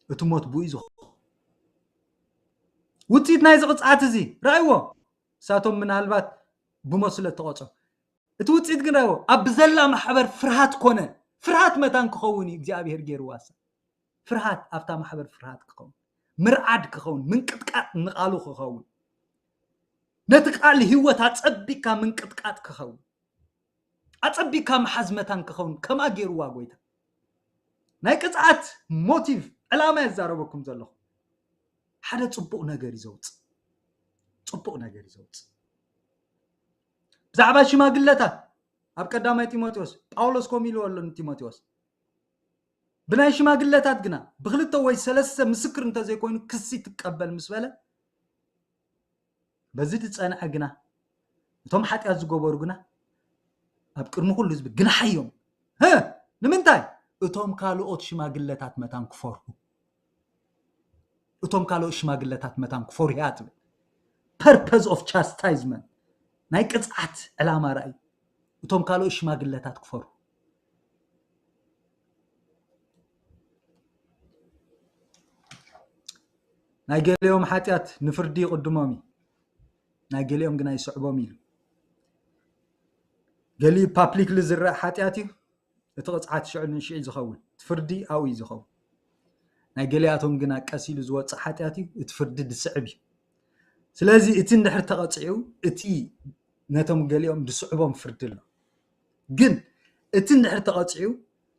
እቲ ሞት ብኡ እዩ ዝኾነ። ውጽኢት ናይዚ ቅጽዓት እዚ ረኣይዎ። ንሳቶም ምናልባት ብሞት ስለ እተቐጽዑ። እቲ ውጽኢት ግን ረኣይዎ። ኣብ ብዘላ ማሕበር ፍርሃት ኮነ። ፍርሃት መታን ክኸውን እዩ እግዚኣብሔር ገይርዋ እሳ። ፍርሃት ኣብታ ማሕበር ፍርሃት ክኸውን። ምርዓድ ክኸውን። ምንቅጥቃጥ ንቓሉ ክኸውን። ነቲ ቃል ህይወት ኣጸቢቅካ ምንቅጥቃጥ ክኸውን። ኣጸቢቅካ ምሓዝ መታን ክኸውን። ከምኣ ገይርዋ ጎይታ። ናይ ቅጽዓት ሞቲቭ፣ ዕላማ እየ ዝዛረበኩም ዘለኹ። ሓደ ጽቡቕ ነገር እዩ ዘውጽእ። ጽቡቕ ነገር እዩ ዘውጽእ። ብዛዕባ ሽማግለታት ኣብ ቀዳማይ ጢሞቴዎስ ጳውሎስ ከምኡ ኢልዎ ኣሎ ንጢሞቴዎስ። ብናይ ሽማግለታት ግና ብክልተ ወይ ሰለስተ ምስክር እንተዘይኮይኑ ክሲ ትቀበል ምስ በለ፣ በዚ ዝጸንዐ ግና እቶም ሓጢኣት ዝገበሩ ግና ኣብ ቅድሚ ኩሉ ህዝቢ ግንሓዮም። ህ! ንምንታይ? እቶም ካልኦት ሽማግለታት መታን ክፈርሁ። እቶም ካልኦት ሽማግለታት መታን ክፈርሁ እያ ትብል። Purpose of chastisement፣ ናይ ቅጽዓት ዕላማ ራእዩ። እቶም ካልኦት ሽማግለታት ክፈርሁ። ናይ ገሊኦም ሓጢኣት ንፍርዲ ይቕድሞም እዩ፣ ናይ ገሊኦም ግና ይስዕቦም ኢሉ። ገሊኡ ፓብሊክሊ ዝረአ ሓጢኣት እዩ፣ እቲ ቅጽዓት ሽዑ ንሽዑ እዩ ዝኸውን፣ እቲ ፍርዲ ኣብኡ እዩ ዝኸውን። ናይ ገሊኣቶም ግና ቀስ ኢሉ ዝወጽእ ሓጢኣት እዩ፣ እቲ ፍርዲ ዝስዕብ እዩ። ስለዚ እቲ እንድሕር ተቐጺዑ፣ እቲ ነቶም ገሊኦም ዝስዕቦም ፍርዲ ኣሎ። ግን እቲ እንድሕር ተቐጺዑ፣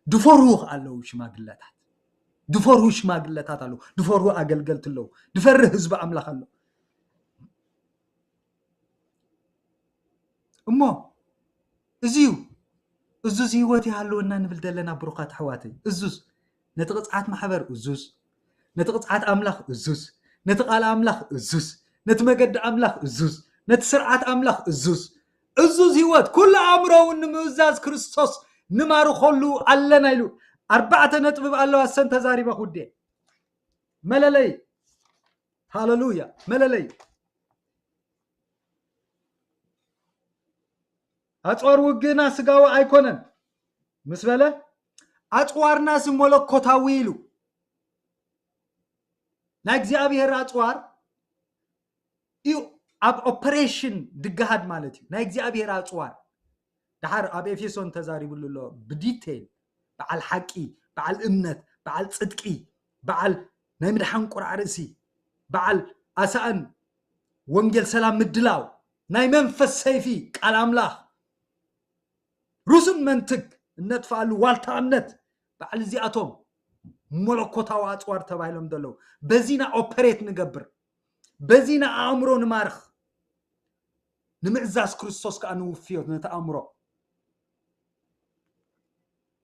ዝፈርሁ ኣለዉ ሽማግለታት። ዝፈርሁ ሽማግለታት ኣለዉ። ዝፈርሁ ኣገልገልቲ ኣለዉ። ዝፈርህ ህዝቢ ኣምላኽ ኣሎ። እሞ እዚ እዩ። እዙዝ ህይወት ይሃልወና ንብል ዘለና ብሩኻት ኣሕዋተይ። እዙዝ ነቲ ቅጽዓት ማሕበር እዙዝ፣ ነቲ ቅጽዓት ኣምላኽ እዙዝ፣ ነቲ ቃል ኣምላኽ እዙዝ፣ ነቲ መገዲ ኣምላኽ እዙዝ፣ ነቲ ስርዓት ኣምላኽ እዙዝ። እዙዝ ህይወት ኩሉ ኣእምሮ እውን ንምእዛዝ ክርስቶስ ንማርኸሉ ኣለና ኢሉ። ኣርባዕተ ነጥብብ ኣለዋ፣ እሰን ተዛሪበ ክውድኤ። መለለይ። ሃለሉያ። መለለይ። ኣጽዋር ውግእና ስጋዊ ኣይኮነን ምስ በለ፣ ኣጽዋርናሲ መለኮታዊ ኢሉ። ናይ እግዚኣብሔር ኣጽዋር እዩ ኣብ ኦፐሬሽን ድገሃድ ማለት እዩ። ናይ እግዚኣብሔር ኣጽዋር። ደሓር ኣብ ኤፌሶን ተዛሪብሉ ኣሎ ብዲቴይል። በዓል ሓቂ፣ በዓል እምነት፣ በዓል ጽድቂ፣ በዓል ናይ ምድሓን ቁራዕ ርእሲ፣ በዓል ኣሳእን ወንጌል ሰላም ምድላው፣ ናይ መንፈስ ሰይፊ ቃል ኣምላኽ፣ ሩስን መንትግ እነጥፍኣሉ ዋልታ እምነት፣ በዓል እዚኣቶም መለኮታዊ ኣጽዋር ተባሂሎም ዘለዉ። በዚና ኦፐሬት ንገብር፣ በዚና ኣእምሮ ንማርኽ፣ ንምእዛዝ ክርስቶስ ከኣ ንውፍዮ ነቲ ኣእምሮ።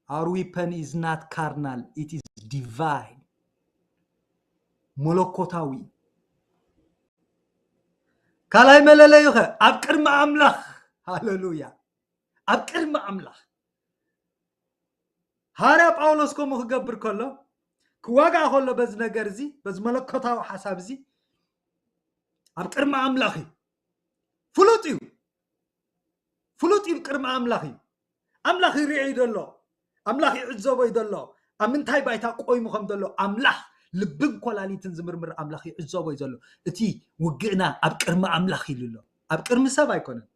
Our weapon is not carnal, it is divine። መለኮታዊ። ካልኣይ መለለዩኸ ኣብ ቅድሚ ኣምላኽ። ሃለሉያ። ኣብ ቅድሚ ኣምላኽ። ሃዋርያ ጳውሎስ ከምኡ ክገብር ከሎ፣ ክዋጋእ ከሎ በዚ ነገር እዚ፣ በዚ መለኮታዊ ሓሳብ እዚ፣ ኣብ ቅድሚ ኣምላኽ እዩ። ፍሉጥ እዩ። ፍሉጥ እዩ፣ ቅድሚ ኣምላኽ እዩ። ኣምላኽ ይርኢ እዩ ዘሎ። ኣምላኽ ይዕዘቦ እዩ ዘሎ። ኣብ ምንታይ ባይታ ቆይሙ ከም ዘሎ ኣምላኽ፣ ልብን ኮላሊትን ዝምርምር ኣምላኽ ይዕዘቦ እዩ ዘሎ። እቲ ውግእና ኣብ ቅድሚ ኣምላኽ ኢሉ ኣሎ። ኣብ ቅድሚ ሰብ ኣይኮነን።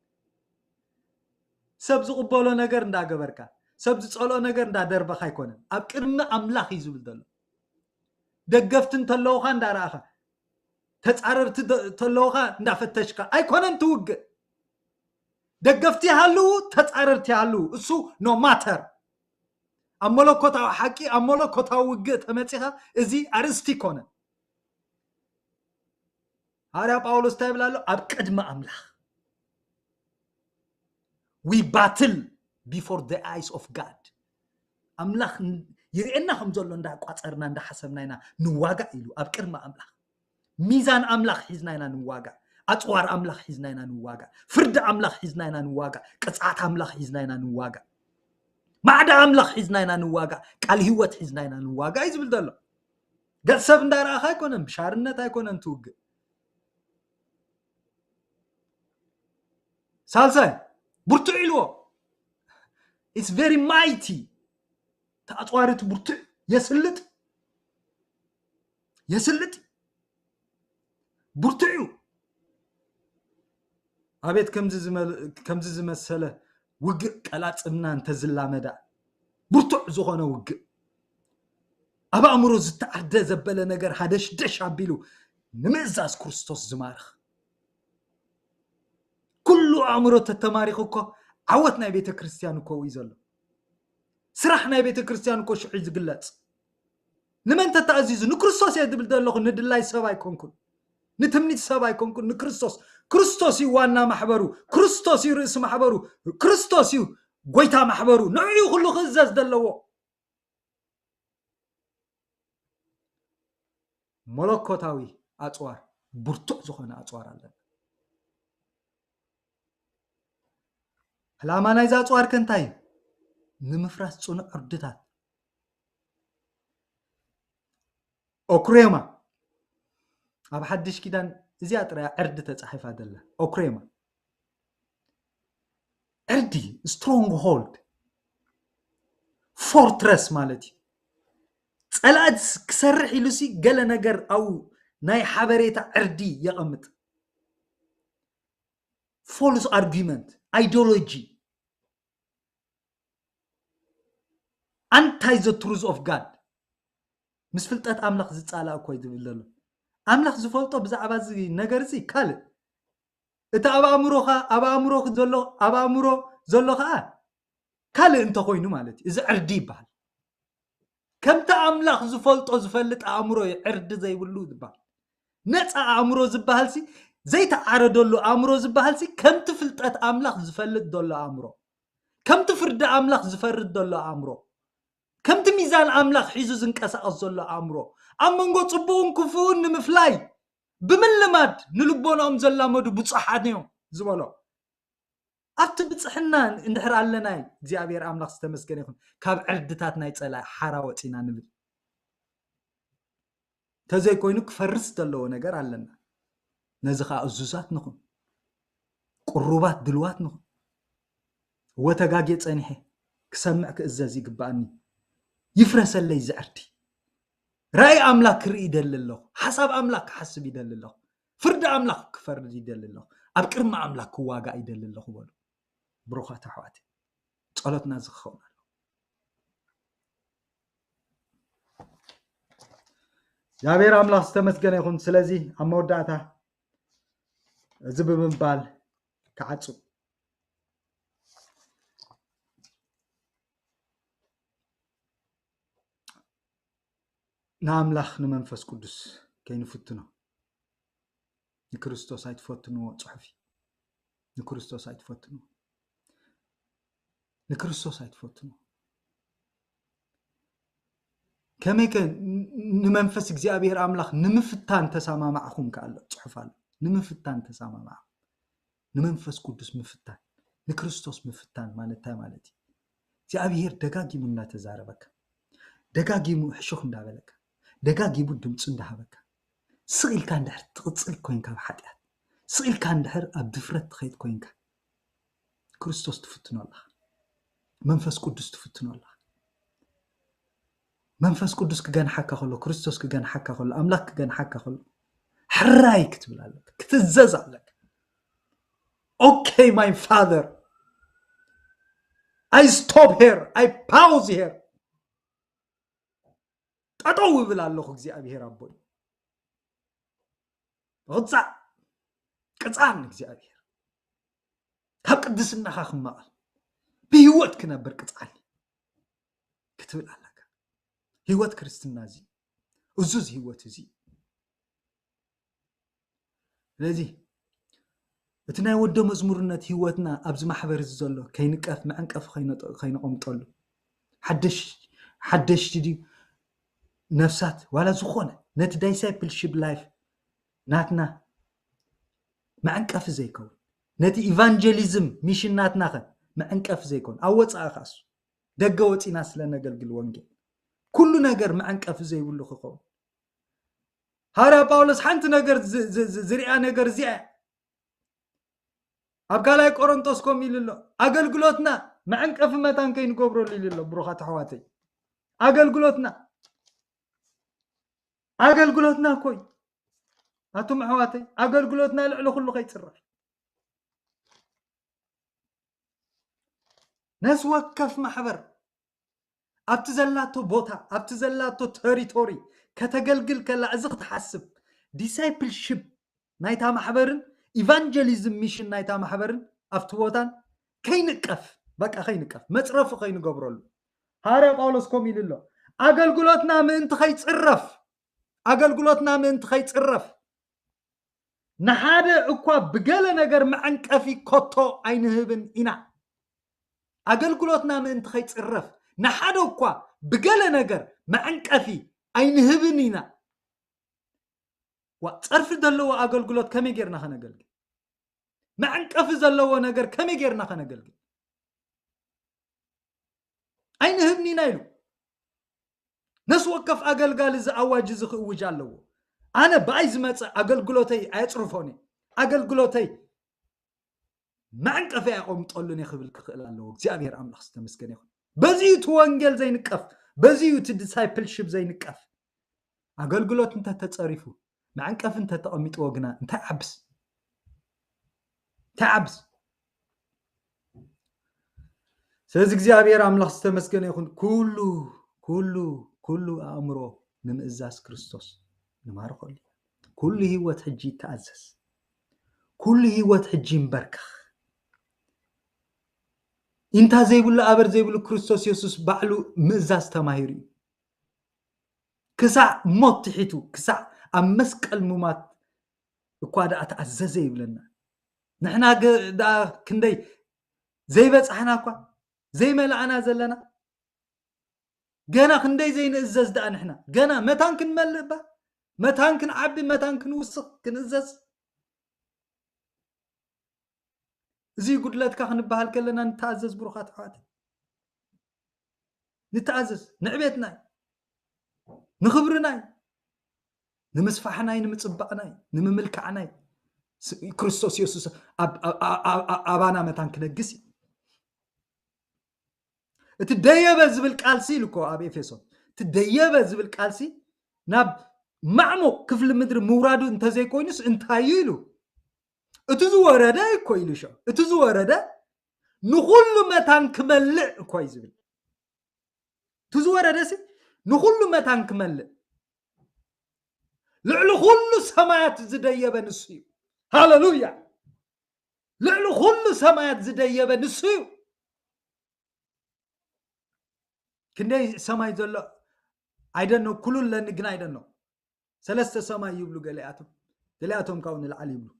ሰብ ዝቕበሎ ነገር እንዳገበርካ፣ ሰብ ዝጸልኦ ነገር እንዳደርበኻ ኣይኮነን። ኣብ ቅድሚ ኣምላኽ እዩ ዝብል ዘሎ። ደገፍቲ እንተለውኻ እንዳረኣኻ፣ ተጻረርቲ ተ-፣ ተለውኻ እንዳፈተሽካ ኣይኮነን ትውግእ። ደገፍቲ ይሃልዉ፣ ተጻረርቲ ይሃልዉ፣ እሱ no matter። ኣብ መለኮታዊ ሓቂ፣ ኣብ መለኮታዊ ውግእ ተመጺኻ፣ እዚ ኣርእስቲ ኣይኮነን። ሃዋርያ ጳውሎስ እንታይ ይብል ኣሎ? ኣብ ቅድሚ ኣምላኽ። We battle before the eyes of God። ኣምላኽ ን-፣ ይርእየና ከም ዘሎ እንዳቋጸርና እንዳሓሰብና ኢና ንዋጋእ ኢሉ ኣብ ቅድሚ ኣምላኽ። ሚዛን ኣምላኽ ሒዝና ኢና ንዋጋእ። ኣጽዋር ኣምላኽ ሒዝና ኢና ንዋጋእ። ፍርዲ ኣምላኽ ሒዝና ኢና ንዋጋእ። ቅጽዓት ኣምላኽ ሒዝና ኢና ንዋጋእ። ማዕዳ ኣምላኽ ሒዝና ኢና ንዋጋእ። ቃል ህይወት ሒዝና ኢና ንዋጋእ እዩ ዝብል ዘሎ። ገጽ ሰብ እንዳረኣኻ ኣይኮነን፣ ብሻርነት ኣይኮነን ትውግእ። ሳልሳይ፣ ብርቱዕ ኢልዎ። It's very mighty። ተኣጽዋሪ እቲ ብርቱዕ የስልጥ። የስልጥ። ብርቱዕ እዩ። ኣቤት ከምዚ ዝመል-፣ ከምዚ ዝመሰለ ውግእ ቀላጽምና እንተዝላመዳ። ብርቱዕ ዝኾነ ውግእ። ኣብ ኣእምሮ ዝተዓርደ ዘበለ ነገር ሃደሽደሽ ኣቢሉ ንምእዛዝ ክርስቶስ ዝማርኽ። ኩሉ ኣእምሮ ተተማሪኹ እኮ ዓወት ናይ ቤተ ክርስቲያን እኮ እዩ ዘሎ። ስራሕ ናይ ቤተ ክርስቲያን እኮ ሽዑ እዩ ዝግለጽ። ንመን ተተኣዚዙ? ንክርስቶስ እየ ዝብል ዘለኹ፣ ንድላይ ሰብ ኣይኮንኩን፣ ንትምኒት ሰብ ኣይኮንኩን፣ ንክርስቶስ። ክርስቶስ እዩ ዋና ማሕበሩ፣ ክርስቶስ እዩ ርእሲ ማሕበሩ፣ ክርስቶስ እዩ ጎይታ ማሕበሩ። ንዕኡ ኩሉ ክእዘዝ ዘለዎ። መለኮታዊ ኣጽዋር፣ ብርቱዕ ዝኾነ ኣጽዋር ኣለና። ዕላማ ናይዚ ኣጽዋር ከ እንታይ እዩ? ንምፍራስ ጽኑዕ ዕርድታት። ኦክሬማ። ኣብ ሓድሽ ኪዳን እዚኣ ጥራይ ዕርዲ ተጻሒፋ ዘላ። ኦክሬማ። ዕርዲ፣ ስትሮንግ ሆልድ፣ ፎርትረስ ማለት እዩ። ጸላእት ክሰርሕ ኢሉ ሲ ገለ ነገር ኣብኡ ናይ ሓበሬታ ዕርዲ የቐምጥ። ፎልስ ኣርጊመንት፣ ኣይዲዮሎጂ፣ ኣንታይ ዘ ትሩዝ ኦፍ ጋድ። ምስ ፍልጠት ኣምላኽ ዝጻላእ እኮ እዩ ዝብል ዘሎ። ኣምላኽ ዝፈልጦ ብዛዕባ እዚ ነገር እዚ ካልእ። እቲ ኣብ ኣእምሮኻ፣ ኣብ ኣእምሮኺ ዘሎ፣ ኣብ ኣእምሮ ዘሎ ኸኣ ካልእ እንተኾይኑ ማለት እዩ። እዚ ዕርዲ ይበሃል። ከምቲ ኣምላኽ ዝፈልጦ ዝፈልጥ ኣእምሮ እዩ ዕርዲ ዘይብሉ ዝበሃል። ነፃ ኣእምሮ ዝበሃል ሲ፣ ዘይተዓረደሉ ኣእምሮ ዝበሃል ሲ፣ ከምቲ ፍልጠት ኣምላኽ ዝፈልጥ ዘሎ ኣእምሮ፣ ከምቲ ፍርዲ ኣምላኽ ዝፈርድ ዘሎ ኣእምሮ፣ ከምቲ ሚዛን ኣምላኽ ሒዙ ዝንቀሳቐስ ዘሎ ኣእምሮ፣ ኣብ መንጎ ጽቡቕን ክፉእን ንምፍላይ ብምልማድ ንልቦናኦም ዘላመዱ ብጹሓት እዮም ዝበሎ። ኣብቲ ብጽሕና እንድሕር ኣለና፣ እግዚኣብሔር ኣምላኽ ዝተመስገነ ይኹን፣ ካብ ዕርድታት ናይ ጸላኢ ሓራ ወጺና ንብል። እንተዘይኮይኑ ክፈርስ ዘለዎ ነገር ኣለና። ነዚ ኸኣ እዙዛት ንኹን፣ ቅሩባት ድልዋት ንኹን። እወ ተጋግየ ጸኒሐ፣ ክሰምዕ ክእዘዝ ይግብኣኒ። ይፍረሰለይ እዚ ዕርዲ። ራእይ ኣምላኽ ክርኢ ይደሊ ኣለኹ። ሓሳብ ኣምላኽ ክሓስብ ይደሊ ኣለኹ። ፍርዲ ኣምላኽ ክፈርድ ይደሊ ኣለኹ። ኣብ ቅድሚ ኣምላኽ ክዋጋእ ይደሊ ኣለኹ በሉ። ብሩኻት ኣሕዋተይ፣ ጸሎትና እዚ ክኸውን ኣለዎ። እግዚኣብሔር ኣምላኽ ዝተመስገነ ይኹን። ስለዚ ኣብ መወዳእታ እዚ ብምባል ክዓጹ፣ ንኣምላኽ ንመንፈስ ቅዱስ ከይንፍትኖ። ንክርስቶስ ኣይትፈትንዎ ጽሑፍ እዩ። ንክርስቶስ ኣይትፈትንዎ። ንክርስቶስ ኣይትፈትንዎ። ከመይ ከ ን-፣ ንመንፈስ እግዚኣብሔር ኣምላኽ ንምፍታን ተሰማማዕኹም ከ ኣሎ ጽሑፍ ኣሎ። ንምፍታን ተሰማማዕኹም። ንመንፈስ ቅዱስ ምፍታን፣ ንክርስቶስ ምፍታን ማለት እንታይ ማለት እዩ? እግዚኣብሔር ደጋጊሙ እናተዛረበካ፣ ደጋጊሙ ሕሹኽ እንዳበለካ፣ ደጋጊሙ ድምፁ እንዳሃበካ፣ ስቕ ኢልካ እንድሕር ትቕፅል ኮይንካ ኣብ ሓጢኣት፣ ስቕ ኢልካ እንድሕር ኣብ ድፍረት ትኸይድ ኮይንካ፣ ክርስቶስ ትፍትኖ ኣለኻ። መንፈስ ቅዱስ ትፍትኖ ኣለኻ። መንፈስ ቅዱስ ክገንሓካ ከሎ፣ ክርስቶስ ክገንሓካ ከሎ፣ ኣምላኽ ክገንሓካ ከሎ፣ ሕራይ ክትብል ኣለካ፣ ክትእዘዝ ኣለካ። ኦኬ ማይ ፋዘር፣ I stop here, I pause here. ጠጠው እብል ኣለኹ እግዚኣብሔር ኣቦይ። ቕጻዕ ቅጻን እግዚኣብሔር ካብ ቅድስናኻ ክመቐል ብህይወት ክነብር ቅጻል ክትብል ኣለካ። ህይወት ክርስትና እዚ እዙዝ ህይወት እዚ። ስለዚ እቲ ናይ ወደ መዝሙርነት ህይወትና ኣብዚ ማሕበር እዚ ዘሎ ከይንቀፍ መዕንቀፊ ከይነጠ- ከይነቐምጠሉ ሓደሽ ሓደሽቲ ድዩ ነፍሳት ዋላ ዝኾነ ነቲ ዳይሳይፕልሽፕ ላይፍ ናትና መዕንቀፊ ዘይከውን ነቲ ኢቫንጀሊዝም ሚሽን ናትናኸ መዕንቀፊ ዘይከውን ኣብ ወፃኢ ካሱ ደገ ወፂና ስለ ነገልግል ወንጌል ኩሉ ነገር መዕንቀፊ ዘይብሉ ክኸውን ሃዋርያ ጳውሎስ ሓንቲ ነገር ዝ- ዝ- ዝ- ዝሪኣ ነገር እዚኣ እያ። ኣብ ካልኣይ ቆሮንቶስ ከምኡ ኢሉ ኣሎ ኣገልግሎትና መዕንቀፊ መታን ከይንገብረሉ ኢሉ ኣሎ። ብሩኻት ኣሕዋተይ ኣገልግሎትና ኣገልግሎትና እኮ እዩ ኣቱም ኣሕዋተይ ኣገልግሎትና ልዕሊ ኩሉ ከይፅረፍ ነስ ወከፍ ማሕበር ኣብቲ ዘላቶ ቦታ ኣብቲ ዘላቶ ተሪቶሪ ከተገልግል ከላ እዚ ክትሓስብ ዲሳይፕልሽፕ ናይታ ማሕበርን ኢቫንጀሊዝም ሚሽን ናይታ ማሕበርን ኣብቲ ቦታን ከይንቀፍ በቃ ከይንቀፍ መፅረፊ ከይንገብረሉ ሃዋርያ ጳውሎስ ከምኡ ኢሉ ኣሎ ኣገልግሎትና ምእንቲ ከይፅረፍ ኣገልግሎትና ምእንቲ ከይፅረፍ ንሓደ እኳ ብገለ ነገር መዐንቀፊ ከቶ ኣይንህብን ኢና ኣገልግሎትና ምእንቲ ከይፅረፍ ንሓደ እኳ ብገለ ነገር መዐንቀፊ ኣይንህብን ኢና ዋ ፀርፊ ዘለዎ ኣገልግሎት ከመይ ጌርና ከነገልግል መዐንቀፊ ዘለዎ ነገር ከመይ ጌርና ከነገልግል ኣይንህብን ኢና ኢሉ ነፍሲ ወከፍ ኣገልጋሊ እዚ ኣዋጅ እዚ ክእውጅ ኣለዎ ኣነ ብኣይ ዝመፀ ኣገልግሎተይ ኣየፅርፎን እየ ኣገልግሎተይ መዕንቀፊ ኣየቐምጠሉን እየ ክብል ክኽእል ኣለዎ እግዚኣብሔር ኣምላኽ ዝተመስገነ ይኹን በዚ እዩ እቲ ወንጌል ዘይንቀፍ በዚ እዩ እቲ ዲሳይፕልሽፕ ዘይንቀፍ ኣገልግሎት እንተተፀሪፉ መዕንቀፊ እንተተቐሚጥዎ ግና እንታይ ዓብስ እንታይ ዓብስ ስለዚ እግዚኣብሔር ኣምላኽ ዝተመስገነ ይኹን ኩሉ ኩሉ ኩሉ ኣእምሮ ንምእዛዝ ክርስቶስ ንማርኸሉ ኩሉ ህይወት ሕጂ ይተኣዘዝ ኩሉ ህይወት ሕጂ ይንበርከኽ ኢንታ ዘይብሉ ኣበር ዘይብሉ ክርስቶስ የሱስ ባዕሉ ምእዛዝ ተማሂሩ እዩ ክሳዕ ሞት ትሒቱ ክሳዕ ኣብ መስቀል ሙማት እኳ ደኣ ተኣዘዘ ይብለና ንሕና ደኣ ክንደይ ዘይበጻሕና እኳ ዘይመላእና ዘለና ገና ክንደይ ዘይንእዘዝ ደኣ ንሕና ገና መታን ክንመልእ እባ መታን ክንዓቢ መታን ክንውስኽ ክንእዘዝ እዚ ጉድለትካ ክንበሃል ከለና ንተኣዘዝ ብሩኻት ኣሕዋት ንተኣዘዝ ንዕቤትና እዩ ንኽብርና እዩ ንምስፋሕና እዩ ንምፅባቕና እዩ ንምምልካዕና እዩ ክርስቶስ የሱስ ኣባና መታን ክነግስ እዩ እቲ ደየበ ዝብል ቃልሲ ኢሉ እኮ ኣብ ኤፌሶን እቲ ደየበ ዝብል ቃልሲ ናብ ማዕሙቕ ክፍሊ ምድሪ ምውራዱ እንተዘይኮይኑስ እንታይ እዩ ኢሉ እቲ ዝወረደ እኮ ኢሉ ሸ እቲ ዝወረደ ንኹሉ መታን ክመልእ እኮ እዩ ዝብል እቲ ዝወረደ ሲ ንኹሉ መታን ክመልእ ልዕሊ ኩሉ ሰማያት ዝደየበ ንሱ እዩ ሃሌሉያ ልዕሊ ኩሉ ሰማያት ዝደየበ ንሱ እዩ ክንደይ ሰማይ ዘሎ ኣይደኖ ኩሉ ኣለኒ ግን ኣይደኖ ሰለስተ ሰማይ ይብሉ ገሊኣቶም ገሊኣቶም ካብኡ ንላዕሊ ይብሉ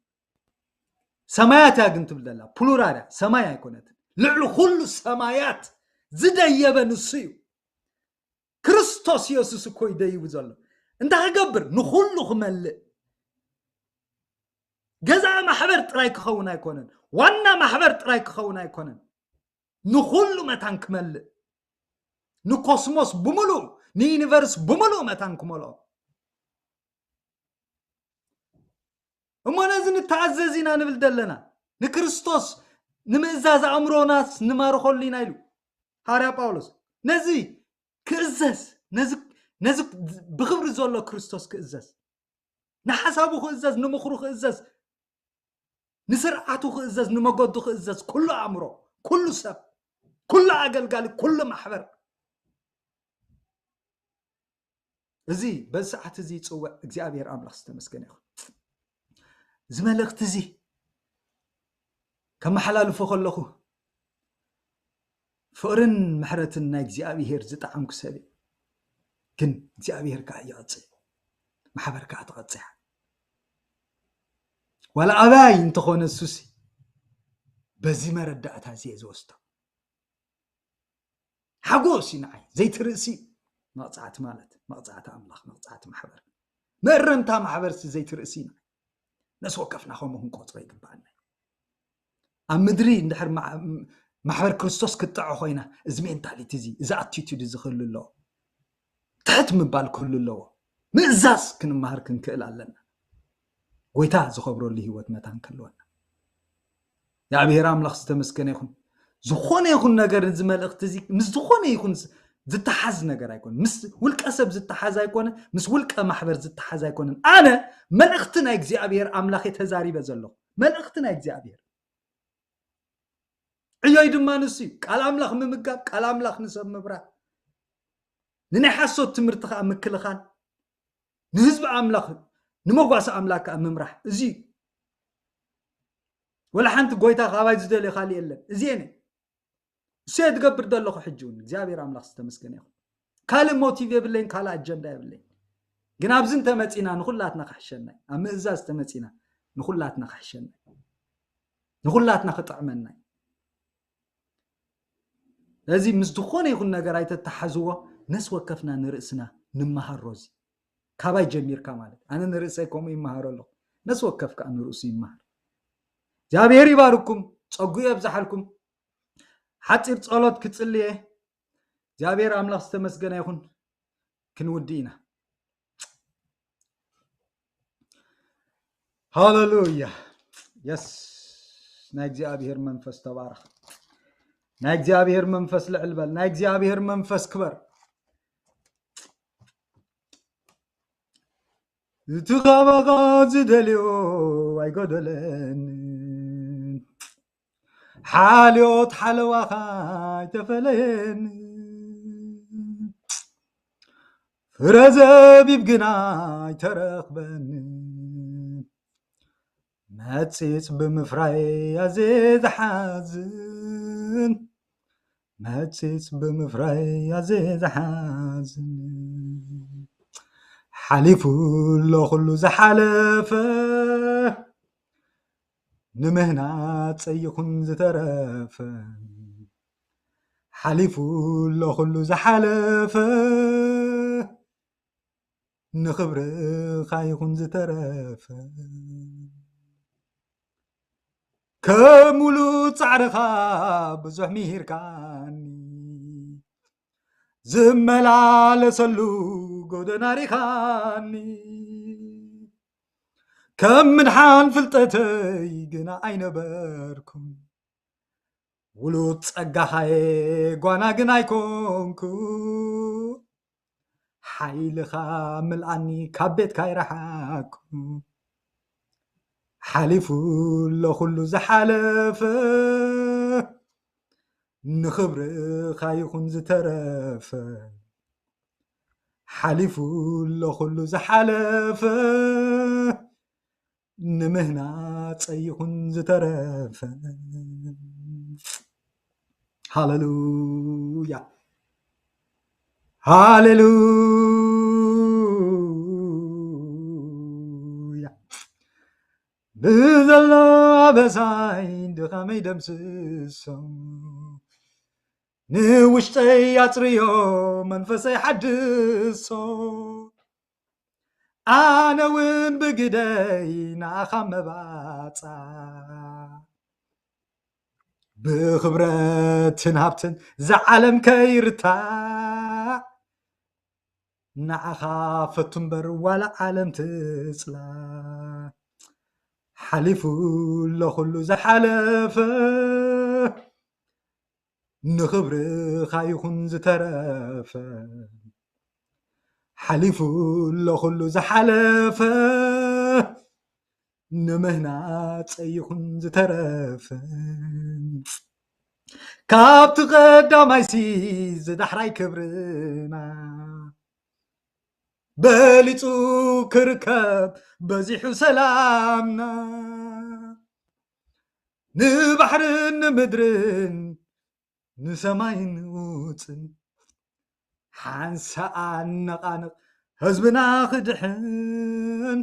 ሰማያት እያ ግን ትብል ዘላ ፕሉራል እያ ሰማይ ኣይኮነትን ልዕሊ ኩሉ ሰማያት ዝደየበ ንሱ እዩ ክርስቶስ የሱስ እኮ እዩ ደይቡ ዘሎ እንታይ ክገብር ንኩሉ ክመልእ ገዛ ማሕበር ጥራይ ክኸውን ኣይኮነን ዋና ማሕበር ጥራይ ክኸውን ኣይኮነን ንኹሉ መታን ክመልእ ንኮስሞስ ብምሉእ ንዩኒቨርስ ብምሉእ መታን ክመልኦ እሞ ነዚ ንተኣዘዝ ኢና ንብል ዘለና ንክርስቶስ ንምእዛዝ ኣእምሮናስ ንማርኸሉ ኢና ኢሉ ሃርያ ጳውሎስ ነዚ ክእዘዝ ነዚ ብክብሪ ዘሎ ክርስቶስ ክእዘዝ ንሓሳቡ ክእዘዝ ንምኽሩ ክእዘዝ ንስርዓቱ ክእዘዝ ንመገዱ ክእዘዝ ኩሉ ኣእምሮ ኩሉ ሰብ ኩሉ ኣገልጋሊ፣ ኩሉ ማሕበር፣ እዚ በዚ ሰዓት እዚ ይፅውዕ እግዚኣብሔር ኣምላኽ ዝተመስገነ ይኹን። እዚ መልእኽቲ እዚ ከመሓላልፎ ከለኹ ፍቕርን ምሕረትን ናይ እግዚኣብሔር ዝጠዓምኩ ሰብ እየ። ግን እግዚኣብሔር ከዓ ይቐፅዕ፣ ማሕበር ከዓ ተቐፅያ። ዋላ ኣባይ እንተኾነ እሱሲ በዚ መረዳእታ እዚ እየ ዝወስዶ። ሓጎስ እዩ ንዓይ፣ ዘይትርእሲ መቕፃዕቲ ማለት መቕፃዕቲ ኣምላኽ፣ መቕፃዕቲ ማሕበር፣ መእረምታ ማሕበርሲ ዘይትርእሲ እዩ ንዓይ። ነፍሲ ወከፍና ከምኡ ክንቆፅሮ ይግባኣና እዩ። ኣብ ምድሪ እንድሕር ማ- ማሕበር ክርስቶስ ክትጥዖ ኮይና፣ እዚ ሜንታሊቲ እዚ፣ እዚ ኣቲቱድ እዚ ክህሉ ኣለዎ። ትሕት ምባል ክህሉ ኣለዎ። ምእዛዝ ክንመሃር ክንክእል ኣለና። ጎይታ ዝኸብረሉ ህይወት መታን ክህልወና። የእግዚኣብሔር ኣምላኽ ዝተመስገነ ይኹን። ዝኾነ ይኹን ነገር፣ እዚ መልእኽቲ እዚ ምስ ዝኾነ ይኹን ዝ- ዝተሓዝ ነገር ኣይኮነ፣ ምስ ውልቀ ሰብ ዝተሓዝ ኣይኮነ፣ ምስ ውልቀ ማሕበር ዝተሓዝ ኣይኮነን። ኣነ መልእኽቲ ናይ እግዚኣብሔር ኣምላኽ እየ ተዛሪበ ዘለኹ። መልእኽቲ ናይ እግዚኣብሔር ዕዮይ ድማ ንሱ እዩ። ቃል ኣምላኽ ምምጋብ፣ ቃል ኣምላኽ ንሰብ ምብራህ፣ ንናይ ሓሶት ትምህርቲ ከዓ ምክልኻል፣ ንህዝቢ ኣምላኽ ንመጓሲ ኣምላኽ ከዓ ምምራሕ። እዚ እዩ። ወላ ሓንቲ ጎይታ ካባይ ዝደልዮ ካልእ የለን። እዚ እየ እሱ እየ ዝገብር ዘለኹ። ሕጂ እውን እግዚኣብሔር ኣምላኽ ዝተመስገነ ይኹን። ካልእ ሞቲቭ የብለይን፣ ካልእ ኣጀንዳ የብለይን። ግን ኣብዚ እንተመፂና ንኹላትና ክሕሸና እዩ። ኣብ ምእዛዝ እንተመፂና ንኹላትና ክሕሸና እዩ። ንኹላትና ክጥዕመና እዩ። ስለዚ ምስ ዝኾነ ይኹን ነገር ኣይተተሓዝዎ፣ ነፍሲ ወከፍና ንርእስና ንመሃሮ። እዚ ካባይ ጀሚርካ ማለት፣ ኣነ ንርእሰይ ከምኡ ይመሃሮ ኣለኹ፣ ነፍሲ ወከፍ ከዓ ንርእሱ ይመሃር። እግዚኣብሔር ይባርኩም፣ ጸጉ የብዝሓልኩም። ሓጺር ጸሎት ክጽልየ። እግዚኣብሔር ኣምላኽ ዝተመስገነ ይኹን። ክንውዲ ኢና። ሃለሉያ። የስ፣ ናይ እግዚኣብሔር መንፈስ ተባረኽ። ናይ እግዚኣብሔር መንፈስ ልዕል በል። ናይ እግዚኣብሔር መንፈስ ክበር። እቲ ካባኻ ዝደልዮ ኣይጎደለንን፣ ሓልዮት ሓለዋኻ ኣይተፈለየንን፣ ፍረ ዘቢብ ግና ኣይተረኽበንን። መጺጽ ብምፍራይ ኣዜ ዝሓዝን፣ መጺጽ ብምፍራይ ኣዜ ዝሓዝን። ሓሊፉ ኣሎ ኩሉ ዝሓለፈ፣ ንምህናጸይ ይኹን ዝተረፈ። ሓሊፉ ኣሎ ኩሉ ዝሓለፈ፣ ንኽብርኻ ይኹን ዝተረፈ። ከም ሙሉእ ጻዕርኻ ብዙሕ ምሂርካኒ፣ ዝመላለሰሉ ጎደና ሪኻኒ። ከም ምድሓን ፍልጠተይ ግና ኣይነበርኩን፣ ውሉድ ጸጋኻየ ጓና ግን ኣይኮንኩ። ሓይልኻ ምልኣኒ ካብ ቤትካ ኣይረሓኩ። ሓሊፉ ኣሎ ኩሉ ዝሓለፈ፣ ንኽብርኻ ይኹን ዝተረፈ። ሓሊፉ ኣሎ ኩሉ ዝሓለፈ፣ ንምህናጸይ ይኹን ዝተረፈ። ሃሌሉያ፣ ሃሌሉያ። ብዘሎ ኣበሳይ ድኻመይ ደምስሶ፣ ንውሽጠይ ኣጽርዮ መንፈሰይ ሓድሶ። ኣነ እውን ብግደይ ንኣኻ መባጻ፣ ብኽብረትን ሃብትን ዝዓለም ከይርታዕ፣ ንዓኻ ፈቱ እምበር ዋላ ዓለም ትጽላ። ሓሊፉ ኣሎ ኩሉ ዝሓለፈ፣ ንኽብርኻ ይኹን ዝተረፈ። ሓሊፉ ኣሎ ኩሉ ዝሓለፈ፣ ንምህናጸይ ይኹን ዝተረፈ። ካብቲ ቀዳማይሲ ዝዳሕራይ ክብርና በሊጹ ክርከብ በዚሑ ሰላምና፣ ንባሕርን ንምድርን ንሰማይን ውጽን ሓንሳእ ኣነቓንቕ ህዝብና ክድሕን፣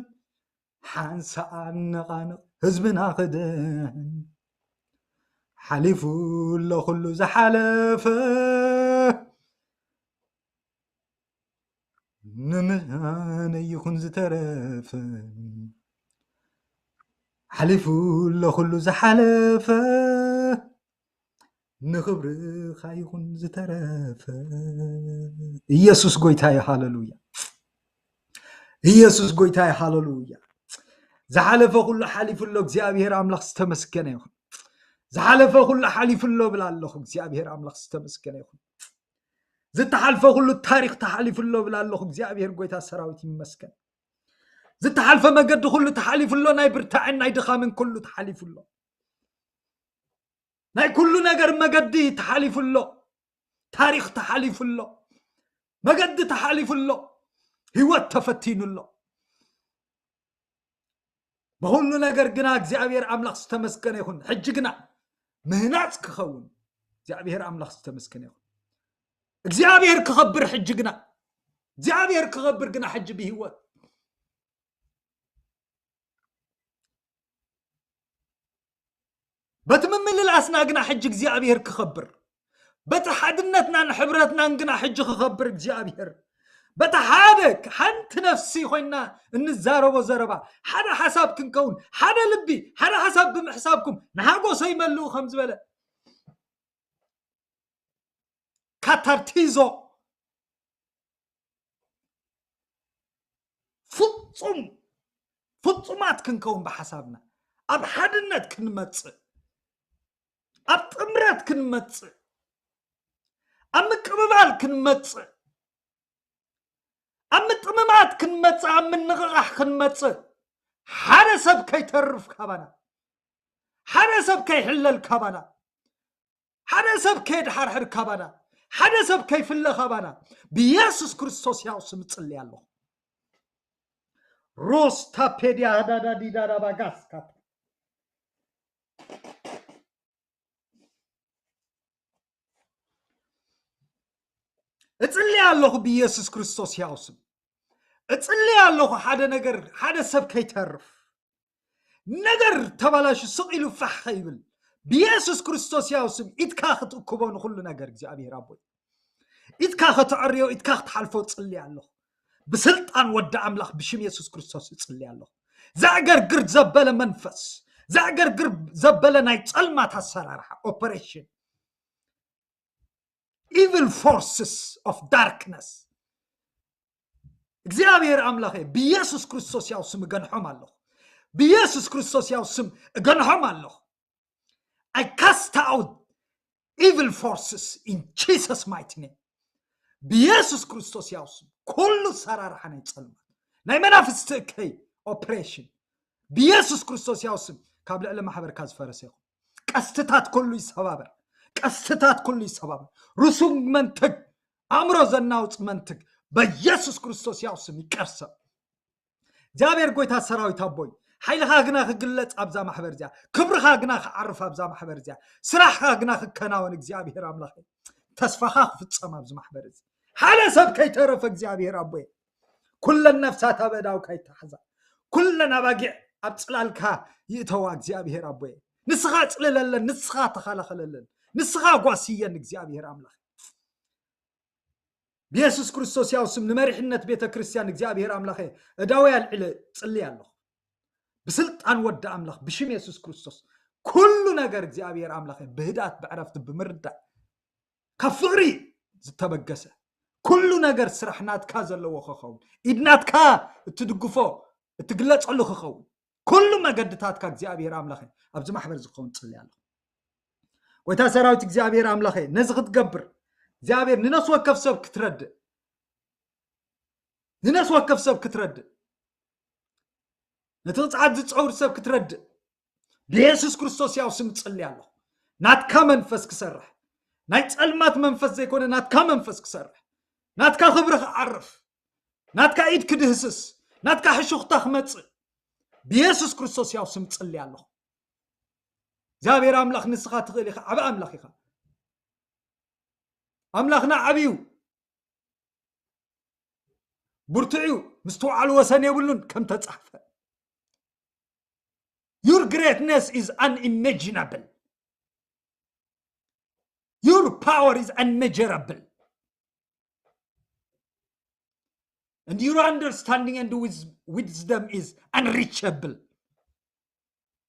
ሓንሳእ ኣነቓንቕ ህዝብና ክድሕን፣ ሓሊፉ ኣሎ ኩሉ ዝሓለፈ፣ ንምሃነ ይኹን ዝተረፈ፣ ሓሊፉ ኣሎ ኩሉ ዝሓለፈ፣ ንኽብርኻ ይኹን ዝተረፈ። ኢየሱስ ጎይታ እዩ። ሃለሉያ። ኢየሱስ ጎይታ እዩ። ሃለሉያ። ዝሓለፈ ኩሉ ሓሊፉ ኣሎ። እግዚኣብሔር ኣምላኽ ዝተመስገነ ይኹን። ዝሓለፈ ኩሉ ሓሊፉ ኣሎ ብላ ኣለኹ። እግዚኣብሔር ኣምላኽ ዝተመስገነ ይኹን። ዝተሓልፈ ኩሉ ታሪኽ ተሓሊፉ ኣሎ ብላ ኣለኹ። እግዚኣብሔር ጎይታ ሰራዊት ይመስገን። ዝተሓልፈ መገዲ ኩሉ ተሓሊፉ ኣሎ። ናይ ብርታዕን ናይ ድኻምን ኩሉ ተሓሊፉ ኣሎ። ናይ ኩሉ ነገር መገዲ ተሓሊፉ ኣሎ። ታሪኽ ተሓሊፉ ኣሎ። መገዲ ተሓሊፉ ኣሎ። ህይወት ተፈቲኑ ኣሎ። ብኹሉ ነገር ግና እግዚኣብሔር ኣምላኽ ዝተመስገነ ይኹን። ሕጂ ግና ምህናጽ ክኸውን እግዚኣብሔር ኣምላኽ ዝተመስገነ ይኹን። እግዚኣብሔር ክኸብር ሕጂ ግና፣ እግዚኣብሔር ክኸብር ግና ሕጂ ብህይወት በቲ ምምልላስና ግና ሕጂ እግዚኣብሔር ክኸብር፣ በቲ ሓድነትናን ሕብረትናን ግና ሕጂ ክኸብር እግዚኣብሔር፣ በቲ ሓደ ሓንቲ ነፍሲ ኮይና እንዛረቦ ዘረባ፣ ሓደ ሓሳብ ክንከውን፣ ሓደ ልቢ፣ ሓደ ሓሳብ ብምሕሳብኩም ንሓጎሰይ መልኡ ከም ዝበለ ካታርቲዞ ፍጹም ፍጹማት ክንከውን ብሓሳብና ኣብ ሓድነት ክንመጽእ፣ ኣብ ጥምረት ክንመጽእ፣ ኣብ ምቅብባል ክንመጽእ፣ ኣብ ምጥምማት ክንመጽእ፣ ኣብ ምንቕቓሕ ክንመጽእ፣ ሓደ ሰብ ከይተርፍ ካባና፣ ሓደ ሰብ ከይሕለል ካባና፣ ሓደ ሰብ ከየድሓርሕር ካባና፣ ሓደ ሰብ ከይፍለ ካባና ብኢየሱስ ክርስቶስ ያው ስም እጽሊ ኣለኹ። ሮስታ ፔዲያ ሃዳዳ ዲዳዳ ባጋስካታ እጽሊ ኣለኹ ብኢየሱስ ክርስቶስ ያው ስም እጽሊ ኣለኹ። ሓደ ነገር ሓደ ሰብ ከይተርፍ ነገር ተባላሹ ስቕ ኢሉ ፋሕ ከይብል ብኢየሱስ ክርስቶስ ያው ስም ኢድካ ክትእክቦ ንኹሉ ነገር እግዚኣብሔር ኣቦይ ኢድካ ከተዕርዮ ኢድካ ክትሓልፎ ጽሊ ኣለኹ። ብስልጣን ወዲ ኣምላኽ ብሽም የሱስ ክርስቶስ እጽሊ ኣለኹ። ዘዕገርግር ዘበለ መንፈስ ዘዕገርግር ዘበለ ናይ ጸልማት ኣሰራርሓ ኦፐሬሽን evil forces of darkness እግዚኣብሔር ኣምላኸ ብኢየሱስ ክርስቶስ ያው ስም እገንሖም ኣለኹ። ብኢየሱስ ክርስቶስ ያው ስም እገንሖም ኣለኹ። I cast out evil forces in Jesus mighty name. ብኢየሱስ ክርስቶስ ያው ስም ኩሉ ሰራርሓ ናይ ጸልማት ናይ መናፍስቲ እከይ ኦፕሬሽን ብኢየሱስ ክርስቶስ ያው ስም ካብ ልዕሊ ማሕበርካ ዝፈረሰ ይኹን። ቀስትታት ኩሉ ይሰባበር። ቀስትታት ኩሉ ይሰባበር። ርሱን መንትግ ኣእምሮ ዘናውጽ መንትግ በኢየሱስ ክርስቶስ ያው ስም ይቀርሰም። እግዚኣብሔር ጎይታ ሰራዊት ኣቦይ ሓይልኻ ግና ክግለጽ ኣብዛ ማሕበር እዚኣ፣ ክብርኻ ግና ክዓርፍ ኣብዛ ማሕበር እዚኣ፣ ስራሕኻ ግና ክከናወን እግዚኣብሔር ኣምላኽ ተስፋኻ ክፍጸም ኣብዚ ማሕበር እዚ ሓደ ሰብ ከይተረፈ እግዚኣብሔር ኣቦይ ኩለን ነፍሳት ኣብ ኣእዳውካ ይተሓዛ። ኩለን ኣባጊዕ ኣብ ጽላልካ ይእተዋ እግዚኣብሔር ኣቦይ ንስኻ ኣጽልለለን፣ ንስኻ ተኸላኸለለን፣ ንስኻ ጓስየን እግዚኣብሔር ኣምላኽ ብየሱስ ክርስቶስ ያው ስም ንመሪሕነት ቤተ ክርስቲያን እግዚኣብሔር ኣምላኸ እዳዊ ኣልዕለ ጽልይ ኣለኹ። ብስልጣን ወዲ ኣምላኽ ብሽም የሱስ ክርስቶስ ኩሉ ነገር እግዚኣብሔር ኣምላኸ ብህድኣት ብዕረፍቲ ብምርዳእ ካብ ፍቕሪ ዝተበገሰ ኩሉ ነገር ስራሕ ናትካ ዘለዎ ክኸውን ኢድ ናትካ እትድግፎ እትግለጸሉ ክኸውን ኩሉ መገድታትካ እግዚኣብሔር ኣምላኸ ኣብዚ ማሕበር ዝኸውን ጽልይ ኣለኹ። ጎይታ ሰራዊት እግዚኣብሔር ኣምላኸ ነዚ ክትገብር እግዚኣብሔር ንነፍሲ ወከፍ ሰብ ክትረድእ ንነፍሲ ወከፍ ሰብ ክትረድእ ነቲ ቅፅዓት ዝፀውር ሰብ ክትረድእ ብየሱስ ክርስቶስ ያው ስም እጽሊ ኣለኹ። ናትካ መንፈስ ክሰርሕ፣ ናይ ጸልማት መንፈስ ዘይኮነ ናትካ መንፈስ ክሰርሕ፣ ናትካ ክብሪ ክዓርፍ፣ ናትካ ኢድ ክድህስስ፣ ናትካ ሕሹኽታ ክመጽእ ብየሱስ ክርስቶስ ያው ስም ጽሊ ኣለኹ። እግዚኣብሔር ኣምላኽ ንስኻ ትኽእል ኢኻ፣ ዓብ ኣምላኽ ኢኻ። ኣምላኽና ዓብዩ ብርቱዕ እዩ፣ ምስትውዓሉ ወሰን የብሉን ከም ተጻሕፈ። Your greatness is unimaginable. Your power is unmeasurable. And your understanding and wis- wisdom is unreachable.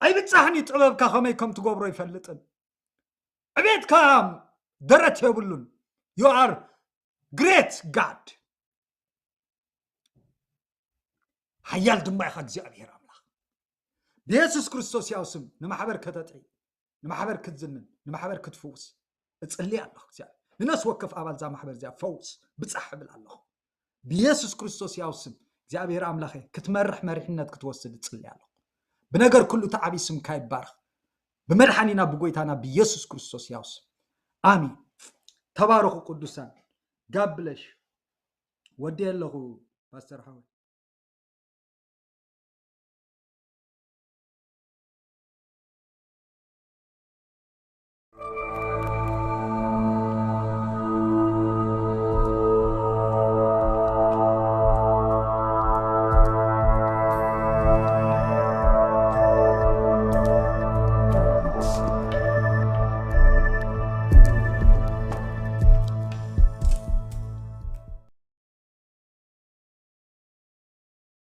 ኣይብጻሕን እዩ፣ ጥበብካ ከመይ ከም ትገብሮ ይፈልጥን። ዕቤትካ ደረት የብሉን። You are great God. ሓያል ድማ ኢኻ እግዚኣብሔር ኣምላኽ። ብየሱስ ክርስቶስ ያው ስም ንማሕበር ከተጥዒ፣ ንማሕበር ክትዝንን፣ ንማሕበር ክትፍውስ እጽሊ ኣለኹ። እግዚኣብሔር ንነፍሲ ወከፍ ኣባል እዛ ማሕበር እዚኣ ፈውስ ብጻሕ እብል ኣለኹ። ብየሱስ ክርስቶስ ያው ስም እግዚኣብሔር ኣምላኸ ክትመርሕ መሪሕነት ክትወስድ እጽሊ ኣለኹ። ብነገር ኩሉ እቲ ዓብዪ ስምካ ይባረኽ። ብመድሓኒና ብጎይታና ብየሱስ ክርስቶስ ያው ስም ኣሜን። ተባረኹ ቅዱሳን። ጋብለሽ ወዲ ኣለኹ ፓስተር ሓወይ።